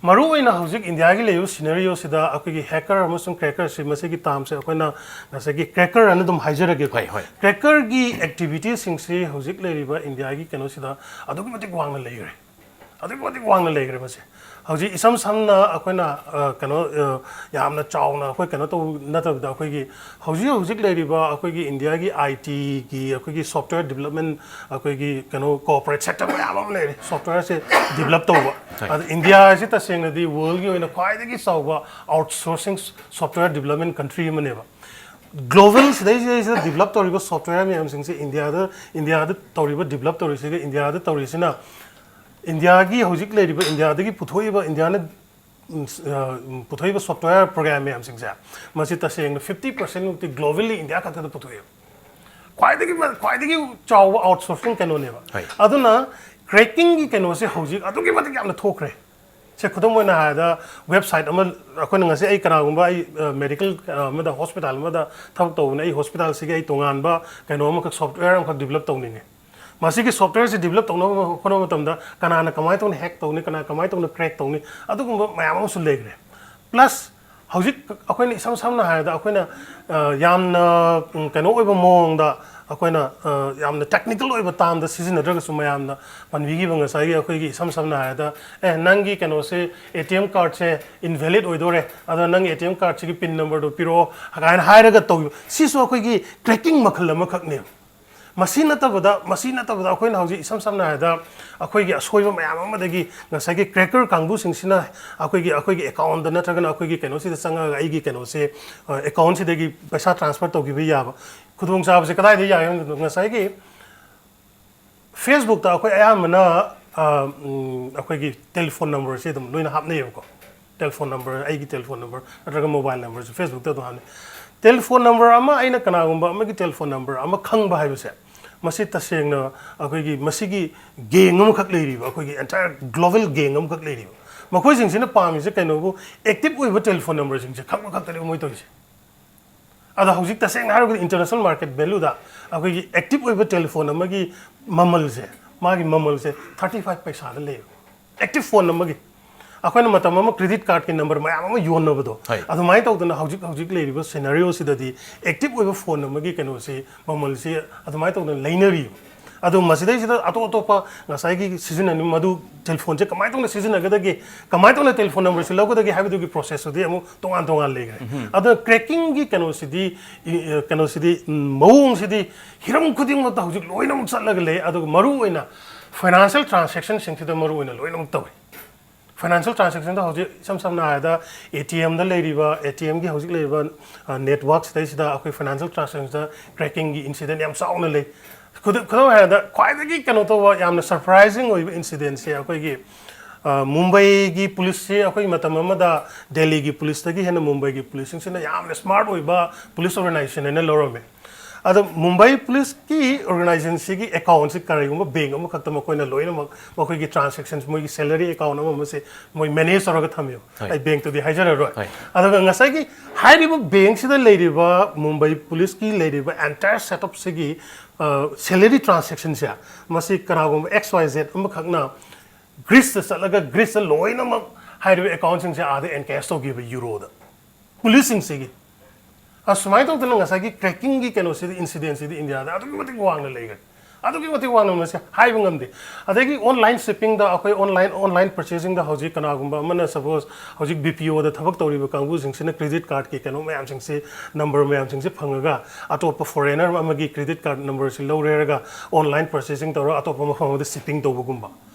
ꯃꯔꯨꯑꯣꯏꯅ ꯍꯧꯖꯤꯛ ꯏꯟꯗꯤꯌꯥꯒꯤ ꯂꯩꯔꯤꯕ ꯁꯤꯅꯔꯤꯑꯣꯁꯤꯗ ꯑꯩꯈꯣꯏꯒꯤ ꯍꯦꯀꯔ ꯑꯃꯁꯨꯡ ꯀ꯭ꯔꯦꯀꯔꯁꯤ, ꯃꯁꯤꯒꯤ ꯇꯥꯝꯁꯦ ꯑꯩꯈꯣꯏꯅ ꯉꯁꯥꯏꯒꯤ ꯀ꯭ꯔꯦꯀꯔ ꯑꯅ ꯑꯗꯨꯝ ꯍꯥꯏꯖꯔꯒꯦꯀꯣ꯫ ꯍꯣꯏ, ꯍꯣꯏ꯫ ꯀ꯭ꯔꯦꯀꯔꯒꯤ ꯑꯦꯛꯇꯤꯚꯤꯇꯤꯁꯤꯡꯁꯤ ꯍꯧꯖꯤꯛ ꯂꯩꯔꯤꯕ ꯏꯟꯗꯤꯌꯥꯒꯤ ꯀꯩꯅꯣꯁꯤꯗ ꯑꯗꯨꯛꯀꯤ ꯃꯇꯤꯛ ꯋꯥꯡꯅ ꯂꯩꯈ꯭ꯔꯦ꯫ ꯑꯗꯨꯛꯀꯤ ꯃꯇꯤꯛ ꯋꯥꯡꯅ ꯂꯩꯈ꯭ꯔꯦ ꯃꯁꯤ꯫ ꯍꯧꯖꯤꯛ ꯏꯁꯝ ꯁꯝꯅ ꯑꯩꯈꯣꯏꯅ, ꯑ, ꯀꯩꯅꯣ, ꯑ, ꯌꯥꯝꯅ ꯆꯥꯎꯅ ꯑꯩꯈꯣꯏ ꯀꯩꯅꯣ ꯇꯧ ꯅꯠꯇꯕꯤꯗ, ꯑꯩꯈꯣꯏꯒꯤ ꯍꯧꯖꯤꯛ ꯍꯧꯖꯤꯛ ꯂꯩꯔꯤꯕ ꯑꯩꯈꯣꯏꯒꯤ ꯏꯟꯗꯤꯌꯥꯒꯤ ꯑꯥꯏ ꯇꯤꯒꯤ ꯑꯩꯈꯣꯏꯒꯤ ꯁꯣꯐꯋꯦꯌꯔ ꯗꯤꯕꯂꯞꯃꯦꯟ, ꯑꯩꯈꯣꯏꯒꯤ ꯀꯩꯅꯣ ꯀꯣꯔꯄꯣꯔꯦꯠ ꯁꯦꯛꯇꯔ ꯃꯌꯥꯝ ꯑꯃ ꯂꯩꯔꯦ ꯁꯣꯐꯋꯦꯌꯔꯁꯦ ꯗꯤꯕꯂꯞ ꯇꯧꯕ꯫ ꯍꯣꯏ꯫ ꯑꯗ ꯏꯟꯗꯤꯌꯥꯁꯤ ꯇꯁꯦꯡꯅꯗꯤ ꯋꯥꯔꯜꯒꯤ ꯑꯣꯏꯅ ꯈ꯭ꯋꯥꯏꯗꯒꯤ ꯆꯥꯎꯕ ꯑꯥꯎꯠꯁꯣꯔꯁꯤꯡ ꯁꯣꯐꯋꯦꯌꯔ ꯗꯤꯕꯂꯞꯃꯦꯟ ꯀꯟꯇ꯭ꯔꯤ ꯑꯃꯅꯦꯕ꯫ ꯒ꯭ꯂꯣꯕꯦꯜ ꯁꯤꯗꯩꯁꯤꯗꯩꯁꯤꯗ ꯗꯤꯕꯂꯞ ꯇꯧꯔꯤꯕ ꯁꯣꯐꯋꯦꯌꯔ ꯃꯌꯥꯝꯁꯤꯡꯁꯦ ꯏꯟꯗꯤꯌꯥꯗ, ꯏꯟꯗꯤꯌꯥꯗ ꯇꯧꯔꯤꯕ ꯗꯤꯕꯂꯞ ꯇꯧꯔꯤꯁꯤꯒ ꯏꯟꯗꯤꯌꯥꯗ ꯇꯧꯔꯤꯁꯤꯅ, ꯏꯟꯗꯤꯌꯥꯒꯤ ꯍꯧꯖꯤꯛ ꯂꯩꯔꯤꯕ ꯏꯟꯗꯤꯌꯥꯗꯒꯤ ꯄꯨꯊꯣꯛꯏꯕ, ꯏꯟꯗꯤꯌꯥꯅ ꯎꯝ, ꯁ-, ꯑ, ꯎꯝ, ꯄꯨꯊꯣꯛꯏꯕ ꯁꯣꯐꯋꯦꯌꯔ ꯄ꯭ꯔꯣꯒ꯭ꯔꯥꯝ ꯃꯌꯥꯝꯁꯤꯡꯁꯦ, ꯃꯁꯤ ꯇꯁꯦꯡꯅ ꯐꯤꯐꯇꯤ ꯄꯥꯔꯁꯦꯟꯃꯨꯛꯇꯤ ꯒ꯭ꯂꯣꯕꯦꯜꯂꯤ ꯏꯟꯗꯤꯌꯥ ꯈꯛꯇꯗ ꯄꯨꯊꯣꯛꯑꯦꯕ꯫ ꯈ꯭ꯋꯥꯏꯗꯒꯤ ꯃ-, ꯈ꯭ꯋꯥꯏꯗꯒꯤ ꯆꯥꯎꯕ ꯑꯥꯎꯠꯁꯣꯔꯁꯤꯡ ꯀꯩꯅꯣꯅꯦꯕ꯫ ꯍꯣꯏ꯫ ꯑꯗꯨꯅ ꯀ꯭ꯔꯦꯀꯤꯡꯒꯤ ꯀꯩꯅꯣꯁꯦ ꯍꯧꯖꯤꯛ ꯑꯗꯨꯛꯀꯤ ꯃꯇꯤꯛ ꯌꯥꯝꯅ ꯊꯣꯛꯈ꯭ꯔꯦ꯫ ꯁꯦ, ꯈꯨꯗꯝ ꯑꯣꯏꯅ ꯍꯥꯏꯔꯕꯗ, ꯋꯦꯕꯁꯥꯏꯠ ꯑꯃ, ꯑꯩꯈꯣꯏꯅ ꯉꯁꯤ, ꯑꯩ ꯀꯅꯥꯒꯨꯝꯕ, ꯑꯩ, ꯑ, ꯃꯦꯗꯤꯀꯦꯜ, ꯑ, ꯑꯃꯗ, ꯍꯣꯁꯄꯤꯇꯥꯜ ꯑꯃꯗ ꯊꯕꯛ ꯇꯧꯕꯅ, ꯑꯩ ꯍꯣꯁꯄꯤꯇꯥꯜꯁꯤꯒꯤ ꯑꯩ ꯇꯣꯉꯥꯟꯕ ꯀꯩꯅꯣ ꯑꯃꯈꯛ, ꯁꯣꯐꯋꯦꯌꯔ ꯑꯃꯈꯛ ꯗꯤꯕꯂꯞ ꯇꯧꯅꯤꯡꯉꯦ꯫ ꯃꯁꯤꯒꯤ ꯁꯣꯐꯋꯦꯌꯔꯁꯤ ꯗꯤꯕꯂꯞ ꯇꯧꯅꯕ ꯍꯣꯠꯅꯕ ꯃꯇꯝꯗ ꯀꯅꯥꯅ ꯀꯃꯥꯏꯅ ꯇꯧꯅ ꯍꯦꯛ ꯇꯧꯅꯤ, ꯀꯅꯥ ꯀꯃꯥꯏꯅ ꯇꯧꯅ ꯀ꯭ꯔꯦꯛ ꯇꯧꯅꯤ, ꯑꯗꯨꯒꯨꯝꯕ ꯃꯌꯥꯝ ꯑꯃꯁꯨ ꯂꯩꯈ꯭ꯔꯦ꯫ ꯄ꯭ꯂꯁ ꯍꯧꯖꯤꯛ ꯑꯩꯈꯣꯏꯅ ꯏꯁꯝ ꯁꯝꯅ ꯍꯥꯏꯔꯕꯗ ꯑꯩꯈꯣꯏꯅ ꯑ, ꯌꯥꯝꯅ ꯎꯝ, ꯀꯩꯅꯣ ꯑꯣꯏꯕ ꯃꯑꯣꯡꯗ ꯑꯩꯈꯣꯏꯅ ꯑ, ꯌꯥꯝꯅ ꯇꯦꯛꯅꯤꯀꯦꯜ ꯑꯣꯏꯕ ꯇꯥꯝꯗ ꯁꯤꯖꯤꯟꯅꯗ꯭ꯔꯒꯁꯨ ꯃꯌꯥꯝꯅ ꯄꯟꯕꯤꯈꯤꯕ ꯉꯁꯥꯏꯒꯤ ꯑꯩꯈꯣꯏꯒꯤ ꯏꯁꯝ ꯁꯝꯅ ꯍꯥꯏꯔꯕꯗ ꯑꯦ ꯅꯪꯒꯤ ꯀꯩꯅꯣꯁꯦ ꯑꯦ ꯇꯤ ꯑꯦꯝ ꯀꯥꯔꯗꯁꯦ ꯏꯟꯚꯦꯂꯤꯠ ꯑꯣꯏꯗꯣꯔꯦ, ꯑꯗꯣ ꯅꯪꯒꯤ ꯑꯦ ꯇꯤ ꯑꯦꯝ ꯀꯥꯔꯗꯁꯤꯒꯤ ꯄꯤꯟ ꯅꯝꯕꯔꯗꯣ ꯄꯤꯔꯛꯑꯣ ꯀꯥꯏꯅ ꯍꯥꯏꯔꯒ ꯇꯧꯕ ꯁꯤꯁꯨ ꯑꯩꯈꯣꯏꯒꯤ ꯀ꯭ꯔꯦꯀꯤꯡ ꯃꯈꯜ ꯑꯃꯈꯛꯅꯦꯕ꯫ ꯃꯁꯤ ꯅꯠꯇꯕꯗ ꯃꯁꯤ ꯅꯠꯇꯕꯗ ꯑꯩꯈꯣꯏꯅ ꯍꯧꯖꯤꯛ ꯏꯁꯝ ꯁꯝꯅ ꯍꯥꯏꯔꯕꯗ ꯑꯩꯈꯣꯏꯒꯤ ꯑꯁꯣꯏꯕ ꯃꯌꯥꯝ ꯑꯃꯗꯒꯤ ꯉꯁꯥꯏꯒꯤ ꯀ꯭ꯔꯦꯀꯔ ꯀꯥꯡꯕꯨꯁꯤꯡꯁꯤꯅ ꯑꯩꯈꯣꯏꯒꯤ ꯑꯩꯈꯣꯏꯒꯤ ꯑꯦꯀꯥꯎꯟꯗ ꯅꯠꯇ꯭ꯔꯒꯅ ꯑꯩꯈꯣꯏꯒꯤ ꯀꯩꯅꯣꯁꯤꯗ ꯆꯪꯉꯒ ꯑꯩꯒꯤ ꯀꯩꯅꯣꯁꯦ ꯑꯦꯀꯥꯎꯟꯁꯤꯗꯒꯤ ꯄꯩꯁꯥ ꯇ꯭ꯔꯥꯟꯁꯐꯔ ꯇꯧꯈꯤꯕ ꯌꯥꯕ ꯈꯨꯗꯣꯡꯆꯥꯕꯁꯦ ꯀꯗꯥꯏꯗ ꯌꯥꯒꯦ ꯍꯥꯏꯕ ꯃꯇꯝꯗ ꯉꯁꯥꯏꯒꯤ ꯐꯦꯁꯕꯨꯛꯇ ꯑꯩꯈꯣꯏ ꯑꯌꯥꯝꯕꯅ ꯑ, ꯎꯝ, ꯑꯩꯈꯣꯏꯒꯤ ꯇꯦꯂꯤꯐꯣꯟ ꯅꯝꯕꯔꯁꯦ ꯑꯗꯨꯝ ꯂꯣꯏꯅ ꯍꯥꯞꯅꯩꯌꯦꯕꯀꯣ꯫ ꯇꯦꯂꯤꯐꯣꯟ ꯅꯝꯕꯔ, ꯑꯩꯒꯤ ꯇꯦꯂꯤꯐꯣꯟ ꯅꯝꯕꯔ ꯅꯠꯇ꯭ꯔꯒ ꯃꯣꯕꯥꯏꯜ ꯅꯝꯕꯔꯁꯦ ꯐꯦꯁꯕꯨꯛꯇ ꯑꯗꯨꯝ ꯍꯥꯞꯅꯩ꯫ ꯇꯦꯂꯤꯐꯣꯟ ꯅꯝꯕꯔ ꯑꯃ ꯑꯩꯅ ꯀꯅꯥꯒꯨꯝꯕ ꯑꯃꯒꯤ ꯇꯦꯂꯤꯐꯣꯟ ꯅꯝꯕꯔ ꯑꯃ ꯈꯪꯕ ꯍꯥꯏꯕꯁꯦ ꯃꯁꯤ ꯇꯁꯦꯡꯅ ꯑꯩꯈꯣꯏꯒꯤ ꯃꯁꯤꯒꯤ ꯒꯦꯡ ꯑꯃꯈꯛ ꯂꯩꯔꯤꯕ, ꯑꯩꯈꯣꯏꯒꯤ ꯑꯦꯟꯇꯥꯌꯔ ꯒ꯭ꯂꯣꯕꯦꯜ ꯒꯦꯡ ꯑꯃꯈꯛ ꯂꯩꯔꯤꯕ꯫ ꯃꯈꯣꯏꯁꯤꯡꯁꯤꯅ ꯄꯥꯝꯃꯤꯁꯦ ꯀꯩꯅꯣꯕꯨ ꯑꯦꯛꯇꯤꯚ ꯑꯣꯏꯕ ꯇꯦꯂꯤꯐꯣꯟ ꯅꯝꯕꯔꯁꯤꯡꯁꯦ ꯈꯪꯕ ꯈꯛꯇꯅꯦꯕ ꯃꯣꯏ ꯇꯧꯔꯤꯁꯦ꯫ ꯑꯗꯣ ꯍꯧꯖꯤꯛ ꯇꯁꯦꯡꯅ ꯍꯥꯏꯔꯒꯗꯤ ꯏꯟꯇꯔꯅꯦꯁꯅꯦꯜ ꯃꯥꯔꯀꯦꯠ ꯚꯦꯂꯨꯗ ꯑꯩꯈꯣꯏꯒꯤ ꯑꯦꯛꯇꯤꯚ ꯑꯣꯏꯕ ꯇꯦꯂꯤꯐꯣꯟ ꯑꯃꯒꯤ ꯃꯃꯜꯁꯦ, ꯃꯥꯒꯤ ꯃꯃꯜꯁꯦ ꯊꯥꯔꯇꯤ ꯐꯥꯏꯚ ꯄꯩꯁꯥꯗ ꯂꯩꯌꯦꯕ꯫ ꯑꯦꯛꯇꯤꯚ ꯐꯣꯟ ꯑꯃꯒꯤ ꯑꯩꯈꯣꯏꯅ ꯃꯇꯝ ꯑꯃ ꯀ꯭ꯔꯦꯗꯤꯠ ꯀꯥꯔꯗꯀꯤ ꯅꯝꯕꯔ ꯃꯌꯥꯝ ꯑꯃ ꯌꯣꯟꯅꯕꯗꯣ, ꯍꯣꯏ꯫ ꯑꯗꯨꯃꯥꯏꯅ ꯇꯧꯗꯅ ꯍꯧꯖꯤꯛ ꯍꯧꯖꯤꯛ ꯂꯩꯔꯤꯕ ꯁꯤꯅꯥꯔꯤꯑꯣꯁꯤꯗꯗꯤ ꯑꯦꯛꯇꯤꯚ ꯑꯣꯏꯕ ꯐꯣꯟ ꯑꯃꯒꯤ ꯀꯩꯅꯣꯁꯤ ꯃꯃꯜꯁꯤ ꯑꯗꯨꯃꯥꯏꯅ ꯇꯧꯗꯅ ꯂꯩꯅꯔꯤꯕ꯫ ꯑꯗꯣ ꯃꯁꯤꯗꯩꯁꯤꯗ ꯑꯇꯣꯞ ꯑꯇꯣꯞꯄ ꯉꯁꯥꯏꯒꯤ ꯁꯤꯖꯤꯟꯅꯅꯤꯡ ꯃꯗꯨ ꯇꯦꯂꯤꯐꯣꯟꯁꯦ ꯀꯃꯥꯏꯅ ꯇꯧꯅ ꯁꯤꯖꯤꯟꯅꯒꯗꯒꯦ, ꯀꯃꯥꯏꯅ ꯇꯧꯅ ꯇꯦꯂꯤꯐꯣꯟ ꯅꯝꯕꯔꯁꯤ ꯂꯧꯒꯗꯒꯦ ꯍꯥꯏꯕꯗꯨꯒꯤ ꯄ꯭ꯔꯣꯁꯦꯁꯇꯨꯗꯤ ꯑꯃꯨꯛ ꯇꯣꯉꯥꯟ ꯇꯣꯉꯥꯟ ꯂꯩꯈ꯭ꯔꯦ꯫ ꯑꯗꯨꯅ ꯀ꯭ꯔꯦꯀꯤꯡꯒꯤ ꯀꯩꯅꯣꯁꯤꯗꯤ ꯏ- ꯑ, ꯀꯩꯅꯣꯁꯤꯗꯤ ꯎꯝ, ꯃꯑꯣꯡꯁꯤꯗꯤ ꯍꯤꯔꯝ ꯈꯨꯗꯤꯡꯃꯛꯇ ꯍꯧꯖꯤꯛ ꯂꯣꯏꯅꯃꯛ ꯆꯠꯂꯒ ꯂꯩ꯫ ꯑꯗꯨꯒ ꯃꯔꯨꯑꯣꯏꯅ ꯐꯥꯏꯅꯥꯟꯁꯤꯌꯦꯜ ꯇ꯭ꯔꯥꯟꯁꯦꯛꯁꯟꯁꯤꯡꯁꯤꯗ ꯃꯔꯨꯑꯣꯏꯅ ꯂꯣꯏꯅꯃꯛ ꯇꯧꯔꯤ꯫ ꯐꯥꯏꯅꯥꯟꯁꯤꯌꯦꯜ ꯇ꯭ꯔꯥꯟꯁꯦꯛꯁꯟꯗ ꯍꯧꯖꯤꯛ ꯏꯁꯝ ꯁꯝꯅ ꯍꯥꯏꯔꯕꯗ ꯑꯦ ꯇꯤ ꯑꯦꯝꯗ ꯂꯩꯔꯤꯕ, ꯑꯦ ꯇꯤ ꯑꯦꯝꯒꯤ ꯍꯧꯖꯤꯛ ꯂꯩꯔꯤꯕ ꯅꯦꯠꯋꯥꯛꯁꯤꯗꯩꯁꯤꯗ ꯑꯩꯈꯣꯏ ꯐꯥꯏꯅꯥꯟꯁꯤꯌꯦꯜ ꯇ꯭ꯔꯥꯟꯁꯦꯛꯁꯟꯗ ꯀ꯭ꯔꯦꯀꯤꯡꯒꯤ ꯏꯟꯁꯤꯗꯦꯟ ꯌꯥꯝ ꯆꯥꯎꯅ ꯂꯩ꯫ ꯈꯨꯗꯝ ꯈꯨꯗꯝ ꯍꯥꯏꯔꯕꯗ ꯈ꯭ꯋꯥꯏꯗꯒꯤ ꯀꯩꯅꯣ ꯇꯧꯕ ꯌꯥꯝꯅ ꯁꯔꯄ꯭ꯔꯥꯏꯖꯤꯡ ꯑꯣꯏꯕ ꯏꯟꯁꯤꯗꯦꯟꯁꯦ ꯑꯩꯈꯣꯏꯒꯤ ꯑ, ꯃꯨꯝꯕꯩꯒꯤ ꯄꯨꯂꯤꯁꯁꯤ ꯑꯩꯈꯣꯏ ꯃꯇꯝ ꯑꯃꯗ ꯗꯦꯜꯂꯤꯒꯤ ꯄꯨꯂꯤꯁꯇꯒꯤ ꯍꯦꯟꯅ ꯃꯨꯝꯕꯩꯒꯤ ꯄꯨꯂꯤꯁꯁꯤꯡꯁꯤꯅ ꯌꯥꯝꯅ ꯁ꯭ꯃꯥꯔꯠ ꯑꯣꯏꯕ ꯄꯨꯂꯤꯁ ꯑꯣꯔꯒꯅꯥꯏꯖꯦꯁꯟ ꯍꯥꯏꯅ ꯂꯧꯔꯝꯃꯦ꯫ ꯑꯗꯣ ꯃꯨꯝꯕꯩ ꯄꯨꯂꯤꯁꯀꯤ ꯑꯣꯔꯒꯅꯥꯏꯖꯦꯁꯟꯁꯤꯒꯤ ꯑꯦꯀꯥꯎꯟꯁꯤ ꯀꯔꯤꯒꯨꯝꯕ ꯕꯦꯡ ꯑꯃꯈꯛꯇ ꯃꯈꯣꯏꯅ ꯂꯣꯏꯅꯃꯛ ꯃꯈꯣꯏꯒꯤ ꯇ꯭ꯔꯥꯟꯁꯦꯛꯁꯟ, ꯃꯣꯏꯒꯤ ꯁꯦꯂꯔꯤ ꯑꯦꯀꯥꯎꯟ ꯑꯃ ꯑꯃꯁꯦ ꯃꯣꯏ ꯃꯦꯅꯦꯖ ꯇꯧꯔꯒ ꯊꯝꯃꯦꯕ꯫ ꯍꯣꯏ꯫ ꯑꯩ ꯕꯦꯡꯇꯨꯗꯤ ꯍꯥꯏꯖꯔꯔꯣꯏ꯫ ꯍꯣꯏ꯫ ꯑꯗꯨꯒ ꯉꯁꯥꯏꯒꯤ ꯍꯥꯏꯔꯤꯕ ꯕꯦꯡꯁꯤꯗ ꯂꯩꯔꯤꯕ ꯃꯨꯝꯕꯩ ꯄꯨꯂꯤꯁꯀꯤ ꯂꯩꯔꯤꯕ ꯑꯦꯟꯇꯥꯌꯔ ꯁꯦꯠꯑꯞꯁꯤꯒꯤ ꯁꯦꯂꯔꯤ ꯇ꯭ꯔꯥꯟꯁꯦꯛꯁꯟꯁꯦ ꯃꯁꯤ ꯀꯅꯥꯒꯨꯝꯕ ꯑꯦꯛꯁ ꯋꯥꯏ ꯖꯦꯠ ꯑꯃꯈꯛꯅ ꯒ꯭ꯔꯤꯁꯇ ꯆꯠꯂꯒ ꯒ꯭ꯔꯤꯁꯇ ꯂꯣꯏꯅꯃꯛ ꯍꯥꯏꯔꯤꯕ ꯑꯦꯀꯥꯎꯟꯁꯤꯡꯁꯦ ꯑꯥꯗ ꯑꯦꯟꯀꯦꯁ ꯇꯧꯈꯤꯕ ꯌꯨꯔꯣꯗ꯫ ꯄꯨꯂꯤꯁꯁꯤꯡꯁꯤꯒꯤ ꯑꯁꯨꯃꯥꯏꯅ ꯇꯧꯗꯅ ꯉꯁꯥꯏꯒꯤ ꯀ꯭ꯔꯦꯀꯤꯡꯒꯤ ꯀꯩꯅꯣꯁꯤꯗꯤ, ꯏꯟꯁꯤꯗꯦꯟꯁꯤꯗꯤ ꯏꯟꯗꯤꯌꯥꯗ ꯑꯗꯨꯛꯀꯤ ꯃꯇꯤꯛ ꯋꯥꯡꯅ ꯂꯩꯈ꯭ꯔꯦ꯫ ꯑꯗꯨꯛꯀꯤ ꯃꯇꯤꯛ ꯋꯥꯡꯅ ꯃꯁꯤ ꯍꯥꯏꯕ ꯉꯝꯗꯦ꯫ ꯑꯗꯒꯤ ꯑꯣꯟꯂꯥꯏꯟ ꯁꯤꯞꯄꯤꯡꯗ ꯑꯩꯈꯣꯏ ꯑꯣꯟꯂꯥꯏꯟ ꯑꯣꯟꯂꯥꯏꯟ ꯄꯔꯆꯦꯁꯤꯡꯗ ꯍꯧꯖꯤꯛ ꯀꯅꯥꯒꯨꯝꯕ ꯑꯃꯅ ꯁꯄꯣꯁ ꯍꯧꯖꯤꯛ ꯕꯤ ꯄꯤ ꯑꯣꯗ ꯊꯕꯛ ꯇꯧꯔꯤꯕ ꯀꯥꯡꯕꯨꯁꯤꯡꯁꯤꯅ ꯀ꯭ꯔꯦꯗꯤꯠ ꯀꯥꯔꯗꯀꯤ ꯀꯩꯅꯣ ꯃꯌꯥꯝꯁꯤꯡꯁꯤ, ꯅꯝꯕꯔ ꯃꯌꯥꯝꯁꯤꯡꯁꯤ ꯐꯪꯉꯒ ꯑꯇꯣꯞꯄ ꯐꯣꯔꯦꯅꯔ ꯑꯃꯒꯤ ꯀ꯭ꯔꯦꯗꯤꯠ ꯀꯥꯔꯗ ꯅꯝꯕꯔꯁꯤ ꯂꯧꯔꯦꯔꯒ ꯑꯣꯟꯂꯥꯏꯟ ꯄꯔꯆꯦꯁꯤꯡ ꯇꯧꯔꯒ ꯑꯇꯣꯞꯄ ꯃꯐꯝ ꯑꯃꯗ ꯁꯤꯞꯄꯤꯡ ꯇꯧꯕꯒꯨꯝꯕ꯫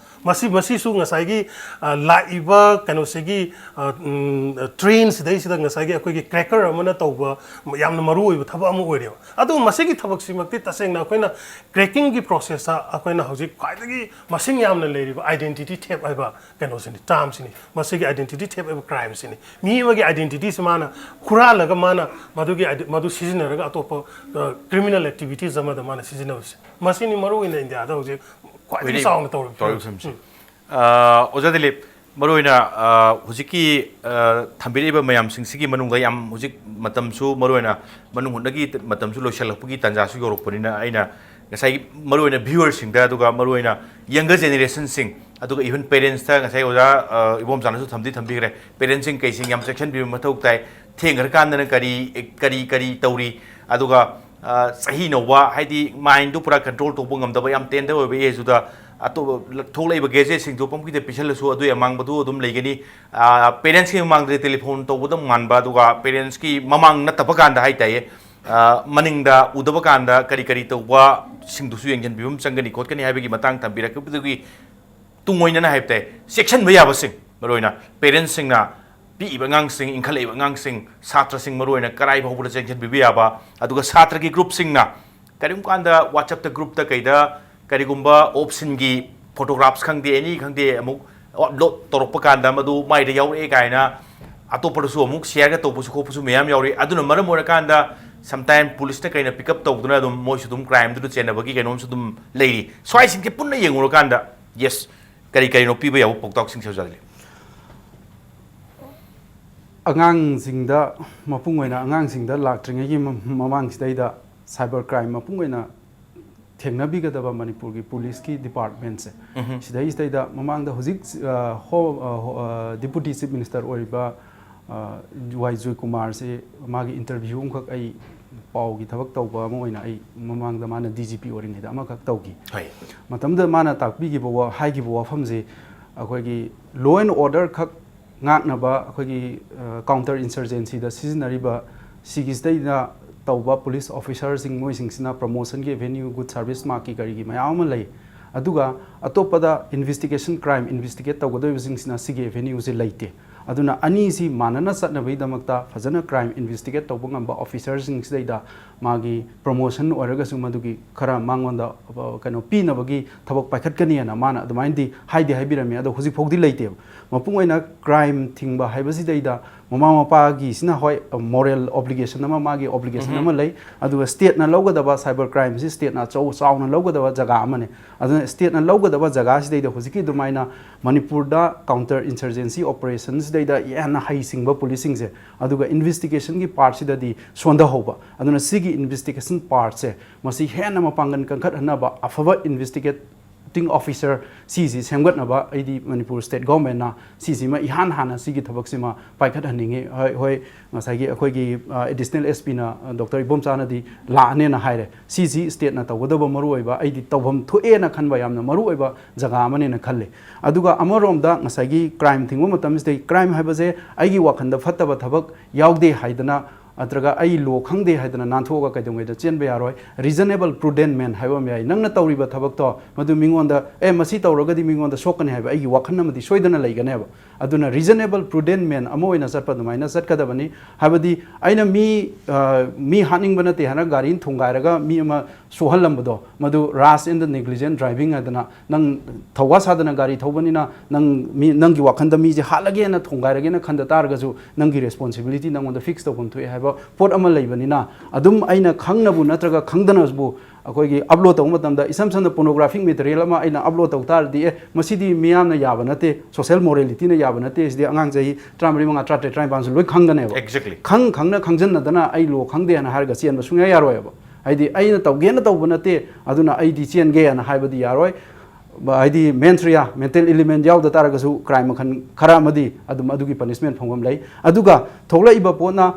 ꯃꯁꯤ ꯃꯁꯤꯁꯨ ꯉꯁꯥꯏꯒꯤ ꯑ, ꯂꯥꯛꯏꯕ ꯀꯩꯅꯣꯁꯤꯒꯤ ꯑ, ꯎꯝ, ꯇ꯭ꯔꯦꯟꯁꯤꯗꯩꯁꯤꯗ ꯉꯁꯥꯏꯒꯤ ꯑꯩꯈꯣꯏꯒꯤ ꯀ꯭ꯔꯦꯀꯔ ꯑꯃꯅ ꯇꯧꯕ ꯌꯥꯝꯅ ꯃꯔꯨ ꯑꯣꯏꯕ ꯊꯕꯛ ꯑꯃ ꯑꯣꯏꯔꯦꯕ꯫ ꯑꯗꯨ ꯃꯁꯤꯒꯤ ꯊꯕꯛꯁꯤꯃꯛꯇꯤ ꯇꯁꯦꯡꯅ ꯑꯩꯈꯣꯏꯅ ꯀ꯭ꯔꯦꯀꯤꯡꯒꯤ ꯄ꯭ꯔꯣꯁꯦꯁꯇ ꯑꯩꯈꯣꯏꯅ ꯍꯧꯖꯤꯛ ꯈ꯭ꯋꯥꯏꯗꯒꯤ ꯃꯁꯤꯡ ꯌꯥꯝꯅ ꯂꯩꯔꯤꯕ ꯑꯥꯏꯗꯦꯟꯇꯤꯇꯤ ꯊꯦꯞ ꯍꯥꯏꯕ ꯀꯩꯅꯣꯁꯤꯅꯤ, ꯇꯥꯝꯁꯤꯅꯤ꯫ ꯃꯁꯤꯒꯤ ꯑꯥꯏꯗꯦꯟꯇꯤꯇꯤ ꯊꯦꯞ ꯍꯥꯏꯕ ꯀ꯭ꯔꯥꯏꯝꯁꯤꯅꯤ꯫ ꯃꯤ ꯑꯃꯒꯤ ꯑꯥꯏꯗꯦꯟꯇꯤꯇꯤꯁꯤ ꯃꯥꯅ ꯍꯨꯔꯥꯜꯂꯒ ꯃꯥꯅ ꯃꯗꯨꯒꯤ ꯑꯥꯏꯗꯦ-, ꯃꯗꯨ ꯁꯤꯖꯤꯟꯅꯔꯒ ꯑꯇꯣꯞꯄ ꯀ꯭ꯔꯤꯃꯤꯅꯦꯜ ꯑꯦꯛꯇꯤꯚꯤꯇꯤꯁ ꯑꯃꯗ ꯃꯥꯅ ꯁꯤꯖꯤꯟꯅꯕꯁꯦ꯫ ꯃꯁꯤꯅꯤ ꯃꯔꯨ ꯑꯣꯏꯅ ꯏꯟꯗꯤꯌꯥꯗ ꯍꯧꯖꯤꯛ ꯈ꯭ꯋꯥꯏꯗꯒꯤ ꯑꯣꯏꯔꯤꯕ ꯆꯥꯎꯅ ꯇꯧꯔꯤꯕ ꯇꯧꯔꯤꯕ ꯐꯤꯕꯝꯁꯦ꯫ ꯐꯤꯕꯝꯁꯦ꯫ ꯎꯝ꯫ ꯑ, ꯑꯣꯖꯥ ꯗꯤꯂꯤꯞ, ꯃꯔꯨꯑꯣꯏꯅ, ꯑ, ꯍꯧꯖꯤꯛꯀꯤ, ꯑ, ꯊꯝꯕꯤꯔꯛꯏꯕ ꯃꯌꯥꯝꯁꯤꯡꯁꯤꯒꯤ ꯃꯅꯨꯡꯗ ꯌꯥꯝ ꯍꯧꯖꯤꯛ ꯃꯇꯝꯁꯨ, ꯃꯔꯨꯑꯣꯏꯅ ꯃꯅꯨꯡ ꯍꯨꯠꯅꯒꯤ ꯃꯇꯝꯁꯨ ꯂꯣꯏꯁꯤꯜꯂꯛꯄꯒꯤ ꯇꯥꯟꯖꯥꯁꯨ ꯌꯧꯔꯛꯄꯅꯤꯅ, ꯑꯩꯅ ꯉꯁꯥꯏꯒꯤ ꯃꯔꯨꯑꯣꯏꯅ ꯚ꯭ꯌꯨꯋꯔꯁꯤꯡꯗ, ꯑꯗꯨꯒ ꯃꯔꯨꯑꯣꯏꯅ ꯌꯪꯒꯔ ꯖꯦꯅꯦꯔꯦꯁꯟꯁꯤꯡ, ꯑꯗꯨꯒ ꯏꯚꯟ ꯄꯦꯔꯦꯟꯁꯇ ꯉꯁꯥꯏ ꯑꯣꯖꯥ, ꯑ, ꯏꯕꯣꯝꯆꯥꯅꯁꯨ ꯊꯝꯗꯤ ꯊꯝꯕꯤꯈ꯭ꯔꯦ, ꯄꯦꯔꯦꯟꯁꯁꯤꯡ ꯀꯩꯁꯤꯡ ꯌꯥꯝ ꯆꯦꯛꯁꯤꯟꯕꯤꯕ ꯃꯊꯧ ꯇꯥꯏ꯫ ꯊꯦꯡꯈ꯭ꯔꯀꯥꯟꯗꯅ ꯀꯔꯤ, ꯀꯔꯤ, ꯀꯔꯤ ꯇꯧꯔꯤ, ꯑꯗꯨꯒ, ꯑ, ꯆꯍꯤ ꯅꯧꯕ, ꯍꯥꯏꯗꯤ ꯃꯥꯏꯟꯗꯨ ꯄꯨꯔꯥ ꯀꯟꯇ꯭ꯔꯣꯜ ꯇꯧꯕ ꯉꯝꯗꯕ, ꯌꯥꯝ ꯇꯦꯟꯗꯔ ꯑꯣꯏꯕ ꯑꯦꯖꯇꯨꯗ ꯑꯇꯣꯞꯄ ꯊꯣꯛꯂꯛꯏꯕ ꯒꯦꯖꯦꯠꯁꯤꯡꯗꯨ ꯄꯪꯄꯤꯗ ꯄꯤꯁꯜꯂꯁꯨ ꯑꯗꯨꯒꯤ ꯑꯃꯥꯡꯕꯗꯨ ꯑꯗꯨꯝ ꯂꯩꯒꯅꯤ꯫ ꯑ, ꯄꯦꯔꯦꯟꯁꯀꯤ ꯃꯃꯥꯡꯗꯗꯤ ꯇꯦꯂꯤꯐꯣꯟ ꯇꯧꯕꯗ ꯃꯥꯟꯕ, ꯑꯗꯨꯒ ꯄꯦꯔꯦꯟꯁꯀꯤ ꯃꯃꯥꯡ ꯅꯠꯇꯕ ꯀꯥꯟꯗ ꯍꯥꯏꯇꯥꯏꯌꯦ, ꯑ, ꯃꯅꯤꯡꯗ ꯎꯗꯕ ꯀꯥꯟꯗ ꯀꯔꯤ ꯀꯔꯤ ꯇꯧꯕꯁꯤꯡꯗꯨꯁꯨ ꯌꯦꯡꯁꯤꯟꯕꯤꯕ ꯑꯃ ꯆꯪꯒꯅꯤ ꯈꯣꯠꯀꯅꯤ ꯍꯥꯏꯕꯒꯤ ꯃꯇꯥꯡ ꯊꯝꯕꯤꯔꯛꯄꯗꯨꯒꯤ ꯇꯨꯡ ꯑꯣꯏꯅꯅ ꯍꯥꯏꯕ ꯇꯥꯏ, ꯆꯦꯛꯁꯤꯟꯕ ꯌꯥꯕꯁꯤꯡ, ꯃꯔꯨꯑꯣꯏꯅ ꯄꯦꯔꯦꯟꯁꯁꯤꯡꯅ ꯄꯤꯛꯏꯕ ꯑꯉꯥꯡꯁꯤꯡ, ꯏꯟꯈꯠꯂꯛꯏꯕ ꯑꯉꯥꯡꯁꯤꯡ, ꯁꯥꯇ꯭ꯔꯁꯤꯡ ꯃꯔꯨꯑꯣꯏꯅ ꯀꯔꯥꯏ ꯐꯥꯎꯕꯗ ꯆꯦꯛꯁꯤꯟꯕꯤꯕ ꯌꯥꯕ, ꯑꯗꯨꯒ ꯁꯥꯇ꯭ꯔꯒꯤ ꯒ꯭ꯔꯨꯞꯁꯤꯡꯅ ꯀꯔꯤꯒꯨꯝꯕ ꯀꯥꯟꯗ WhatsApp-ꯇ ꯒ꯭ꯔꯨꯞꯇ ꯀꯩꯗ ꯀꯔꯤꯒꯨꯝꯕ ꯑꯣꯞꯁꯟꯒꯤ ꯐꯣꯇꯣꯒ꯭ꯔꯥꯐꯁ ꯈꯪꯗꯦ, ꯑꯦꯅꯤ ꯈꯪꯗꯦ, ꯑꯃꯨꯛ ꯑꯞꯂꯣꯗ ꯇꯧꯔꯛꯄ ꯀꯥꯟꯗ ꯃꯗꯨ ꯃꯥꯏꯗ ꯌꯥꯎꯔꯛꯑꯦ ꯀꯥꯏꯅ ꯑꯇꯣꯞꯄꯗꯁꯨ ꯑꯃꯨꯛ ꯁꯤꯌꯔꯒ ꯇꯧꯕꯁꯨ ꯈꯣꯠꯄꯁꯨ ꯃꯌꯥꯝ ꯌꯥꯎꯔꯤ꯫ ꯑꯗꯨꯅ ꯃꯔꯝ ꯑꯣꯏꯔꯀꯥꯟꯗ ꯁꯝꯇꯥꯏꯝ ꯄꯨꯂꯤꯁꯇ ꯀꯩꯅ ꯄꯤꯛ ꯑꯞ ꯇꯧꯗꯨꯅ ꯑꯗꯨꯝ ꯃꯣꯏꯁꯨ ꯑꯗꯨꯝ ꯀ꯭ꯔꯥꯏꯝꯗꯨꯗ ꯆꯦꯟꯅꯕꯒꯤ ꯀꯩꯅꯣꯝꯁꯨ ꯑꯗꯨꯝ ꯂꯩꯔꯤ꯫ ꯁ꯭ꯋꯥꯏꯁꯤꯡꯁꯦ ꯄꯨꯟꯅ ꯌꯦꯡꯉꯨꯔꯀꯥꯟꯗ, ꯌꯦꯁ, ꯀꯔꯤ ꯀꯔꯤꯅꯣ ꯄꯤꯕ ꯌꯥꯕ ꯄꯥꯎꯇꯥꯛꯁꯤꯡꯁꯦ, ꯑꯣꯖꯥ ꯗꯤꯂꯤꯞ? ꯑꯉꯥꯡꯁꯤꯡꯗ, ꯃꯄꯨꯡ ꯑꯣꯏꯅ ꯑꯉꯥꯡꯁꯤꯡꯗ ꯂꯥꯛꯇ꯭ꯔꯤꯉꯩꯒꯤ ꯃ-, ꯃꯃꯥꯡꯁꯤꯗꯩꯗ ꯁꯥꯏꯕꯔ ꯀ꯭ꯔꯥꯏꯝ ꯃꯄꯨꯡ ꯑꯣꯏꯅ ꯊꯦꯡꯅꯕꯤꯒꯗꯕ ꯃꯅꯤꯄꯨꯔꯒꯤ ꯄꯨꯂꯤꯁꯀꯤ ꯗꯤꯄꯥꯔꯠꯃꯦꯟꯁꯦ, ꯁꯤꯗꯩꯁꯤꯗꯩꯗ ꯃꯃꯥꯡꯗ ꯍꯧꯖꯤꯛ, ꯑ, ꯍꯣ-, ꯑ, ꯍꯣ-, ꯑ, ꯗꯤꯄꯨꯇꯤ ꯆꯤꯐ ꯃꯤꯅꯤꯁꯇꯔ ꯑꯣꯏꯔꯤꯕ ꯋꯥꯏ ꯖꯣꯏꯀꯨꯃꯥꯔꯁꯦ ꯃꯥꯒꯤ ꯏꯟꯇꯔꯚ꯭ꯌꯨ ꯑꯃꯈꯛ ꯑꯩ ꯄꯥꯎꯒꯤ ꯊꯕꯛ ꯇꯧꯕ ꯑꯃ ꯑꯣꯏꯅ ꯑꯩ ꯃꯃꯥꯡꯗ ꯃꯥꯅ ꯗꯤ ꯖꯤ ꯄꯤ ꯑꯣꯏꯔꯤꯉꯩꯗ ꯑꯃꯈꯛ ꯇꯧꯈꯤ꯫ ꯍꯣꯏ꯫ ꯃꯇꯝꯗꯨꯗ ꯃꯥꯅ ꯇꯥꯛꯄꯤꯈꯤꯕ ꯋꯥ-, ꯍꯥꯏꯈꯤꯕ ꯋꯥꯐꯝꯁꯦ ꯑꯩꯈꯣꯏꯒꯤ law and order ꯈꯛ ꯉꯥꯛꯅꯕ ꯑꯩꯈꯣꯏꯒꯤ counter insurgencyꯗ ꯁꯤꯖꯤꯟꯅꯔꯤꯕ ꯁꯤꯒꯤꯁꯤꯗꯩꯗ ꯇꯧꯕ ꯄꯨꯂꯤꯁ ꯑꯣꯐꯤꯁꯥꯔꯁꯤꯡ ꯃꯣꯏꯁꯤꯡꯁꯤꯅ promotionꯒꯤ avenue, good service markꯀꯤ ꯀꯔꯤꯒꯤ ꯃꯌꯥꯝ ꯑꯃ ꯂꯩ꯫ ꯑꯗꯨꯒ ꯑꯇꯣꯞꯄꯗ investigation, crime investigate ꯇꯧꯒꯗꯧꯔꯤꯕꯁꯤꯡꯁꯤꯅ ꯁꯤꯒꯤ avenueꯁꯦ ꯂꯩꯇꯦ꯫ ꯑꯗꯨꯅ ꯑꯅꯤꯁꯤ ꯃꯥꯟꯅꯅ ꯆꯠꯅꯕꯒꯤꯗꯃꯛꯇ ꯐꯖꯅ crime investigate ꯇꯧꯕ ꯉꯝꯕ ꯑꯣꯐꯤꯁꯥꯔꯁꯤꯡꯁꯤꯗꯩꯗ ꯃꯥꯒꯤ promotion ꯑꯣꯏꯔꯒꯁꯨ ꯃꯗꯨꯒꯤ ꯈꯔ ꯃꯉꯣꯟꯗ, ꯑ, ꯀꯩꯅꯣ ꯄꯤꯅꯕꯒꯤ ꯊꯕꯛ ꯄꯥꯏꯈꯠꯀꯅꯤꯅ ꯃꯥꯅ ꯑꯗꯨꯃꯥꯏꯅꯗꯤ ꯍꯥꯏꯗꯤ ꯍꯥꯏꯕꯤꯔꯝꯃꯤ꯫ ꯑꯗꯣ ꯍꯧꯖꯤꯛ ꯐꯥꯎꯗꯤ ꯂꯩꯇꯦꯕ꯫ ꯃꯄꯨꯡ ꯑꯣꯏꯅ crime ꯊꯤꯡꯕ ꯍꯥꯏꯕꯁꯤꯗꯩꯗ ꯃꯃꯥ ꯃꯄꯥꯒꯤꯁꯤꯅ ꯍꯣꯏ, moral obligation ꯑꯃ, ꯃꯥꯒꯤ obligation ꯑꯃ ꯂꯩ, ꯑꯗꯨꯒ stateꯅ ꯂꯧꯒꯗꯕ cyber crimeꯁꯤ stateꯅ ꯑꯆꯧ ꯆꯥꯎꯅ ꯂꯧꯒꯗꯕ ꯖꯒꯥ ꯑꯃꯅꯤ꯫ ꯑꯗꯨꯅ stateꯅ ꯂꯧꯒꯗꯕ ꯖꯒꯥꯁꯤꯗꯩꯗ ꯍꯧꯖꯤꯛꯀꯤ ꯑꯗꯨꯃꯥꯏꯅ ꯃꯅꯤꯄꯨꯔꯗ counter insurgency operationꯁꯤꯗꯩꯗ ꯍꯦꯟꯅ ꯍꯩꯁꯤꯡꯕ ꯄꯨꯂꯤꯁꯁꯤꯡꯁꯦ, ꯑꯗꯨꯒ investigationꯒꯤ partꯁꯤꯗꯗꯤ ꯁꯣꯟꯊꯍꯧꯕ꯫ ꯑꯗꯨꯅ ꯁꯤꯒꯤ investigation partꯁꯦ ꯃꯁꯤ ꯍꯦꯟꯅ ꯃꯄꯥꯡꯒꯜ ꯀꯟꯈꯠꯍꯟꯅꯕ ꯑꯐꯕ investigating officer ꯁꯤꯁꯤ ꯁꯦꯝꯒꯠꯅꯕ ꯑꯩꯗꯤ ꯃꯅꯤꯄꯨꯔ state governmentꯅ ꯁꯤꯁꯤꯃ ꯏꯍꯥꯟ ꯍꯥꯟꯅ ꯁꯤꯒꯤ ꯊꯕꯛꯁꯤꯃ ꯄꯥꯏꯈꯠꯍꯟꯅꯤꯡꯉꯤ꯫ ꯍꯣꯏ, ꯍꯣꯏ, ꯉꯁꯥꯏꯒꯤ ꯑꯩꯈꯣꯏꯒꯤ, ꯑ, additional S Pꯅ, ꯑ, Doctor ꯏꯕꯣꯝꯆꯥꯅꯗꯤ ꯂꯥꯛꯑꯅꯦꯅ ꯍꯥꯏꯔꯦ꯫ ꯁꯤꯁꯤ stateꯅ ꯇꯧꯒꯗꯕ ꯃꯔꯨꯑꯣꯏꯕ, ꯑꯩꯗꯤ ꯇꯧꯐꯝ ꯊꯣꯛꯑꯦꯅ ꯈꯟꯕ ꯌꯥꯝꯅ ꯃꯔꯨꯑꯣꯏꯕ ꯖꯒꯥ ꯑꯃꯅꯦꯅ ꯈꯜꯂꯤ꯫ ꯑꯗꯨꯒ ꯑꯃꯔꯣꯝꯗ ꯉꯁꯥꯏꯒꯤ crime ꯊꯤꯡꯕ ꯃꯇꯝꯁꯤꯗ crime ꯍꯥꯏꯕꯁꯦ ꯑꯩꯒꯤ ꯋꯥꯈꯜꯗ ꯐꯠꯇꯕ ꯊꯕꯛ ꯌꯥꯎꯗꯦ ꯍꯥꯏꯗꯅ ꯅꯠꯇ꯭ꯔꯒ ꯑꯩ law ꯈꯪꯗꯦ ꯍꯥꯏꯗꯅ ꯅꯥꯟꯊꯣꯛꯑꯒ ꯀꯩꯗꯧꯉꯩꯗ ꯆꯦꯟꯕ ꯌꯥꯔꯣꯏ꯫ Reasonable prudent man ꯍꯥꯏꯕ ꯑꯃ ꯌꯥꯏ꯫ ꯅꯪꯅ ꯇꯧꯔꯤꯕ ꯊꯕꯛꯇꯣ ꯃꯗꯨ ꯃꯤꯉꯣꯟꯗ, "ꯑꯦ, ꯃꯁꯤ ꯇꯧꯔꯒꯗꯤ ꯃꯤꯉꯣꯟꯗ ꯁꯣꯛꯀꯅꯤ" ꯍꯥꯏꯕ ꯑꯩꯒꯤ ꯋꯥꯈꯜ ꯑꯃꯗꯤ ꯁꯣꯏꯗꯅ ꯂꯩꯒꯅꯦꯕ꯫ ꯑꯗꯨꯅ reasonable prudent man ꯑꯃ ꯑꯣꯏꯅ ꯆꯠꯄ ꯑꯗꯨꯃꯥꯏꯅ ꯆꯠꯀꯗꯕꯅꯤ꯫ ꯍꯥꯏꯕꯗꯤ ꯑꯩꯅ ꯃꯤ, ꯑ, ꯃꯤ ꯍꯥꯠꯅꯤꯡꯕ ꯅꯠꯇꯦ ꯍꯥꯏꯅ ꯒꯥꯔꯤ ꯊꯣꯡꯒꯥꯏꯔꯒ ꯃꯤ ꯑꯃ ꯁꯣꯛꯍꯜꯂꯝꯕꯗꯣ, ꯃꯗꯨ rash and negligent driving ꯍꯥꯏꯗꯅ, ꯅꯪ ꯊꯧꯋꯥ ꯁꯥꯗꯅ ꯒꯥꯔꯤ ꯊꯧꯕꯅꯤꯅ ꯅꯪ ꯃꯤ, ꯅꯪꯒꯤ ꯋꯥꯈꯜꯗ ꯃꯤꯁꯦ ꯍꯥꯠꯂꯒꯦꯅ ꯊꯣꯡꯒꯥꯏꯔꯒꯦꯅ ꯈꯟꯗ ꯇꯥꯔꯒꯁꯨ ꯅꯪꯒꯤ responsibility ꯅꯪꯉꯣꯟꯗ fix ꯇꯧꯐꯝ ꯊꯣꯛꯑꯦ ꯍꯥꯏꯕ ꯄꯣꯠ ꯑꯃ ꯂꯩꯕꯅꯤꯅ, ꯑꯗꯨꯝ ꯑꯩꯅ ꯈꯪꯅꯕꯨ ꯅꯠꯇ꯭ꯔꯒ ꯈꯪꯗꯅꯕꯨ ꯑꯩꯈꯣꯏꯒꯤ upload ꯇꯧꯕ ꯃꯇꯝꯗ, ꯏꯁꯝ ꯁꯝꯅ pornographic material ꯑꯃ ꯑꯩꯅ upload ꯇꯧ ꯇꯥꯔꯗꯤ, "ꯑꯦ, ꯃꯁꯤꯗꯤ ꯃꯤꯌꯥꯝꯅ ꯌꯥꯕ ꯅꯠꯇꯦ, social moralityꯅ ꯌꯥꯕ ꯅꯠꯇꯦ, ꯁꯤꯗꯤ ꯑꯉꯥꯡ ꯆꯍꯤ ꯇꯔꯥꯃꯔꯤ, ꯃꯉꯥ, ꯇꯔꯥꯇꯔꯦꯠ, ꯇꯔꯥꯅꯤꯄꯥꯟꯁꯨ ꯂꯣꯏ ꯈꯪꯒꯅꯦꯕ"꯫ Exactly. ꯈꯪ ꯈꯪꯅ ꯈꯪꯖꯟꯅꯗꯅ ꯑꯩ law ꯈꯪꯗꯦ ꯍꯥꯏꯅ ꯍꯥꯏꯔꯒ ꯆꯦꯟꯕ ꯁꯨꯡꯌꯥ ꯌꯥꯔꯣꯏꯕ꯫ ꯍꯥꯏꯗꯤ ꯑꯩꯅ ꯇꯧꯒꯦꯅ ꯇꯧꯕ ꯅꯠꯇꯦ, ꯑꯗꯨꯅ ꯑꯩꯗꯤ ꯆꯦꯟꯒꯦꯅ ꯍꯥꯏꯕꯗꯤ ꯌꯥꯔꯣꯏ꯫ ꯍꯥꯏꯗꯤ mens rea, mental element ꯌꯥꯎꯗ ꯇꯥꯔꯒꯁꯨ crime ꯃꯈꯜ ꯈꯔ ꯑꯃꯗꯤ ꯑꯗꯨꯝ ꯑꯗꯨꯒꯤ punishment ꯐꯪꯐꯝ ꯂꯩ꯫ ꯑꯗꯨꯒ ꯊꯣꯛꯂꯛꯏꯕ ꯄꯣꯠꯅ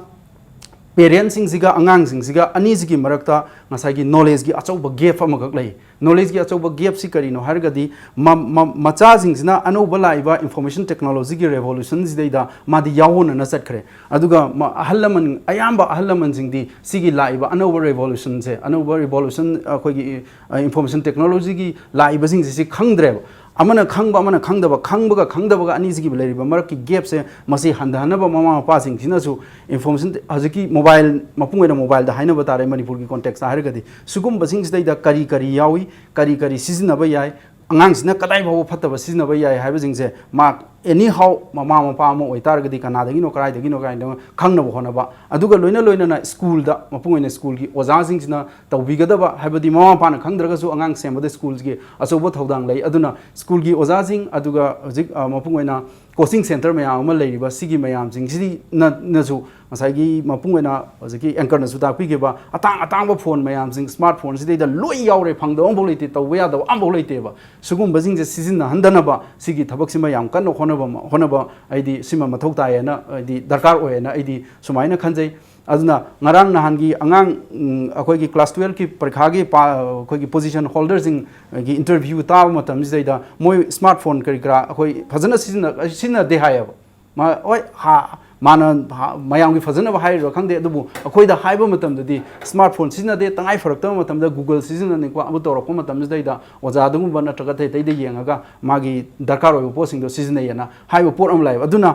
parentꯁꯤꯡꯁꯤꯒ ꯑꯉꯥꯡꯁꯤꯡꯁꯤꯒ ꯑꯅꯤꯁꯤꯒꯤ ꯃꯔꯛꯇ ꯉꯁꯥꯏꯒꯤ knowledgeꯀꯤ ꯑꯆꯧꯕ gap ꯑꯃꯈꯛ ꯂꯩ꯫ Knowledgeꯀꯤ ꯑꯆꯧꯕ gapꯁꯤ ꯀꯔꯤꯅꯣ ꯍꯥꯏꯔꯒꯗꯤ ꯃ-, ꯃ-, ꯃꯆꯥꯁꯤꯡꯁꯤꯅ ꯑꯅꯧꯕ ꯂꯥꯛꯏꯕ information technologyꯒꯤ revolutionꯁꯤꯗꯩꯗ ꯃꯥꯗꯤ ꯌꯥꯑꯣꯅꯅ ꯆꯠꯈ꯭ꯔꯦ꯫ ꯑꯗꯨꯒ ꯃ-, ꯑꯍꯜ ꯂꯃꯟ, ꯑꯌꯥꯝꯕ ꯑꯍꯜ ꯂꯃꯟꯁꯤꯡꯗꯤ ꯁꯤꯒꯤ ꯂꯥꯛꯏꯕ ꯑꯅꯧꯕ revolutionꯁꯦ, ꯑꯅꯧꯕ revolution, ꯑꯩꯈꯣꯏꯒꯤ, ꯑ, information technologyꯒꯤ ꯂꯥꯛꯏꯕꯁꯤꯡꯁꯤ ꯁꯤ ꯈꯪꯗ꯭ꯔꯦꯕ꯫ ꯑꯃꯅ ꯈꯪꯕ, ꯑꯃꯅ ꯈꯪꯗꯕ, ꯈꯪꯕꯒ ꯈꯪꯗꯕꯒ ꯑꯅꯤꯁꯤꯒꯤ ꯂꯩꯔꯤꯕ ꯃꯔꯛꯀꯤ gapꯁꯦ, ꯃꯁꯤ ꯍꯟꯊꯍꯟꯅꯕ ꯃꯃꯥ ꯃꯄꯥꯁꯤꯡꯁꯤꯅꯁꯨ information, ꯍꯧꯖꯤꯛꯀꯤ mobile, ꯃꯄꯨꯡ ꯑꯣꯏꯅ mobileꯗ ꯍꯥꯏꯅꯕ ꯇꯥꯔꯦ, ꯃꯅꯤꯄꯨꯔꯒꯤ contextꯇ ꯍꯥꯏꯔꯒꯗꯤ, ꯁꯤꯒꯨꯝꯕꯁꯤꯡꯁꯤꯗꯩꯗ ꯀꯔꯤ ꯀꯔꯤ ꯌꯥꯎꯏ, ꯀꯔꯤ ꯀꯔꯤ ꯁꯤꯖꯤꯟꯅꯕ ꯌꯥꯏ, ꯑꯉꯥꯡꯁꯤꯅ ꯀꯗꯥꯏ ꯐꯥꯎꯕ ꯐꯠꯇꯕ ꯁꯤꯖꯤꯟꯅꯕ ꯌꯥꯏ ꯍꯥꯏꯕꯁꯤꯡꯁꯦ ꯃꯥ anyhow ꯃꯃꯥ ꯃꯄꯥ ꯑꯃ ꯑꯣꯏꯇꯥꯔꯒꯗꯤ ꯀꯅꯥꯗꯒꯤꯅꯣ, ꯀꯗꯥꯏꯗꯒꯤꯅꯣ, ꯀꯗꯥꯏꯗꯅꯣ ꯈꯪꯅꯕ ꯍꯣꯠꯅꯕ꯫ ꯑꯗꯨꯒ ꯂꯣꯏꯅ ꯂꯣꯏꯅꯅ ꯁ꯭ꯀꯨꯜꯗ, ꯃꯄꯨꯡ ꯑꯣꯏꯅ ꯁ꯭ꯀꯨꯜꯒꯤ ꯑꯣꯖꯥꯁꯤꯡꯁꯤꯅ ꯇꯧꯕꯤꯒꯗꯕ, ꯍꯥꯏꯕꯗꯤ ꯃꯃꯥ ꯃꯄꯥꯅ ꯈꯪꯗ꯭ꯔꯒꯁꯨ ꯑꯉꯥꯡ ꯁꯦꯝꯕꯗ ꯁ꯭ꯀꯨꯜꯒꯤ ꯑꯆꯧꯕ ꯊꯧꯗꯥꯡ ꯂꯩ꯫ ꯑꯗꯨꯅ ꯁ꯭ꯀꯨꯜꯒꯤ ꯑꯣꯖꯥꯁꯤꯡ, ꯑꯗꯨꯒ ꯍꯧꯖꯤꯛ, ꯑ, ꯃꯄꯨꯡ ꯑꯣꯏꯅ coaching centre ꯃꯌꯥꯝ ꯑꯃ ꯂꯩꯔꯤꯕ ꯁꯤꯒꯤ ꯃꯌꯥꯝꯁꯤꯡꯁꯤꯅꯁꯨ ꯉꯁꯥꯏꯒꯤ ꯃꯄꯨꯡ ꯑꯣꯏꯅ ꯍꯧꯖꯤꯛꯀꯤ anchorꯅꯁꯨ ꯇꯥꯛꯄꯤꯈꯤꯕ ꯑꯇꯥꯡ ꯑꯇꯥꯡꯕ phone ꯃꯌꯥꯝꯁꯤꯡ, smart phoneꯁꯤꯗꯩꯗ ꯂꯣꯏ ꯌꯥꯎꯔꯦ, ꯐꯪꯗꯕ ꯑꯃꯐꯥꯎ ꯂꯩꯇꯦ, ꯇꯧꯕ ꯌꯥꯗꯕ ꯑꯃꯐꯥꯎ ꯂꯩꯇꯦꯕ꯫ ꯁꯤꯒꯨꯝꯕꯁꯤꯡꯁꯦ ꯁꯤꯖꯤꯟꯅꯍꯟꯗꯅꯕ ꯁꯤꯒꯤ ꯊꯕꯛꯁꯤꯃ ꯌꯥꯝ ꯀꯟꯅ ꯍꯣꯠꯅꯕ, ꯍꯣꯠꯅꯕ ꯍꯥꯏꯗꯤ ꯁꯤꯃ ꯃꯊꯧ ꯇꯥꯏꯌꯦꯅ, ꯍꯥꯏꯗꯤ ꯗꯔꯀꯥꯔ ꯑꯣꯏꯌꯦꯅ ꯑꯩꯗꯤ ꯁꯨꯃꯥꯏꯅ ꯈꯟꯖꯩ꯫ ꯑꯗꯨꯅ ꯉꯔꯥꯡ ꯅꯍꯥꯟꯒꯤ ꯑꯉꯥꯡ, ꯎꯝ, ꯑꯩꯈꯣꯏꯒꯤ class twelveꯀꯤ ꯄꯔꯤꯈꯥꯒꯤ ꯄꯥ-, ꯑꯩꯈꯣꯏꯒꯤ position holderꯁꯤꯡꯒꯤ interview ꯇꯥꯕ ꯃꯇꯝꯁꯤꯗꯩꯗ ꯃꯣꯏ smart phone ꯀꯔꯤ ꯀꯔꯥ ꯑꯩꯈꯣꯏ ꯐꯖꯅ ꯁꯤꯖꯤꯟꯅ-, ꯁꯤꯖꯤꯟꯅꯗꯦ ꯍꯥꯏꯌꯦꯕ꯫ ꯃꯥ-, ꯍꯣꯏ, ꯍꯥ-, ꯃꯥꯅ ꯍꯥ-, ꯃꯌꯥꯝꯒꯤ ꯐꯖꯅꯕ ꯍꯥꯏꯔꯤꯔꯣ ꯈꯪꯗꯦ, ꯑꯗꯨꯕꯨ ꯑꯩꯈꯣꯏꯗ ꯍꯥꯏꯕ ꯃꯇꯝꯗꯗꯤ smart phone ꯁꯤꯖꯤꯟꯅꯗꯦ, ꯇꯉꯥꯏ ꯐꯔꯛꯇꯕ ꯃꯇꯝꯗ Google ꯁꯤꯖꯤꯟꯅꯅꯤꯡꯕ ꯑꯃ ꯇꯧꯔꯛꯄ ꯃꯇꯝꯁꯤꯗꯩꯗ ꯑꯣꯖꯥ ꯑꯗꯨꯒꯨꯝꯕ ꯅꯠꯇ꯭ꯔꯒ ꯑꯇꯩ ꯑꯇꯩꯗ ꯌꯦꯡꯉꯒ ꯃꯥꯒꯤ ꯗꯔꯀꯥꯔ ꯑꯣꯏꯕ ꯄꯣꯠꯁꯤꯡꯗꯣ ꯁꯤꯖꯤꯟꯅꯩꯌꯦꯅ ꯍꯥꯏꯕ ꯄꯣꯠ ꯑꯃ ꯂꯥꯛꯑꯦꯕ꯫ ꯑꯗꯨꯅ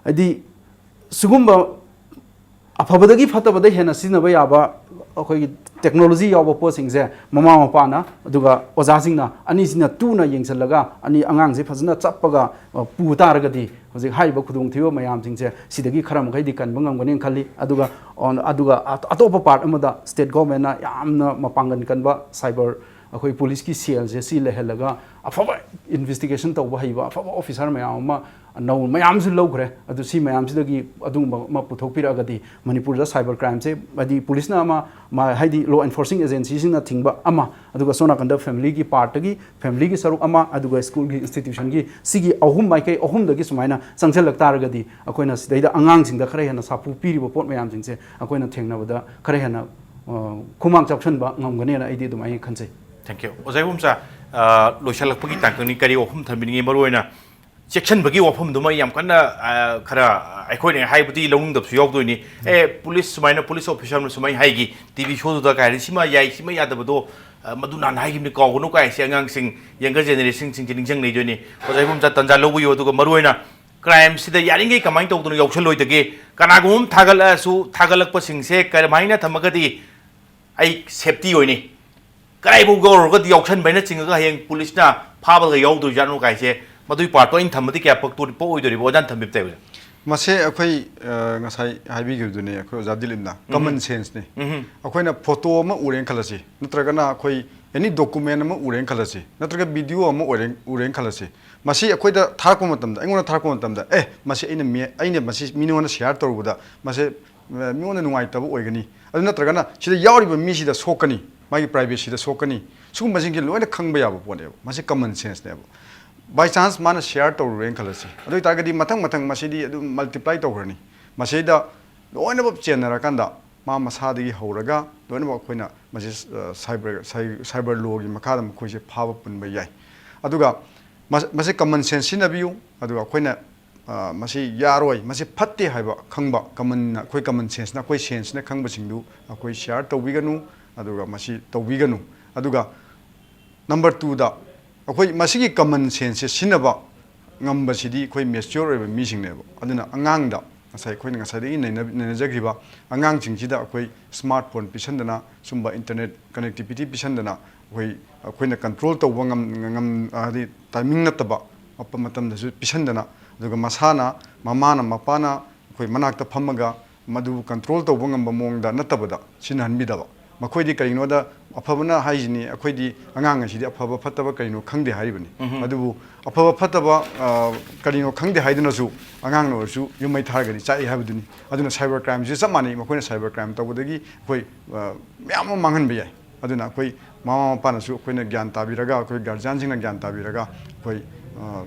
ꯍꯥꯏꯗꯤ ꯁꯤꯒꯨꯝꯕ ꯑꯐꯕꯗꯒꯤ ꯐꯠꯇꯕꯗ ꯍꯦꯟꯅ ꯁꯤꯖꯤꯟꯅꯕ ꯌꯥꯕ ꯑꯩꯈꯣꯏꯒꯤ technology ꯌꯥꯎꯕ ꯄꯣꯠꯁꯤꯡꯁꯦ ꯃꯃꯥ ꯃꯄꯥꯅ ꯑꯗꯨꯒ ꯑꯣꯖꯥꯁꯤꯡꯅ ꯑꯅꯤꯁꯤꯅ ꯇꯨꯅ ꯌꯦꯡꯁꯤꯜꯂꯒ ꯑꯅꯤ ꯑꯉꯥꯡꯁꯦ ꯐꯖꯅ ꯆꯞꯄꯒ, ꯑ, ꯄꯨ ꯇꯥꯔꯒꯗꯤ ꯍꯧꯖꯤꯛ ꯍꯥꯏꯔꯤꯕ ꯈꯨꯗꯣꯡꯊꯤꯕ ꯃꯌꯥꯝꯁꯤꯡꯁꯦ ꯁꯤꯗꯒꯤ ꯈꯔ ꯃꯈꯩꯗꯤ ꯀꯟꯕ ꯉꯝꯒꯅꯤꯅ ꯈꯜꯂꯤ꯫ ꯑꯗꯨꯒ, ꯑ, ꯑꯗꯨꯒ ꯑꯇꯣꯞꯄ part ꯑꯃꯗ state governmentꯅ ꯌꯥꯝꯅ ꯃꯄꯥꯡꯒꯜ ꯀꯟꯕ cyber ꯑꯩꯈꯣꯏ ꯄꯨꯂꯤꯁꯀꯤ ꯁꯦꯜꯁꯦ ꯁꯤ ꯂꯩꯍꯜꯂꯒ ꯑꯐꯕ ꯏꯟꯚꯦꯁꯇꯤꯒꯦꯁꯟ ꯇꯧꯕ ꯍꯩꯕ ꯑꯐꯕ ꯑꯣꯐꯤꯁꯥꯔ ꯃꯌꯥꯝ ꯑꯃ ꯅꯧ ꯃꯌꯥꯝꯁꯨ ꯂꯧꯈ꯭ꯔꯦ꯫ ꯑꯗꯨ ꯁꯤ ꯃꯌꯥꯝꯁꯤꯗꯒꯤ ꯑꯗꯨꯒꯨꯝꯕ ꯑꯃ ꯄꯨꯊꯣꯛꯄꯤꯔꯛꯑꯒꯗꯤ ꯃꯅꯤꯄꯨꯔꯗ ꯁꯥꯏꯕꯔ ꯀ꯭ꯔꯥꯏꯝꯁꯦ, ꯍꯥꯏꯗꯤ ꯄꯨꯂꯤꯁꯅ ꯑꯃ, ꯃꯥ-, ꯍꯥꯏꯗꯤ ꯂꯣ ꯑꯦꯟꯐꯣꯔꯁꯤꯡ ꯑꯦꯖꯦꯟꯁꯤꯁꯤꯡꯅ ꯊꯤꯡꯕ ꯑꯃ, ꯑꯗꯨꯒ ꯁꯣꯝ ꯅꯥꯀꯟꯗ ꯐꯦꯃꯤꯂꯤꯒꯤ ꯄꯥꯔꯠꯇꯒꯤ, ꯐꯦꯃꯤꯂꯤꯒꯤ ꯁꯔꯨꯛ ꯑꯃ, ꯑꯗꯨꯒ ꯁ꯭ꯀꯨꯜꯒꯤ ꯏꯟꯁꯇꯤꯇ꯭ꯌꯨꯁꯟꯒꯤ, ꯁꯤꯒꯤ ꯑꯍꯨꯝ ꯃꯥꯏꯀꯩ ꯑꯍꯨꯝꯗꯒꯤ ꯁꯨꯃꯥꯏꯅ ꯆꯪꯁꯤꯜꯂꯛ ꯇꯥꯔꯒꯗꯤ ꯑꯩꯈꯣꯏꯅ ꯁꯤꯗꯩꯗ ꯑꯉꯥꯡꯁꯤꯡꯗ ꯈꯔ ꯍꯦꯟꯅ ꯁꯥꯐꯨ ꯄꯤꯔꯤꯕ ꯄꯣꯠ ꯃꯌꯥꯝꯁꯤꯡꯁꯦ ꯑꯩꯈꯣꯏꯅ ꯊꯦꯡꯅꯕꯗ ꯈꯔ ꯍꯦꯟꯅ, ꯑ, ꯈꯨꯃꯥꯡ ꯆꯥꯎꯁꯟꯕ ꯉꯝꯒꯅꯦꯅ ꯑꯩꯗꯤ ꯑꯗꯨꯃꯥꯏꯅ ꯈꯟꯖꯩ꯫ Thank you. ꯑꯣꯖꯥ ꯏꯕꯣꯝꯆꯥ, ꯑ, ꯂꯣꯏꯁꯤꯜꯂꯛꯄꯒꯤ ꯇꯥꯡꯀꯛꯅꯤ, ꯀꯔꯤ ꯋꯥꯐꯝ ꯊꯝꯕꯤꯅꯤꯡꯉꯤ? ꯃꯔꯨꯑꯣꯏꯅ ꯆꯦꯛꯁꯤꯟꯕꯒꯤ ꯋꯥꯐꯝꯗꯨꯃ ꯌꯥꯝ ꯀꯟꯅ, ꯑ, ꯈꯔ ꯑꯩꯈꯣꯏꯅ ꯍꯥꯏꯕꯗꯤ ꯂꯧꯅꯤꯡꯗꯕꯁꯨ ꯌꯥꯎꯗꯣꯏꯅꯤ꯫ ꯑꯦ, ꯄꯨꯂꯤꯁ ꯁꯨꯃꯥꯏꯅ, ꯄꯨꯂꯤꯁ ꯑꯣꯐꯤꯁꯔꯅ ꯁꯨꯃꯥꯏꯅ ꯍꯥꯏꯈꯤ ꯇꯤ ꯚꯤ ꯁꯣꯗꯨꯗ ꯀꯥꯏꯔꯗꯤ, ꯁꯤꯃ ꯌꯥꯏ, ꯁꯤꯃ ꯌꯥꯗꯕꯗꯣ, ꯑ, ꯃꯗꯨ ꯅꯍꯥꯟ ꯍꯥꯏꯈꯤꯕꯅꯤ, ꯀꯥꯎꯒꯅꯨ ꯀꯥꯏꯁꯦ ꯑꯉꯥꯡꯁꯤꯡ, ꯌꯪꯒꯔ ꯖꯦꯅꯦꯔꯦꯁꯟꯁꯤꯡꯁꯦ ꯅꯤꯡꯁꯤꯡꯅꯩꯗꯣꯏꯅꯤ꯫ ꯑꯣꯖꯥ ꯏꯕꯣꯝꯆꯥ, ꯇꯥꯟꯖꯥ ꯂꯧꯕꯤꯌꯨ꯫ ꯑꯗꯨꯒ ꯃꯔꯨꯑꯣꯏꯅ ꯀ꯭ꯔꯥꯏꯝꯁꯤꯗ ꯌꯥꯔꯤꯉꯩ ꯀꯃꯥꯏꯅ ꯇꯧꯗꯅ ꯌꯥꯎꯁꯜꯂꯣꯏꯗꯒꯦ? ꯀꯅꯥꯒꯨꯝꯕ ꯑꯃ ꯊꯥꯒꯠꯂꯛꯑꯁꯨ, ꯊꯥꯒꯠꯂꯛꯄꯁꯤꯡꯁꯦ ꯀꯔꯝꯍꯥꯏꯅ ꯊꯝꯃꯒꯗꯤ ꯑꯩ ꯁꯦꯞꯇꯤ ꯑꯣꯏꯅꯤ? ꯀꯗꯥꯏꯐꯥꯎ ꯌꯧꯔꯒꯗꯤ ꯌꯥꯎꯁꯟꯕ ꯍꯥꯏꯅ ꯆꯤꯡꯉꯒ ꯍꯌꯦꯡ ꯄꯨꯂꯤꯁꯅ ꯐꯥꯕꯒ ꯌꯥꯎꯗꯣꯏꯖꯥꯠꯅꯣ ꯀꯥꯏꯁꯦ, ꯃꯗꯨꯒꯤ ꯄꯥꯔꯠꯇꯣ ꯑꯩꯅ ꯊꯝꯕꯗꯤ ꯀꯌꯥ ꯄꯛꯇꯣꯔꯤ-, ꯄꯛꯑꯣꯏꯗꯣꯔꯤꯕ, ꯑꯣꯖꯥꯅ ꯊꯝꯕꯤꯕ ꯇꯥꯏ, ꯑꯣꯖꯥ꯫ ꯃꯁꯦ ꯑꯩꯈꯣꯏ, ꯑ, ꯉꯁꯥꯏ ꯍꯥꯏꯕꯤꯈꯤꯕꯗꯨꯅꯦ, ꯑꯩꯈꯣꯏ ꯑꯣꯖꯥ ꯗꯤꯂꯤꯞꯅ, ꯎꯝ꯫ ꯀꯃꯟ ꯁꯦꯟꯁꯅꯤ꯫ ꯎꯝ꯫ ꯑꯩꯈꯣꯏꯅ ꯐꯣꯇꯣ ꯑꯃ ꯎꯔꯦꯅ ꯈꯜꯂꯁꯤ, ꯅꯠꯇ꯭ꯔꯒꯅ ꯑꯩꯈꯣꯏ ꯑꯦꯅꯤ ꯗꯣꯀꯨꯃꯦꯟ ꯑꯃ ꯎꯔꯦꯅ ꯈꯜꯂꯁꯤ, ꯅꯠꯇ꯭ꯔꯒ ꯚꯤꯗꯤꯑꯣ ꯑꯃ ꯑꯣꯏꯔꯦ, ꯎꯔꯦꯅ ꯈꯜꯂꯁꯤ, ꯃꯁꯤ ꯑꯩꯈꯣꯏꯗ ꯊꯥꯔꯛꯄ ꯃꯇꯝꯗ, ꯑꯩꯉꯣꯟꯗ ꯊꯥꯔꯛꯄ ꯃꯇꯝꯗ, "ꯑꯦ, ꯃꯁꯤ ꯑꯩꯅ ꯃꯤ-, ꯑꯩꯅ ꯃꯁꯤ ꯃꯤꯉꯣꯟꯗ ꯁꯤꯌꯥꯔ ꯇꯧꯔꯨꯕꯗ ꯃꯁꯤ ꯃꯤꯉꯣꯟꯗ ꯅꯨꯡꯉꯥꯏꯇꯕ ꯑꯣꯏꯒꯅꯤ, ꯑꯗꯨ ꯅꯠꯇ꯭ꯔꯒꯅ ꯁꯤꯗ ꯌꯥꯎꯔꯤꯕ ꯃꯤꯁꯤꯗ ꯁꯣꯛꯀꯅꯤ, ꯃꯥꯒꯤ ꯄ꯭ꯔꯥꯏꯚꯦꯁꯤꯗ ꯁꯣꯛꯀꯅꯤ", ꯁꯤꯒꯨꯝꯕꯁꯤꯡꯁꯦ ꯂꯣꯏꯅ ꯈꯪꯕ ꯌꯥꯕ ꯄꯣꯠꯅꯦꯕ꯫ ꯃꯁꯤ ꯀꯃꯟ ꯁꯦꯟꯁꯅꯦꯕ꯫ ꯕꯥꯏ ꯆꯥꯟꯁ ꯃꯥꯅ ꯁꯤꯌꯥꯔ ꯇꯧꯔꯨꯔꯦꯅ ꯈꯜꯂꯁꯤ, ꯑꯗꯨ ꯑꯣꯏꯇꯥꯔꯒꯗꯤ ꯃꯊꯪ ꯃꯊꯪ ꯃꯁꯤꯗꯤ ꯑꯗꯨꯝ ꯃꯜꯇꯤꯄ꯭ꯂꯥꯏ ꯇꯧꯈ꯭ꯔꯅꯤ꯫ ꯃꯁꯤꯗ ꯂꯣꯏꯅꯃꯛ ꯆꯦꯟꯅꯔꯀꯥꯟꯗ ꯃꯥ ꯃꯁꯥꯗꯒꯤ ꯍꯧꯔꯒ ꯂꯣꯏꯅꯃꯛ ꯑꯩꯈꯣꯏꯅ ꯃꯁꯤ, ꯑ, ꯁꯥꯏꯕꯔ, ꯁꯥꯏ-, ꯁꯥꯏꯕꯔ ꯂꯣꯒꯤ ꯃꯈꯥꯗ ꯃꯈꯣꯏꯁꯦ ꯐꯥꯕ ꯄꯨꯟꯕ ꯌꯥꯏ꯫ ꯑꯗꯨꯒ ꯃꯁ-, ꯃꯁꯤ ꯀꯃꯟ ꯁꯦꯟꯁ ꯁꯤꯖꯤꯟꯅꯕꯤꯌꯨ, ꯑꯗꯨꯒ ꯑꯩꯈꯣꯏꯅ ꯑ, ꯃꯁꯤ ꯌꯥꯔꯣꯏ, ꯃꯁꯤ ꯐꯠꯇꯦ ꯍꯥꯏꯕ ꯈꯪꯕ, ꯀꯃꯟꯅ, ꯑꯩꯈꯣꯏ ꯀꯃꯟ ꯁꯦꯟꯁꯅ, ꯑꯩꯈꯣꯏ ꯁꯦꯟꯁꯅ ꯈꯪꯕꯁꯤꯡꯗꯨ ꯑꯩꯈꯣꯏ ꯁꯤꯌꯥꯔ ꯇꯧꯕꯤꯒꯅꯨ, ꯑꯗꯨꯒ ꯃꯁꯤ ꯇꯧꯕꯤꯒꯅꯨ꯫ ꯑꯗꯨꯒ ꯅꯝꯕꯔ ꯇꯨꯗ, ꯑꯩꯈꯣꯏ ꯃꯁꯤꯒꯤ ꯀꯃꯟ ꯁꯦꯟꯁꯁꯦ ꯁꯤꯖꯤꯟꯅꯕ ꯉꯝꯕꯁꯤꯗꯤ ꯑꯩꯈꯣꯏ ꯃꯦꯆ꯭ꯌꯣꯔ ꯑꯣꯏꯕ ꯃꯤꯁꯤꯡꯅꯦꯕ꯫ ꯑꯗꯨꯅ ꯑꯉꯥꯡꯗ, ꯉꯁꯥꯏ ꯑꯩꯈꯣꯏꯅ ꯉꯁꯥꯏꯗꯒꯤ ꯅꯩꯅ-, ꯅꯩꯅꯖꯈꯤꯕ ꯑꯉꯥꯡꯁꯤꯡꯁꯤꯗ ꯑꯩꯈꯣꯏ ꯁ꯭ꯃꯥꯔꯠ ꯐꯣꯟ ꯄꯤꯁꯟꯗꯅ, ꯁꯨꯝꯕ ꯏꯟꯇꯔꯅꯦꯠ ꯀꯅꯦꯛꯇꯤꯚꯤꯇꯤ ꯄꯤꯁꯟꯗꯅ, ꯑꯩꯈꯣꯏ, ꯑꯩꯈꯣꯏꯅ ꯀꯟꯇ꯭ꯔꯣꯜ ꯇꯧꯕ ꯉꯝ-, ꯉꯝ-, ꯍꯥꯏꯗꯤ ꯇꯥꯏꯃꯤꯡ ꯅꯠꯇꯕ ꯃꯇꯝꯗꯁꯨ ꯄꯤꯁꯟꯗꯅ, ꯑꯗꯨꯒ ꯃꯁꯥꯅ, ꯃꯃꯥꯅ, ꯃꯄꯥꯅ ꯑꯩꯈꯣꯏ ꯃꯅꯥꯛꯇ ꯐꯝꯃꯒ ꯃꯗꯨꯕꯨ ꯀꯟꯇ꯭ꯔꯣꯜ ꯇꯧꯕ ꯉꯝꯕ ꯃꯑꯣꯡꯗ ꯅꯠꯇꯕꯗ ꯁꯤꯖꯤꯟꯅꯍꯟꯕꯤꯗꯕ꯫ ꯃꯈꯣꯏꯗꯤ ꯀꯔꯤꯒꯤꯅꯣꯗ, ꯑꯐꯕꯅ ꯍꯥꯏꯁꯤꯅꯤ, ꯑꯩꯈꯣꯏꯗꯤ ꯑꯉꯥꯡ ꯑꯁꯤꯗꯤ ꯑꯐꯕ ꯐꯠꯇꯕ ꯀꯔꯤꯅꯣ ꯈꯪꯗꯦ ꯍꯥꯏꯔꯤꯕꯅꯤ꯫ ꯑꯗꯨꯕꯨ ꯑꯐꯕ ꯐꯠꯇꯕ, ꯑ, ꯀꯔꯤꯅꯣ ꯈꯪꯗꯦ ꯍꯥꯏꯗꯨꯅꯁꯨ ꯑꯉꯥꯡꯅ ꯑꯣꯏꯔꯁꯨ ꯌꯨꯝ ꯃꯩ ꯊꯥꯔꯒꯗꯤ ꯆꯥꯛꯏ ꯍꯥꯏꯕꯗꯨꯅꯤ꯫ ꯑꯗꯨꯅ cyber crimeꯁꯨ ꯆꯞ ꯃꯥꯟꯅꯩ꯫ ꯃꯈꯣꯏꯅ cyber crime ꯇꯧꯕꯗꯒꯤ ꯑꯩꯈꯣꯏ, ꯑ, ꯃꯌꯥꯝ ꯑꯃ ꯃꯥꯡꯍꯟꯕ ꯌꯥꯏ꯫ ꯑꯗꯨꯅ ꯑꯩꯈꯣꯏ ꯃꯃꯥ ꯃꯄꯥꯅꯁꯨ ꯑꯩꯈꯣꯏꯅ ꯒ꯭ꯌꯥꯟ ꯇꯥꯕꯤꯔꯒ, ꯑꯩꯈꯣꯏ guardianꯁꯤꯡꯅ ꯒ꯭ꯌꯥꯟ ꯇꯥꯕꯤꯔꯒ, ꯑꯩꯈꯣꯏ, ꯑ,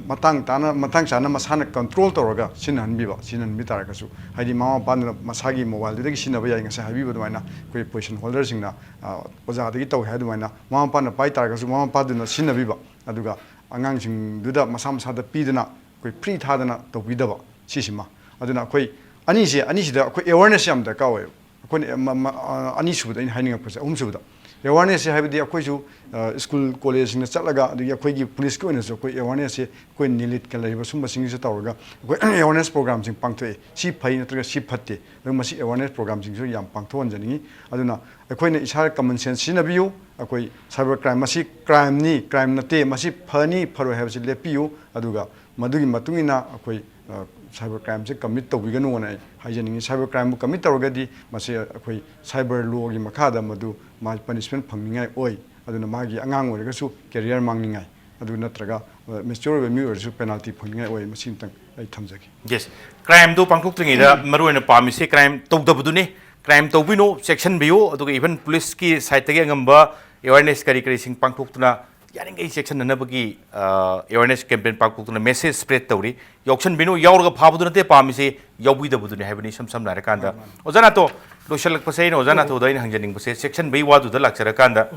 ꯃꯇꯥꯡ ꯇꯥꯅ, ꯃꯇꯥꯡ ꯆꯥꯅ ꯃꯁꯥꯅ control ꯇꯧꯔꯒ ꯁꯤꯖꯤꯟꯅꯍꯟꯕꯤꯕ, ꯁꯤꯖꯤꯟꯅꯍꯟꯕꯤ ꯇꯥꯔꯒꯁꯨ, ꯍꯥꯏꯗꯤ ꯃꯃꯥ ꯃꯄꯥꯗꯨꯅ ꯃꯁꯥꯒꯤ mobileꯗꯨꯗꯒꯤ ꯁꯤꯖꯤꯟꯅꯕ ꯌꯥꯏ, ꯉꯁꯥꯏ ꯍꯥꯏꯕꯤꯕ ꯑꯗꯨꯃꯥꯏꯅ ꯑꯩꯈꯣꯏ position holderꯁꯤꯡꯅ, ꯑ, ꯑꯣꯖꯥꯗꯒꯤ ꯇꯧꯏ ꯍꯥꯏ ꯑꯗꯨꯃꯥꯏꯅ ꯃꯃꯥ ꯃꯄꯥꯅ ꯄꯥꯏ ꯇꯥꯔꯒꯁꯨ ꯃꯃꯥ ꯃꯄꯥꯗꯨꯅ ꯁꯤꯖꯤꯟꯅꯕꯤꯕ, ꯑꯗꯨꯒ ꯑꯉꯥꯡꯁꯤꯡꯗꯨꯗ ꯃꯁꯥ ꯃꯁꯥꯗ ꯄꯤꯗꯅ ꯑꯩꯈꯣꯏ free ꯊꯥꯗꯅ ꯇꯧꯕꯤꯗꯕ, ꯁꯤꯁꯤꯃ꯫ ꯑꯗꯨꯅ ꯑꯩꯈꯣꯏ ꯑꯅꯤꯁꯦ, ꯑꯅꯤꯁꯤꯗ ꯑꯩꯈꯣꯏ awareness ꯌꯥꯝ ꯗꯔꯀꯥꯔ ꯑꯣꯏꯌꯦꯕ꯫ ꯑꯩꯈꯣꯏꯅ, ꯑ, ꯃ-, ꯃ-, ꯑ, ꯑꯅꯤꯁꯨꯕꯗ ꯑꯩꯅ ꯍꯥꯏꯅꯤꯡꯉꯛꯄꯁꯦ, ꯑꯍꯨꯝꯁꯨꯕꯗ awarenessꯁꯦ, ꯍꯥꯏꯕꯗꯤ ꯑꯩꯈꯣꯏꯁꯨ, ꯑ, school collegeꯁꯤꯡꯗ ꯆꯠꯂꯒ, ꯑꯗꯒꯤ ꯑꯩꯈꯣꯏꯒꯤ policeꯀꯤ ꯑꯣꯏꯅꯁꯨ ꯑꯩꯈꯣꯏ awarenessꯁꯦ ꯑꯩꯈꯣꯏ NILITꯀ ꯂꯩꯔꯤꯕ ꯁꯨꯝꯕꯁꯤꯡꯁꯤꯁꯨ ꯇꯧꯔꯒ ꯑꯩꯈꯣꯏ awareness programꯁꯤꯡ ꯄꯥꯡꯊꯣꯛꯑꯦ꯫ ꯁꯤ ꯐꯩ ꯅꯠꯇ꯭ꯔꯒ ꯁꯤ ꯐꯠꯇꯦ, ꯑꯗꯨ ꯃꯁꯤ awareness programꯁꯤꯡꯁꯨ ꯌꯥꯝ ꯄꯥꯡꯊꯣꯛꯍꯟꯖꯅꯤꯡꯉꯤ꯫ ꯑꯗꯨꯅ ꯑꯩꯈꯣꯏꯅ ꯏꯁꯥ common sense ꯁꯤꯖꯤꯟꯅꯕꯤꯌꯨ꯫ ꯑꯩꯈꯣꯏ cyber crime ꯃꯁꯤ crimeꯅꯤ, crime ꯅꯠꯇꯦ, ꯃꯁꯤ ꯐꯅꯤ ꯐꯔꯣꯏ ꯍꯥꯏꯕꯁꯤ ꯂꯦꯞꯄꯤꯌꯨ꯫ ꯑꯗꯨꯒ ꯃꯗꯨꯒꯤ ꯃꯇꯨꯡ ꯏꯟꯅ ꯑꯩꯈꯣꯏ, ꯑ, cyber crimeꯁꯦ commit ꯇꯧꯕꯤꯒꯅꯨꯅ ꯑꯩ ꯍꯥꯏꯖꯅꯤꯡꯉꯤ꯫ Cyber crimeꯕꯨ commit ꯇꯧꯔꯒꯗꯤ ꯃꯁꯤ ꯑꯩꯈꯣꯏ cyber lawꯒꯤ ꯃꯈꯥꯗ ꯃꯗꯨ ꯃꯥ punishment ꯐꯪꯅꯤꯡꯉꯥꯏ ꯑꯣꯏ꯫ ꯑꯗꯨꯅ ꯃꯥꯒꯤ ꯑꯉꯥꯡ ꯑꯣꯏꯔꯒꯁꯨ career ꯃꯥꯡꯅꯤꯡꯉꯥꯏ, ꯑꯗꯨ ꯅꯠꯇ꯭ꯔꯒ, ꯑ, mature ꯑꯣꯏꯕ ꯃꯤ ꯑꯣꯏꯔꯁꯨ penalty ꯐꯪꯅꯤꯡꯉꯥꯏ ꯑꯣꯏ꯫ ꯃꯁꯤ ꯑꯃꯇꯪ ꯑꯩ ꯊꯝꯖꯒꯦ꯫ Yes, crimeꯗꯨ ꯄꯥꯡꯊꯣꯛꯇ꯭ꯔꯤꯉꯩꯗ ꯃꯔꯨꯑꯣꯏꯅ ꯄꯥꯝꯃꯤꯁꯦ crime ꯇꯧꯗꯕꯗꯨꯅꯤ꯫ Crime ꯇꯧꯕꯤꯅꯨ, ꯆꯦꯛꯁꯤꯟꯕꯤꯌꯨ꯫ ꯑꯗꯨꯒ even policeꯀꯤ sideꯇꯒꯤ ꯑꯉꯝꯕ awareness ꯀꯔꯤ ꯀꯔꯤꯁꯤꯡ ꯄꯥꯡꯊꯣꯛꯇꯨꯅ ꯌꯥꯔꯤꯈꯩ ꯆꯦꯛꯁꯤꯟꯅꯅꯕꯒꯤ, ꯑ, awareness campaign ꯄꯥꯡꯊꯣꯛꯇꯨꯅ message spread ꯇꯧꯔꯤ꯫ ꯌꯥꯎꯁꯟꯕꯤꯅꯨ, ꯌꯥꯎꯔꯒ ꯐꯥꯕꯗꯨ ꯅꯠꯇꯦ ꯄꯥꯝꯃꯤꯁꯦ, ꯌꯥꯎꯕꯤꯗꯕꯗꯨꯅꯤ ꯍꯥꯏꯕꯅꯤ ꯏꯁꯝ ꯁꯝꯅ ꯍꯥꯏꯔꯀꯥꯟꯗ꯫ ꯃꯥꯅꯤ, ꯃꯥꯅꯤ꯫ ꯑꯣꯖꯥ ꯅꯥꯇꯣ, ꯂꯣꯏꯁꯤꯜꯂꯛꯄꯁꯦ ꯑꯩꯅ ꯑꯣꯖꯥ ꯅꯥꯇꯣꯗ ꯑꯩꯅ ꯍꯪꯖꯅꯤꯡꯕꯁꯦ, ꯆꯦꯛꯁꯤꯟꯕꯒꯤ ꯋꯥꯗꯨꯗ ꯂꯥꯛꯆꯔꯀꯥꯟꯗ,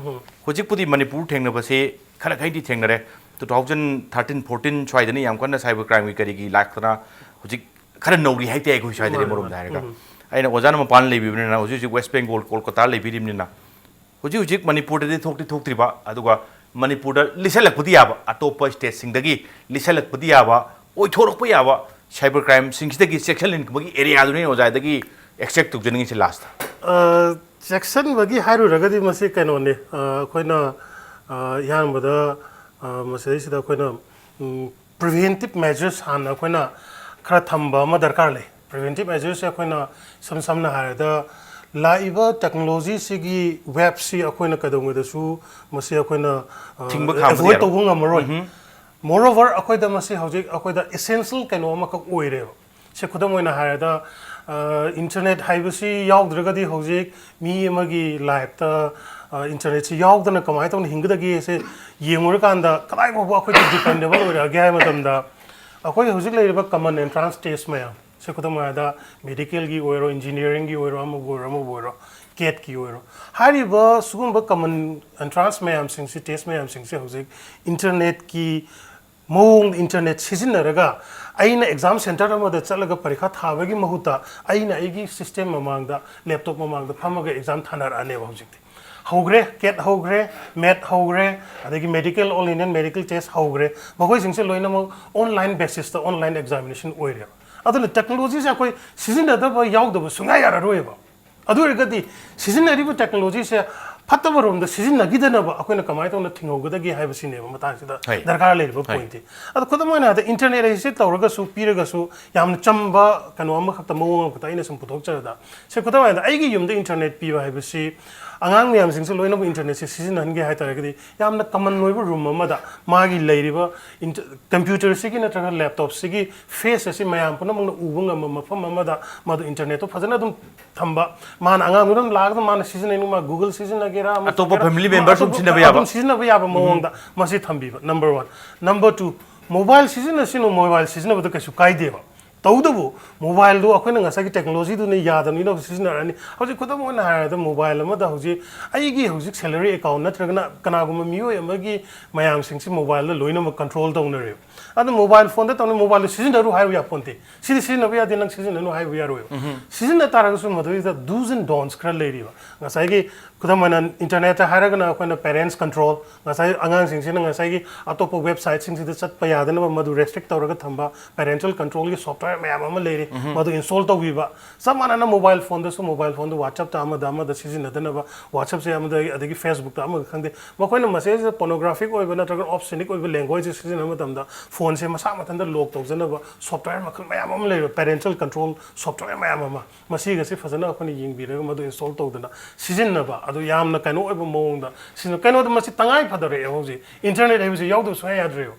ꯍꯧꯖꯤꯛꯄꯨꯗꯤ ꯃꯅꯤꯄꯨꯔ ꯊꯦꯡꯅꯕꯁꯦ ꯈꯔ ꯈꯩꯗꯤ ꯊꯦꯡꯅꯔꯦ꯫ Two thousand thirteen fourteen ꯁ꯭ꯋꯥꯏꯗꯅ ꯌꯥꯝ ꯀꯟꯅ cyber crimeꯒꯤ ꯀꯔꯤꯒꯤ ꯂꯥꯛꯇꯅ ꯍꯧꯖꯤꯛ ꯈꯔ ꯅꯧꯔꯤ ꯍꯥꯏꯇꯥꯏ ꯑꯩꯈꯣꯏ ꯁ꯭ꯋꯥꯏꯗꯗꯤ ꯃꯥꯅꯤ, ꯑꯃꯔꯣꯝꯗ ꯃꯥꯅꯤ꯫ ꯍꯥꯏꯔꯒ꯫ ꯑꯩꯅ ꯑꯣꯖꯥꯅ ꯃꯄꯥꯟ ꯂꯩꯕꯤꯕꯅꯤꯅ ꯍꯧꯖꯤꯛ ꯍꯧꯖꯤꯛ West Bengal, ꯀꯣꯜꯀꯇꯥ ꯂꯩꯕꯤꯔꯤꯕꯅꯤꯅ ꯍꯧꯖꯤꯛ ꯍꯧꯖꯤꯛ ꯃꯅꯤꯄꯨꯔꯗꯗꯤ ꯊꯣꯛꯇꯤ ꯊꯣꯛꯇ꯭ꯔꯤꯕ, ꯑꯗꯨꯒ ꯃꯅꯤꯄꯨꯔꯗ ꯂꯤꯁꯜꯂꯛꯄꯗꯤ ꯌꯥꯕ, ꯑꯇꯣꯞꯄ stateꯁꯤꯡꯗꯒꯤ ꯂꯤꯁꯜꯂꯛꯄꯗꯤ ꯌꯥꯕ, ꯑꯣꯏꯊꯣꯔꯛꯄ ꯌꯥꯕ cyber crimeꯁꯤꯡꯁꯤꯗꯒꯤ ꯆꯦꯛꯁꯤꯟꯅꯤꯡꯕꯒꯤ areaꯗꯨꯅꯤ ꯑꯩꯅ ꯑꯣꯖꯥꯗꯒꯤ extract ꯇꯧꯖꯅꯤꯡꯉꯤꯁꯦ lastꯇ꯫ ꯑ, ꯆꯦꯛꯁꯤꯟꯕꯒꯤ ꯍꯥꯏꯔꯨꯔꯒꯗꯤ ꯃꯁꯤ ꯀꯩꯅꯣꯅꯤ, ꯑ, ꯑꯩꯈꯣꯏꯅ, ꯑ, ꯑꯍꯥꯟꯕꯗ, ꯑ, ꯃꯁꯤꯗꯩꯁꯤꯗ ꯑꯩꯈꯣꯏꯅ, ꯎꯝ, preventive measures ꯍꯥꯟꯅ ꯑꯩꯈꯣꯏꯅ ꯈꯔ ꯊꯝꯕ ꯑꯃ ꯗꯔꯀꯥꯔ ꯂꯩ꯫ Preventive measuresꯁꯦ ꯑꯩꯈꯣꯏꯅ ꯏꯁꯝ ꯁꯝꯅ ꯍꯥꯏꯔꯕꯗ ꯂꯥꯛꯏꯕ ꯇꯦꯛꯅꯣꯂꯣꯖꯤꯁꯤꯒꯤ ꯋꯦꯕꯁꯤ ꯑꯩꯈꯣꯏꯅ ꯀꯩꯗꯧꯉꯩꯗꯁꯨ ꯃꯁꯤ ꯑꯩꯈꯣꯏꯅ ꯊꯤꯡꯕ ꯈꯥꯝꯕꯗꯤ ꯑꯦꯚꯣꯏꯗ ꯌꯥꯔꯣꯏ꯫ ꯇꯧꯕ ꯉꯝꯃꯔꯣꯏ꯫ ꯃꯣꯔꯑꯣꯚꯔ, ꯑꯩꯈꯣꯏꯗ ꯃꯁꯤ ꯍꯧꯖꯤꯛ ꯑꯩꯈꯣꯏꯗ ꯑꯦꯁꯦꯟꯁꯤꯌꯦꯜ ꯀꯩꯅꯣ ꯑꯃꯈꯛ ꯑꯣꯏꯔꯦꯕ꯫ ꯁꯦ, ꯈꯨꯗꯝ ꯑꯣꯏꯅ ꯍꯥꯏꯔꯕꯗ, ꯏꯟꯇꯔꯅꯦꯠ ꯍꯥꯏꯕꯁꯤ ꯌꯥꯎꯗ꯭ꯔꯒꯗꯤ ꯍꯧꯖꯤꯛ ꯃꯤ ꯑꯃꯒꯤ ꯂꯥꯏꯐꯇ ꯏꯟꯇꯔꯅꯦꯠꯁꯤ ꯌꯥꯎꯗꯅ ꯀꯃꯥꯏꯅ ꯇꯧꯅ ꯍꯤꯡꯒꯗꯒꯦꯁꯦ ꯌꯦꯡꯉꯨꯔꯀꯥꯟꯗ ꯀꯗꯥꯏ ꯐꯥꯎꯕ ꯑꯩꯈꯣꯏꯗ ꯗꯤꯄꯦꯟꯗꯦꯕꯜ ꯑꯣꯏꯔꯛꯑꯒꯦ ꯍꯥꯏꯕ ꯃꯇꯝꯗ, ꯑꯩꯈꯣꯏ ꯍꯧꯖꯤꯛ ꯂꯩꯔꯤꯕ ꯀꯃꯟ ꯑꯦꯟꯇ꯭ꯔꯥꯟꯁ ꯇꯦꯁ ꯃꯌꯥꯝ, ꯁꯦ, ꯈꯨꯗꯝ ꯑꯣꯏꯅ ꯍꯥꯏꯔꯕꯗ, ꯃꯦꯗꯤꯀꯦꯜꯒꯤ ꯑꯣꯏꯔꯣ, ꯏꯟꯖꯤꯅꯤꯌꯥꯔꯤꯡꯒꯤ ꯑꯣꯏꯔꯣ, ꯑꯃꯕꯨ ꯑꯣꯏꯔꯣ, ꯑꯃꯕꯨ ꯑꯣꯏꯔꯣ, ꯀꯦꯠꯀꯤ ꯑꯣꯏꯔꯣ, ꯍꯥꯏꯔꯤꯕ ꯁꯤꯒꯨꯝꯕ ꯀꯃꯟ ꯑꯦꯟꯇ꯭ꯔꯥꯟꯁ ꯃꯌꯥꯝꯁꯤꯡꯁꯤ, ꯇꯦꯁ ꯃꯌꯥꯝꯁꯤꯡꯁꯦ ꯍꯧꯖꯤꯛ ꯏꯟꯇꯔꯅꯦꯠꯀꯤ ꯃꯑꯣꯡꯗ, ꯏꯟꯇꯔꯅꯦꯠ ꯁꯤꯖꯤꯟꯅꯔꯒ ꯑꯩꯅ ꯑꯦꯛꯖꯥꯝ ꯁꯦꯟꯇꯔ ꯑꯃꯗ ꯆꯠꯂꯒ ꯄꯔꯤꯈꯥ ꯊꯥꯕꯒꯤ ꯃꯍꯨꯠꯇ ꯑꯩꯅ ꯑꯩꯒꯤ ꯁꯤꯁꯇꯦꯝ ꯃꯃꯥꯡꯗ, ꯂꯦꯞꯇꯣꯞ ꯃꯃꯥꯡꯗ ꯐꯝꯃꯒ ꯑꯦꯛꯖꯥꯝ ꯊꯥꯅꯔꯛꯑꯅꯦꯕ ꯍꯧꯖꯤꯛꯇꯤ꯫ ꯍꯧꯈ꯭ꯔꯦ, ꯀꯦꯠ ꯍꯧꯈ꯭ꯔꯦ, ꯃꯦꯠ ꯍꯧꯈ꯭ꯔꯦ, ꯑꯗꯒꯤ medical, all Indian medical test ꯍꯧꯈ꯭ꯔꯦ꯫ ꯃꯈꯣꯏꯁꯤꯡꯁꯦ ꯂꯣꯏꯅꯃꯛ ꯑꯣꯟꯂꯥꯏꯟ ꯕꯦꯁꯤꯁꯇ ꯑꯣꯟꯂꯥꯏꯟ ꯑꯦꯛꯖꯥꯃꯤꯅꯦꯁꯟ ꯑꯣꯏꯔꯦꯕ꯫ ꯑꯗꯨꯅ ꯇꯦꯛꯅꯣꯂꯣꯖꯤꯁꯦ ꯑꯩꯈꯣꯏ ꯁꯤꯖꯤꯟꯅꯗꯕ ꯌꯥꯎꯗꯕ ꯁꯨꯡꯌꯥ ꯌꯥꯔꯔꯣꯏꯕ꯫ ꯑꯗꯨ ꯑꯣꯏꯔꯒꯗꯤ ꯁꯤꯖꯤꯟꯅꯔꯤꯕ ꯇꯦꯛꯅꯣꯂꯣꯖꯤꯁꯦ ꯐꯠꯇꯕ ꯔꯣꯝꯗ ꯁꯤꯖꯤꯟꯅꯈꯤꯗꯅꯕ ꯑꯩꯈꯣꯏꯅ ꯀꯃꯥꯏꯅ ꯇꯧꯅ ꯊꯤꯡꯍꯧꯒꯗꯒꯦ ꯍꯥꯏꯕꯁꯤꯅꯦꯕ ꯃꯇꯥꯡꯁꯤꯗ ꯍꯣꯏ꯫ ꯗꯔꯀꯥꯔ ꯂꯩꯔꯤꯕ ꯍꯣꯏ꯫ ꯄꯣꯏꯟꯠꯇꯤ꯫ ꯑꯗꯣ ꯈꯨꯗꯝ ꯑꯣꯏꯅ ꯍꯥꯏꯔꯕꯗ, ꯏꯟꯇꯔꯅꯦꯠ ꯑꯁꯤ ꯇꯧꯔꯒꯁꯨ, ꯄꯤꯔꯒꯁꯨ, ꯌꯥꯝꯅ ꯆꯝꯕ ꯀꯩꯅꯣ ꯑꯃꯈꯛꯇ, ꯃꯑꯣꯡ ꯑꯃꯈꯛꯇ ꯑꯩꯅ ꯁꯨꯝ ꯄꯨꯊꯣꯛꯆꯔꯗ, ꯁꯦ, ꯈꯨꯗꯝ ꯑꯣꯏꯅ ꯍꯥꯏꯔꯕꯗ, ꯑꯩꯒꯤ ꯌꯨꯝꯗ ꯏꯟꯇꯔꯅꯦꯠ ꯄꯤꯕ ꯍꯥꯏꯕꯁꯤ ꯑꯉꯥꯡ ꯃꯌꯥꯝꯁꯤꯡꯁꯦ ꯂꯣꯏꯅꯃꯛ ꯏꯟꯇꯔꯅꯦꯠꯁꯦ ꯁꯤꯖꯤꯟꯅꯍꯟꯒꯦ ꯍꯥꯏ ꯇꯥꯔꯒꯗꯤ ꯌꯥꯝꯅ ꯀꯃꯟ ꯑꯣꯏꯕ ꯔꯨꯝ ꯑꯃꯗ ꯃꯥꯒꯤ ꯂꯩꯔꯤꯕ ꯏꯟꯇ-, ꯀꯝꯄ꯭ꯌꯨꯇꯔꯁꯤꯒꯤ ꯅꯠꯇ꯭ꯔꯒ ꯂꯦꯞꯇꯣꯞꯁꯤꯒꯤ ꯐꯦꯁ ꯑꯁꯤ ꯃꯌꯥꯝ ꯄꯨꯝꯅꯃꯛꯅ ꯎꯕ ꯉꯝꯕ ꯃꯐꯝ ꯑꯃꯗ ꯃꯗꯨ ꯏꯟꯇꯔꯅꯦꯠꯇꯣ ꯐꯖꯅ ꯑꯗꯨꯝ ꯊꯝꯕ, ꯃꯥꯅ ꯑꯉꯥꯡꯗꯨꯅ ꯑꯗꯨꯝ ꯂꯥꯛꯑꯒ ꯃꯥꯅ ꯁꯤꯖꯤꯟꯅꯩꯅꯤꯡꯕ ꯒꯨꯒꯜ ꯁꯤꯖꯤꯟꯅꯒꯦꯔꯥ, ꯑꯃ ꯑꯇꯣꯞꯄ ꯁꯤꯖꯤꯟꯅꯒꯦꯔꯥ, family member ꯁꯨꯝ ꯑꯇꯣꯞꯄ ꯁꯤꯖꯤꯟꯅꯕ ꯌꯥꯕ꯫ ꯑꯗꯨꯝ ꯁꯤꯖꯤꯟꯅꯕ ꯌꯥꯕ ꯃꯑꯣꯡꯗ ꯃꯁꯤ ꯊꯝꯕꯤꯕ, number one. Number two, mobile ꯁꯤꯖꯤꯟꯅꯁꯤꯅꯨ, ꯃꯣꯕꯥꯏꯜ ꯁꯤꯖꯤꯟꯅꯕꯗ ꯀꯩꯁꯨ ꯀꯥꯏꯗꯦꯕ꯫ ꯇꯧꯕꯇꯕꯨ ꯃꯣꯕꯥꯏꯜꯗꯨ ꯑꯩꯈꯣꯏꯅ ꯉꯁꯥꯏꯒꯤ ꯇꯦꯛꯅꯣꯂꯣꯖꯤꯗꯨꯅ ꯌꯥꯗꯕꯅꯤꯅ ꯍꯧꯖꯤꯛ ꯁꯤꯖꯤꯟꯅꯔꯛꯑꯅꯤ꯫ ꯍꯧꯖꯤꯛ ꯈꯨꯗꯝ ꯑꯣꯏꯅ ꯍꯥꯏꯔꯕꯗ, ꯃꯣꯕꯥꯏꯜ ꯑꯃꯗ ꯍꯧꯖꯤꯛ ꯑꯩꯒꯤ ꯍꯧꯖꯤꯛ ꯁꯦꯂꯔꯤ ꯑꯦꯀꯥꯎꯟ ꯅꯠꯇ꯭ꯔꯒꯅ ꯀꯅꯥꯒꯨꯝꯕ ꯃꯤꯑꯣꯏ ꯑꯃꯒꯤ ꯃꯌꯥꯝꯁꯤꯡꯁꯤ ꯃꯣꯕꯥꯏꯜꯗ ꯂꯣꯏꯅꯃꯛ ꯀꯟꯇ꯭ꯔꯣꯜ ꯇꯧꯅꯔꯦꯕ꯫ ꯑꯗꯨ ꯃꯣꯕꯥꯏꯜ ꯐꯣꯟꯗ ꯇꯧꯅ, ꯃꯣꯕꯥꯏꯜꯗꯨ ꯁꯤꯖꯤꯟꯅꯔꯨ ꯍꯥꯏꯕ ꯌꯥꯄꯣꯟꯇꯦ꯫ ꯁꯤꯗꯤ ꯁꯤꯖꯤꯟꯅꯕ ꯌꯥꯗꯦ, ꯅꯪ ꯁꯤꯖꯤꯟꯅꯅꯨ ꯍꯥꯏꯕ ꯌꯥꯔꯣꯏꯕ꯫ ꯁꯤꯖꯤꯟꯅ ꯇꯥꯔꯒꯁꯨ ꯃꯗꯨꯗꯩꯗ do's and don'ts ꯈꯔ ꯂꯩꯔꯤꯕ꯫ ꯉꯁꯥꯏꯒꯤ ꯈꯨꯗꯝ ꯑꯣꯏꯅ ꯏꯟꯇꯔꯅꯦꯠꯇ ꯍꯥꯏꯔꯒꯅ ꯑꯩꯈꯣꯏꯅ ꯄꯦꯔꯦꯟꯁ ꯀꯟꯇ꯭ꯔꯣꯜ, ꯉꯁꯥꯏ ꯑꯉꯥꯡꯁꯤꯡꯁꯤꯅ ꯉꯁꯥꯏꯒꯤ ꯑꯇꯣꯞꯄ ꯋꯦꯕꯁꯥꯏꯠꯁꯤꯡꯁꯤꯗ ꯆꯠꯄ ꯌꯥꯗꯅꯕ ꯃꯗꯨ ꯔꯦꯁꯇ꯭ꯔꯤꯛ ꯇꯧꯔꯒ ꯊꯝꯕ, ꯄꯦꯔꯦꯟꯇꯦꯜ ꯀꯟꯇ꯭ꯔꯣꯜꯒꯤ ꯁꯣꯐꯋꯦꯌꯔ ꯃꯌꯥꯝ ꯑꯃ ꯂꯩꯔꯤ, ꯃꯗꯨ ꯏꯟꯁꯇꯣꯜ ꯇꯧꯕꯤꯕ꯫ ꯆꯞ ꯃꯥꯟꯅꯅ ꯃꯣꯕꯥꯏꯜ ꯐꯣꯟꯗꯁꯨ, ꯃꯣꯕꯥꯏꯜ ꯐꯣꯟꯗ WhatsApp-ꯇ ꯑꯃꯗ ꯑꯃꯗ ꯁꯤꯖꯤꯟꯅꯗꯅꯕ, WhatsApp-ꯁꯦ ꯑꯃꯗ, ꯑꯗꯒꯤ Facebook-ꯇ ꯑꯃꯒ ꯈꯪꯗꯦ, ꯃꯈꯣꯏꯅ ꯃꯁꯤꯗꯩꯁꯤꯗ ꯄꯣꯔꯅꯣꯒ꯭ꯔꯥꯐꯤꯛ ꯑꯣꯏꯕ ꯅꯠꯇ꯭ꯔꯒ ꯑꯣꯕꯁꯦꯅꯤꯛ ꯑꯣꯏꯕ ꯂꯦꯡꯒ꯭ꯋꯦꯖ ꯁꯤꯖꯤꯟꯅꯕ ꯃꯇꯝꯗ ꯐꯣꯟꯁꯦ ꯃꯁꯥ ꯃꯊꯟꯇ ꯂꯣꯛ ꯇꯧꯖꯅꯕ ꯁꯣꯐꯋꯦꯌꯔ ꯃꯈꯜ ꯃꯌꯥꯝ ꯑꯃ ꯂꯩꯕ, ꯄꯦꯔꯦꯟꯇꯦꯜ ꯀꯟꯇ꯭ꯔꯣꯜ ꯁꯣꯐꯋꯦꯌꯔ ꯃꯌꯥꯝ ꯑꯃ, ꯃꯁꯤꯒꯁꯦ ꯐꯖꯅ ꯑꯩꯈꯣꯏꯅ ꯌꯦꯡꯕꯤꯔꯒ ꯃꯗꯨ ꯏꯟꯁꯇꯣꯜ ꯇꯧꯗꯅ ꯁꯤꯖꯤꯟꯅꯕ, ꯑꯗꯨ ꯌꯥꯝꯅ ꯀꯩꯅꯣ ꯑꯣꯏꯕ ꯃꯑꯣꯡꯗ ꯁꯤꯖꯤꯟꯅ-, ꯀꯩꯅꯣꯗ ꯃꯁꯤ ꯇꯉꯥꯏ ꯐꯗꯔꯛꯑꯦ ꯍꯧꯖꯤꯛ꯫ ꯏꯟꯇꯔꯅꯦꯠ ꯍꯥꯏꯕꯁꯤ ꯌꯥꯎꯗꯕ ꯁꯨꯡꯌꯥ ꯌꯥꯗ꯭ꯔꯦꯕ꯫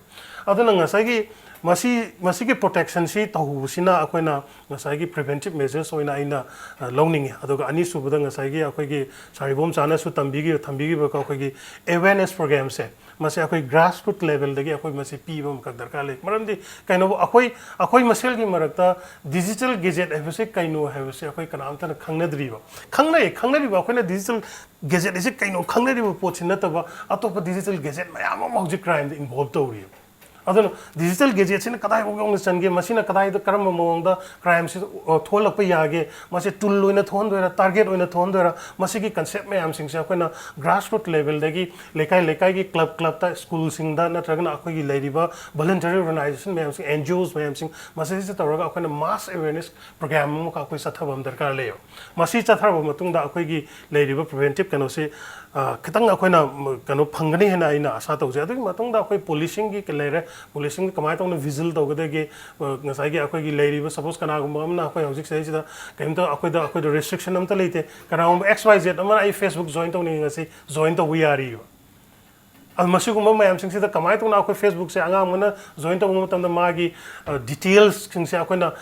ꯑꯗꯨꯅ ꯉꯁꯥꯏꯒꯤ ꯃꯁꯤ, ꯃꯁꯤꯒꯤ ꯄ꯭ꯔꯣꯇꯦꯛꯁꯟꯁꯤ ꯇꯧꯍꯧꯕꯁꯤꯅ ꯑꯩꯈꯣꯏꯅ ꯉꯁꯥꯏꯒꯤ ꯄ꯭ꯔꯤꯚꯦꯟꯇꯤꯞ ꯃꯦꯖꯔꯁ ꯑꯣꯏꯅ ꯑꯩꯅ, ꯑ, ꯂꯧꯅꯤꯡꯉꯤ꯫ ꯑꯗꯨꯒ ꯑꯅꯤꯁꯨꯕꯗ ꯉꯁꯥꯏꯒꯤ ꯑꯩꯈꯣꯏꯒꯤ ꯁꯥꯔ ꯏꯕꯣꯝꯆꯥꯅꯁꯨ ꯇꯝꯕꯤꯈꯤꯕ, ꯊꯝꯕꯤꯈꯤꯕꯀꯣ, ꯑꯩꯈꯣꯏꯒꯤ ꯑꯦꯋꯦꯔꯅꯦꯁ ꯄ꯭ꯔꯣꯒ꯭ꯔꯥꯝꯁꯦ, ꯃꯁꯤ ꯑꯩꯈꯣꯏ ꯒ꯭ꯔꯥꯁꯔꯨꯠ ꯂꯦꯚꯦꯜꯗꯒꯤ ꯑꯩꯈꯣꯏ ꯃꯁꯤ ꯄꯤꯕ ꯑꯃ ꯗꯔꯀꯥꯔ ꯂꯩ꯫ ꯃꯔꯝꯗꯤ ꯀꯩꯅꯣ, ꯑꯩꯈꯣꯏ, ꯑꯩꯈꯣꯏ ꯃꯁꯦꯜꯒꯤ ꯃꯔꯛꯇ ꯗꯤꯖꯤꯇꯦꯜ ꯒꯦꯖꯦꯠ ꯍꯥꯏꯕꯁꯤ ꯀꯩꯅꯣ ꯍꯥꯏꯕꯁꯤ ꯑꯩꯈꯣꯏ ꯀꯅꯥꯝꯇꯅ ꯈꯪꯅꯗ꯭ꯔꯤꯕ꯫ ꯈꯪꯅꯩ, ꯈꯪꯅꯔꯤꯕ ꯑꯩꯈꯣꯏꯅ ꯗꯤꯖꯤꯇꯦꯜ ꯒꯦꯖꯦꯠ ꯑꯁꯤ ꯀꯩꯅꯣ ꯈꯪꯅꯔꯤꯕ ꯄꯣꯠꯁꯤ ꯅꯠꯇꯕ ꯑꯇꯣꯞꯄ ꯗꯤꯖꯤꯇꯦꯜ ꯒꯦꯖꯦꯠ ꯃꯌꯥꯝ ꯑꯃ ꯍꯧꯖꯤꯛ ꯀ꯭ꯔꯥꯏꯝꯗ ꯏꯟꯚꯣꯜꯕ ꯇꯧꯔꯤꯕ꯫ ꯑꯗꯨꯅ ꯗꯤꯖꯤꯇꯦꯜ ꯒꯦꯖꯦꯠꯁꯤꯅ ꯀꯗꯥꯏꯐꯥꯎ ꯌꯧꯅ ꯆꯟꯒꯦ, ꯃꯁꯤꯅ ꯀꯗꯥꯏꯗ ꯀꯔꯝꯕ ꯃꯑꯣꯡꯗ ꯀ꯭ꯔꯥꯏꯝꯁꯤ, ꯑ, ꯊꯣꯛꯍꯜꯂꯛꯄ ꯌꯥꯒꯦ, ꯃꯁꯤ ꯇꯨꯜ ꯑꯣꯏꯅ ꯊꯣꯛꯍꯟꯗꯣꯏꯔꯥ, ꯇꯥꯔꯒꯦꯠ ꯑꯣꯏꯅ ꯊꯣꯛꯍꯟꯗꯣꯏꯔꯥ, ꯃꯁꯤꯒꯤ ꯀꯟꯁꯦꯞ ꯃꯌꯥꯝꯁꯤꯡꯁꯦ ꯑꯩꯈꯣꯏꯅ ꯒ꯭ꯔꯥꯁꯔꯨꯠ ꯂꯦꯚꯦꯜꯗꯒꯤ, ꯂꯩꯀꯥꯏ ꯂꯩꯀꯥꯏꯒꯤ, ꯀ꯭ꯂꯕ ꯀ꯭ꯂꯕꯇ, ꯁ꯭ꯀꯨꯜꯁꯤꯡꯗ ꯅꯠꯇ꯭ꯔꯒꯅ ꯑꯩꯈꯣꯏꯒꯤ ꯂꯩꯔꯤꯕ ꯚꯣꯂꯨꯟꯇꯔꯤ ꯑꯣꯔꯒꯅꯥꯏꯖꯦꯁꯟ ꯃꯌꯥꯝꯁꯤꯡ, ꯑꯦꯟ ꯖꯤ ꯑꯣꯁ ꯃꯌꯥꯝꯁꯤꯡ, ꯃꯁꯤꯁꯤꯗ ꯇꯧꯔꯒ ꯑꯩꯈꯣꯏꯅ ꯃꯥꯁ ꯑꯦꯋꯦꯔꯅꯦꯁ ꯄ꯭ꯔꯣꯒ꯭ꯔꯥꯝ ꯑꯃꯈꯛ ꯑꯩꯈꯣꯏ ꯆꯠꯊꯕ ꯑꯃ ꯗꯔꯀꯥꯔ ꯂꯩꯌꯦꯕ꯫ ꯃꯁꯤ ꯆꯠꯊꯔꯕ ꯃꯇꯨꯡꯗ ꯑꯩꯈꯣꯏꯒꯤ ꯂꯩꯔꯤꯕ ꯄ꯭ꯔꯤꯚꯦꯟꯇꯤꯞ ꯀꯩꯅꯣꯁꯤ, ꯑ, ꯈꯤꯇꯪ ꯑꯩꯈꯣꯏꯅ, ꯝ, ꯀꯩꯅꯣ ꯐꯪꯒꯅꯤ ꯍꯥꯏꯅ ꯑꯩꯅ ꯑꯥꯁꯥ ꯇꯧꯖꯩ꯫ ꯑꯗꯨꯒꯤ ꯃꯇꯨꯡꯗ ꯑꯩꯈꯣꯏ ꯄꯣꯂꯤꯁꯤꯡꯒꯤ ꯀꯩ ꯂꯩꯔꯦ, ꯄꯣꯂꯤꯁꯤꯡ ꯀꯃꯥꯏꯅ ꯇꯧꯅ ꯚꯤꯖꯤꯜ ꯇꯧꯒꯗꯒꯦ, ꯑ, ꯉꯁꯥꯏꯒꯤ ꯑꯩꯈꯣꯏꯒꯤ ꯂꯩꯔꯤꯕ, ꯁꯄꯣꯁ ꯀꯅꯥꯒꯨꯝꯕ ꯑꯃꯅ ꯑꯩꯈꯣꯏ ꯍꯧꯖꯤꯛ ꯁꯤꯗꯩꯁꯤꯗ ꯀꯔꯤꯝꯇ ꯑꯩꯈꯣꯏꯗ, ꯑꯩꯈꯣꯏꯗ ꯔꯦꯁꯇ꯭ꯔꯤꯛꯁꯟ ꯑꯝꯇ ꯂꯩꯇꯦ, ꯀꯅꯥꯒꯨꯝꯕ ꯑꯦꯛꯁ ꯋꯥꯏ ꯖꯦꯠ ꯑꯃꯅ ꯑꯩ Facebook ꯖꯣꯏꯟ ꯇꯧꯅꯤꯡꯉꯦ, ꯉꯁꯤ ꯖꯣꯏꯟ ꯇꯧꯕ ꯌꯥꯔꯤꯕ꯫ ꯑꯗꯨ ꯃꯁꯤꯒꯨꯝꯕ ꯃꯌꯥꯝꯁꯤꯡꯁꯤꯗ ꯀꯃꯥꯏꯅ ꯇꯧꯅ ꯑꯩꯈꯣꯏ Facebook-ꯁꯦ ꯑꯉꯥꯡ ꯑꯃꯅ ꯖꯣꯏꯟ ꯇꯧꯕ ꯃꯇꯝꯗ ꯃꯥꯒꯤ, ꯑ, ꯗꯤꯇꯦꯜꯁꯁꯤꯡꯁꯦ ꯑꯩꯈꯣꯏꯅ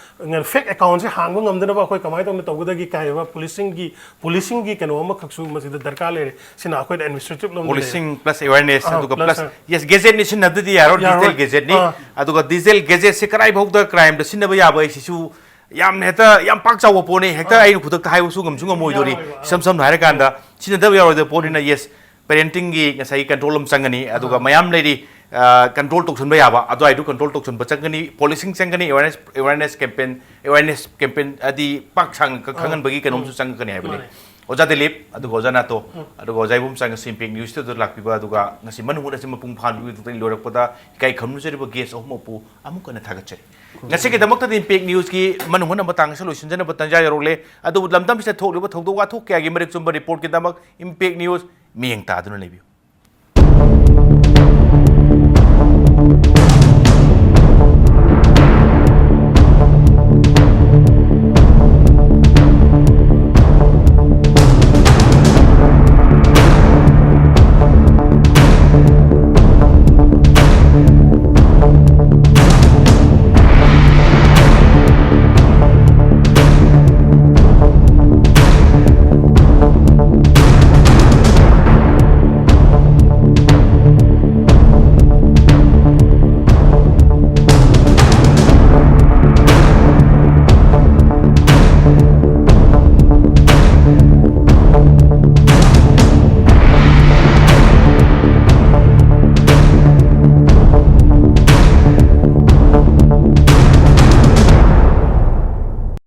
ꯐꯦꯛ ꯑꯦꯀꯥꯎꯟꯁꯦ ꯍꯥꯡꯕ ꯉꯝꯗꯅꯕ ꯑꯩꯈꯣꯏ ꯀꯃꯥꯏꯅ ꯇꯧꯅ ꯇꯧꯒꯗꯒꯦ ꯀꯥꯏꯕ ꯄꯣꯂꯤꯁꯤꯡꯒꯤ, ꯄꯣꯂꯤꯁꯤꯡꯒꯤ ꯀꯩꯅꯣ ꯑꯃꯈꯛꯁꯨ ꯃꯁꯤꯗ ꯗꯔꯀꯥꯔ ꯂꯩꯔꯦ꯫ ꯁꯤꯅ ꯑꯩꯈꯣꯏꯗ ꯑꯦꯗꯃꯤꯅꯤꯁꯇ꯭ꯔꯦꯇꯤꯚ ꯂꯣꯝꯗ ꯂꯩꯔꯦ꯫ ꯄꯣꯂꯤꯁꯤꯡ ꯄ꯭ꯂꯁ ꯑꯦꯋꯦꯔꯅꯦꯁ, ꯑꯥ, ꯑꯗꯨꯒ ꯄ꯭ꯂꯁ ꯄ꯭ꯂꯁ, ꯌꯦꯁ, ꯒꯦꯖꯦꯠꯅꯤ ꯁꯤꯖꯤꯟꯅꯗꯗꯤ ꯌꯥꯔꯣꯏ, ꯌꯥꯔꯣꯏ꯫ ꯗꯤꯖꯤꯇꯦꯜ ꯒꯦꯖꯦꯠꯅꯤ꯫ ꯑꯥ꯫ ꯑꯗꯨꯒ ꯗꯤꯖꯤꯇꯦꯜ ꯒꯦꯖꯦꯠꯁꯦ ꯀꯗꯥꯏꯐꯥꯎꯗ ꯀ꯭ꯔꯥꯏꯝꯗ ꯁꯤꯖꯤꯟꯅꯕ ꯌꯥꯕ ꯍꯥꯏꯁꯤꯁꯨ ꯌꯥꯝꯅ ꯍꯦꯛꯇ ꯌꯥꯝ ꯄꯥꯛ ꯆꯥꯎꯕ ꯄꯣꯠꯅꯤ, ꯍꯦꯛꯇ ꯑꯥ꯫ ꯑꯩꯅ ꯈꯨꯗꯛꯇ ꯍꯥꯏꯕꯁꯨ ꯉꯝꯁꯨ ꯉꯝꯃꯣꯏꯗꯣꯔꯤ꯫ ꯌꯥꯔꯣꯏꯕ, ꯑꯥ꯫ ꯏꯁꯝ ꯁꯝꯅ ꯍꯥꯏꯔꯀꯥꯟꯗ ꯁꯤꯖꯤꯟꯅꯗꯕ ꯌꯥꯔꯣꯏꯗꯕ ꯄꯣꯠꯅꯤꯅ, ꯌꯦꯁ, ꯄꯦꯔꯦꯟꯇꯤꯡꯒꯤ ꯉꯁꯥꯏꯒꯤ ꯀꯟꯇ꯭ꯔꯣꯜ ꯑꯃ ꯆꯪꯒꯅꯤ, ꯑꯗꯨꯒ ꯑꯥ꯫ ꯃꯌꯥꯝ ꯂꯩꯔꯤ, ꯑ, ꯀꯟꯇ꯭ꯔꯣꯜ ꯇꯧꯁꯟꯕ ꯌꯥꯕ, ꯑꯗꯨꯋꯥꯏꯗꯨ ꯀꯟꯇ꯭ꯔꯣꯜ ꯇꯧꯁꯟꯕ ꯆꯪꯒꯅꯤ, ꯄꯣꯂꯤꯁꯤꯡ ꯆꯪꯒꯅꯤ, awareness, awareness campaign, awareness campaign ꯍꯥꯏꯗꯤ ꯄꯥꯛ ꯁꯥꯡꯅ ꯈ-, ꯑꯥ꯫ ꯈꯪꯍꯟꯕꯒꯤ ꯀꯩꯅꯣꯝꯁꯨ ꯎꯝ꯫ ꯆꯪꯉꯛꯀꯅꯤ ꯍꯥꯏꯕꯅꯤ꯫ ꯃꯥꯅꯦ꯫ ꯑꯣꯖꯥ ꯗꯤꯂꯤꯞ, ꯑꯗꯨꯒ ꯑꯣꯖꯥ ꯅꯥꯇꯣ, ꯎꯝ꯫ ꯑꯗꯨꯒ ꯑꯣꯖꯥ ꯏꯕꯣꯝꯆꯥ ꯉꯁꯤ ꯏꯝꯄꯦꯛ ꯅ꯭ꯌꯨꯁꯇꯨꯗ ꯂꯥꯛꯄꯤꯕ, ꯑꯗꯨꯒ ꯉꯁꯤ ꯃꯅꯨꯡ ꯍꯨꯠꯅꯁꯤ ꯃꯄꯨꯡ ꯐꯥꯍꯟꯕꯤꯕꯗꯨꯗ ꯂꯣꯏꯔꯛꯄꯗ ꯏꯀꯥꯏ ꯈꯨꯝꯅꯖꯔꯤꯕ ꯒꯦꯁ ꯑꯍꯨꯝꯃꯛꯄꯨ ꯑꯃꯨꯛ ꯍꯟꯅ ꯊꯥꯒꯠꯆꯔꯤ꯫ ꯉꯁꯤꯒꯤꯗꯃꯛꯇꯗꯤ ꯏꯝꯄꯦꯛ ꯅ꯭ꯌꯨꯁꯀꯤ ꯃꯅꯨꯡ ꯍꯨꯠꯅ ꯃꯇꯥꯡ ꯑꯁꯤ ꯂꯣꯏꯁꯤꯟꯖꯅꯕ ꯇꯥꯟꯖꯥ ꯌꯧꯔꯛꯂꯦ꯫ ꯑꯗꯨꯕꯨ ꯂꯝꯗꯝꯁꯤꯗ ꯊꯣꯛꯂꯤꯕ ꯊꯧꯗꯣꯛ ꯋꯥꯊꯣꯛ ꯀꯌꯥꯒꯤ ꯃꯔꯤꯛ ꯆꯨꯝꯕ ꯔꯤꯄꯣꯔꯠꯀꯤꯗꯃꯛ ꯏꯝꯄꯦꯛ ꯅ꯭ꯌꯨꯁ ꯃꯤꯠꯌꯦꯡ ꯇꯥꯗꯨꯅ ꯂꯩꯕꯤꯌꯨ꯫